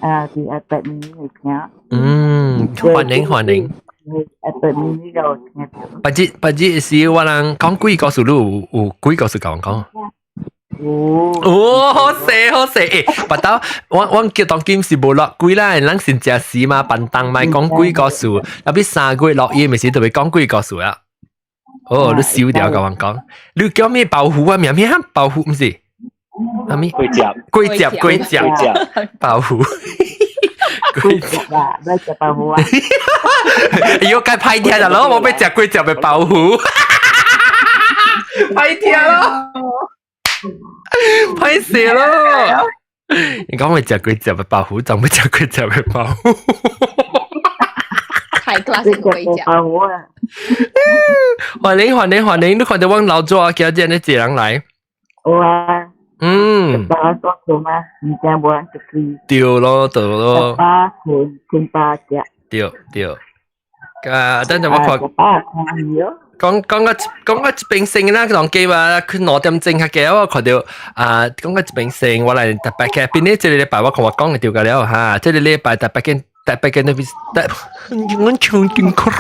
啊，佇 iPad mini 裡聽。嗯，歡迎歡迎。 iPad mini 就聽。別日別日是我人講幾個故事，你有有幾個故事共我講？哦，好勢好勢，欸，別到我我叫當今是無落鬼啦，咱先食時嘛，便當咪講鬼故事，特別3月落雨，咪是特別講鬼故事啊。哦，你燒掉共我講，你叫咩包袱啊？名咩包袱毋是？啥物？龜接，龜接，龜接，包袱。龜接啊，你食包袱啊？哎喲，該歹聽啦，我無欲食龜接的包袱。歹聽咯。歹勢咯！你講我食過食的包袱，怎欲食過食的包袱？太 classic 鬼食。歡迎歡迎歡迎！你看著阮老祖啊，今日呢一個人來。有啊。嗯。爸做做嘛，毋知無人出去。對咯對咯。爸困困爸食。對對。啊，等陣我看。爸看戲哦。講講個講個一邊先啦，當機嘛，佢2點鐘較嘅，我看著啊，講個一邊先，我來特別嘅，邊呢這個禮拜我看我講嘅對個了哈，這個禮拜特別嘅特別嘅那邊特，我唱緊歌。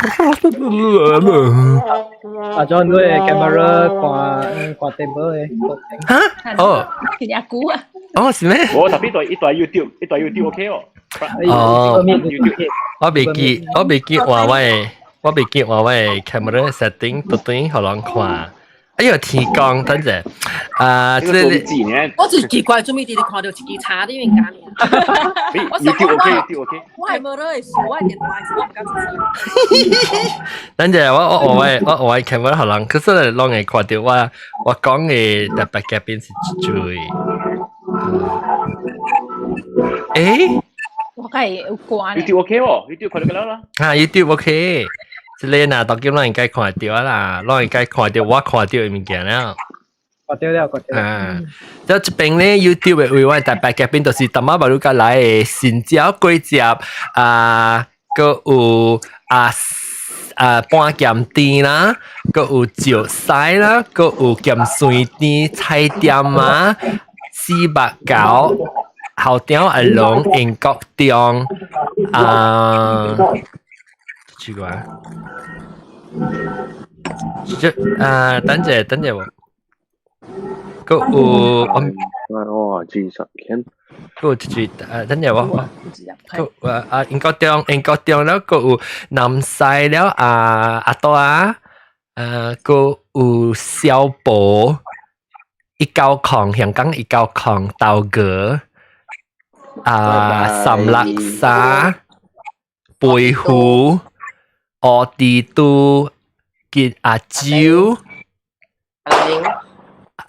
阿 John 你的 camera 看看 table 的。哈？哦。阿姑啊。哦，是咩？我特別對一台 YouTube，一台 YouTube OK 哦。哦。我未記，我未記話我的。我未記話我的 camera setting 到底予人看。哎呦，天光，等陣啊，這個我就奇怪，做咩佇咧看著一支叉佇面間？我想 YouTube OK，YouTube OK。我係無咧，是我電話是我唔敢出等陣，我我我我我 camera 予人，可是攏會看著我我講的特別嘉賓是最。欸？我梗係有關。 YouTube OK 喎，YouTube 看著了啦。啊，YouTube OK。這個若當今咱應該看著啦，咱應該看著我看著的物件了。看著了，看著。啊，這這邊咧 YouTube 的位，我特別嘉賓就是淡仔馬魯甲來的新椒果汁啊，閣有啊啊半鹹甜啦，閣有石屎啦，閣有鹹酸甜菜點仔，四目狗，校長阿龍英國中啊，奇怪。這啊，等陣等陣我，閣有我哦，二十間。個就是等陣我個啊英國中英國中了個有南西了啊阿多啊，個有小寶190香港190豆哥啊三六三貝湖奧迪都結阿蕉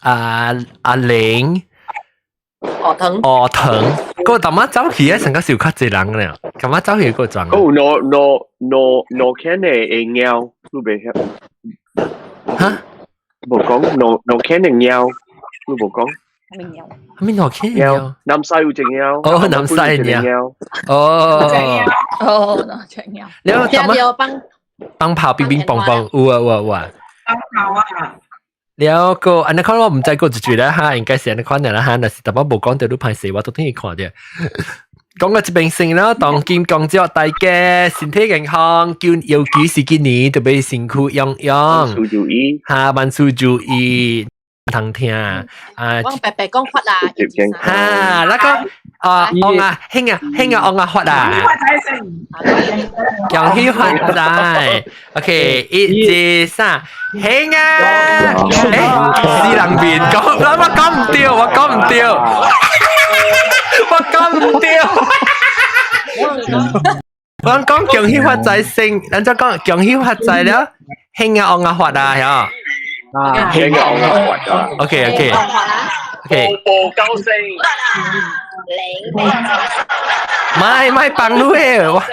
阿阿玲。學藤，學藤，個大媽走去啊，成個小較濟人咧，咁媽走去個裝。哦，no no no no 看的會貓，你袂曉？哈？無講 no no 看的貓，你無講？咩貓？咩 no 看貓？南西有隻貓。哦，南西貓。哦。哦，那隻貓。你有聽到幫放炮乒乒乓乓，有啊有啊有啊。放炮啊！了個，按呢款我毋知過一句咧哈，應該是按呢款啦哈，若是淡薄無講到你歹勢，我都聽伊看著。講到這邊先啦，當今講祝大家身體健康，尤其是今年特別身軀養養，萬事如意，哈，萬事如意，通聽啊。我白白講發啦，哈，那個啊，旺啊，興啊，興啊，旺啊，發啊，恭喜發財。OK，一、二、三，興啊！死人面講，我講唔對，我講唔對，我講唔對。我講恭喜發財先，咱再講恭喜發財了，興啊，旺啊，發啊，曉？興啊，旺啊，發啊。 OK OK OK。步步高升。咪咪幫你的，我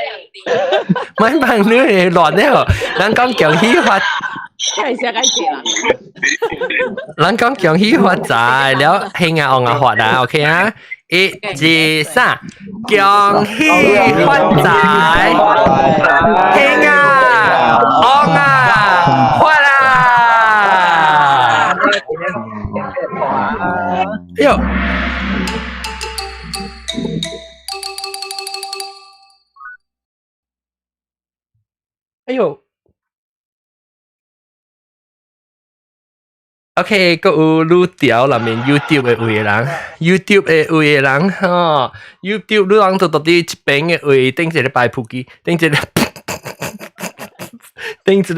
咪幫你的亂了。咱講恭喜發，係寫解字啦。咱講恭喜發財了，興啊旺啊發啊，OK 啊？一、二、三，恭喜發財，興啊旺啊發啊！哎呦！哎呦！OK，閣有愈調內面 YouTube 的位的人，YouTube 的位的人吼，YouTube 你人就到底這邊的位，頂一個擺普機，頂一個，頂一個，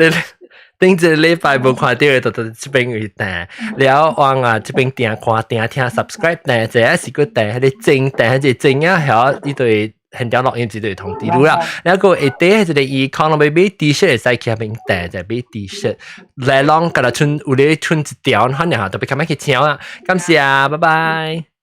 頂一個禮拜無看到的，就到這邊位訂。了往啊，這邊訂看訂聽 subscribe 訂，這是閣訂，彼個鐘訂，彼個鐘啊，曉伊對。現場錄音就會通知你啦。然後下底一個伊可能欲買 T 恤會使去遐邊訂，就買 T 恤。來攏共若賰有咧賰一條，反正特別較歹去搶啊。感謝，拜拜。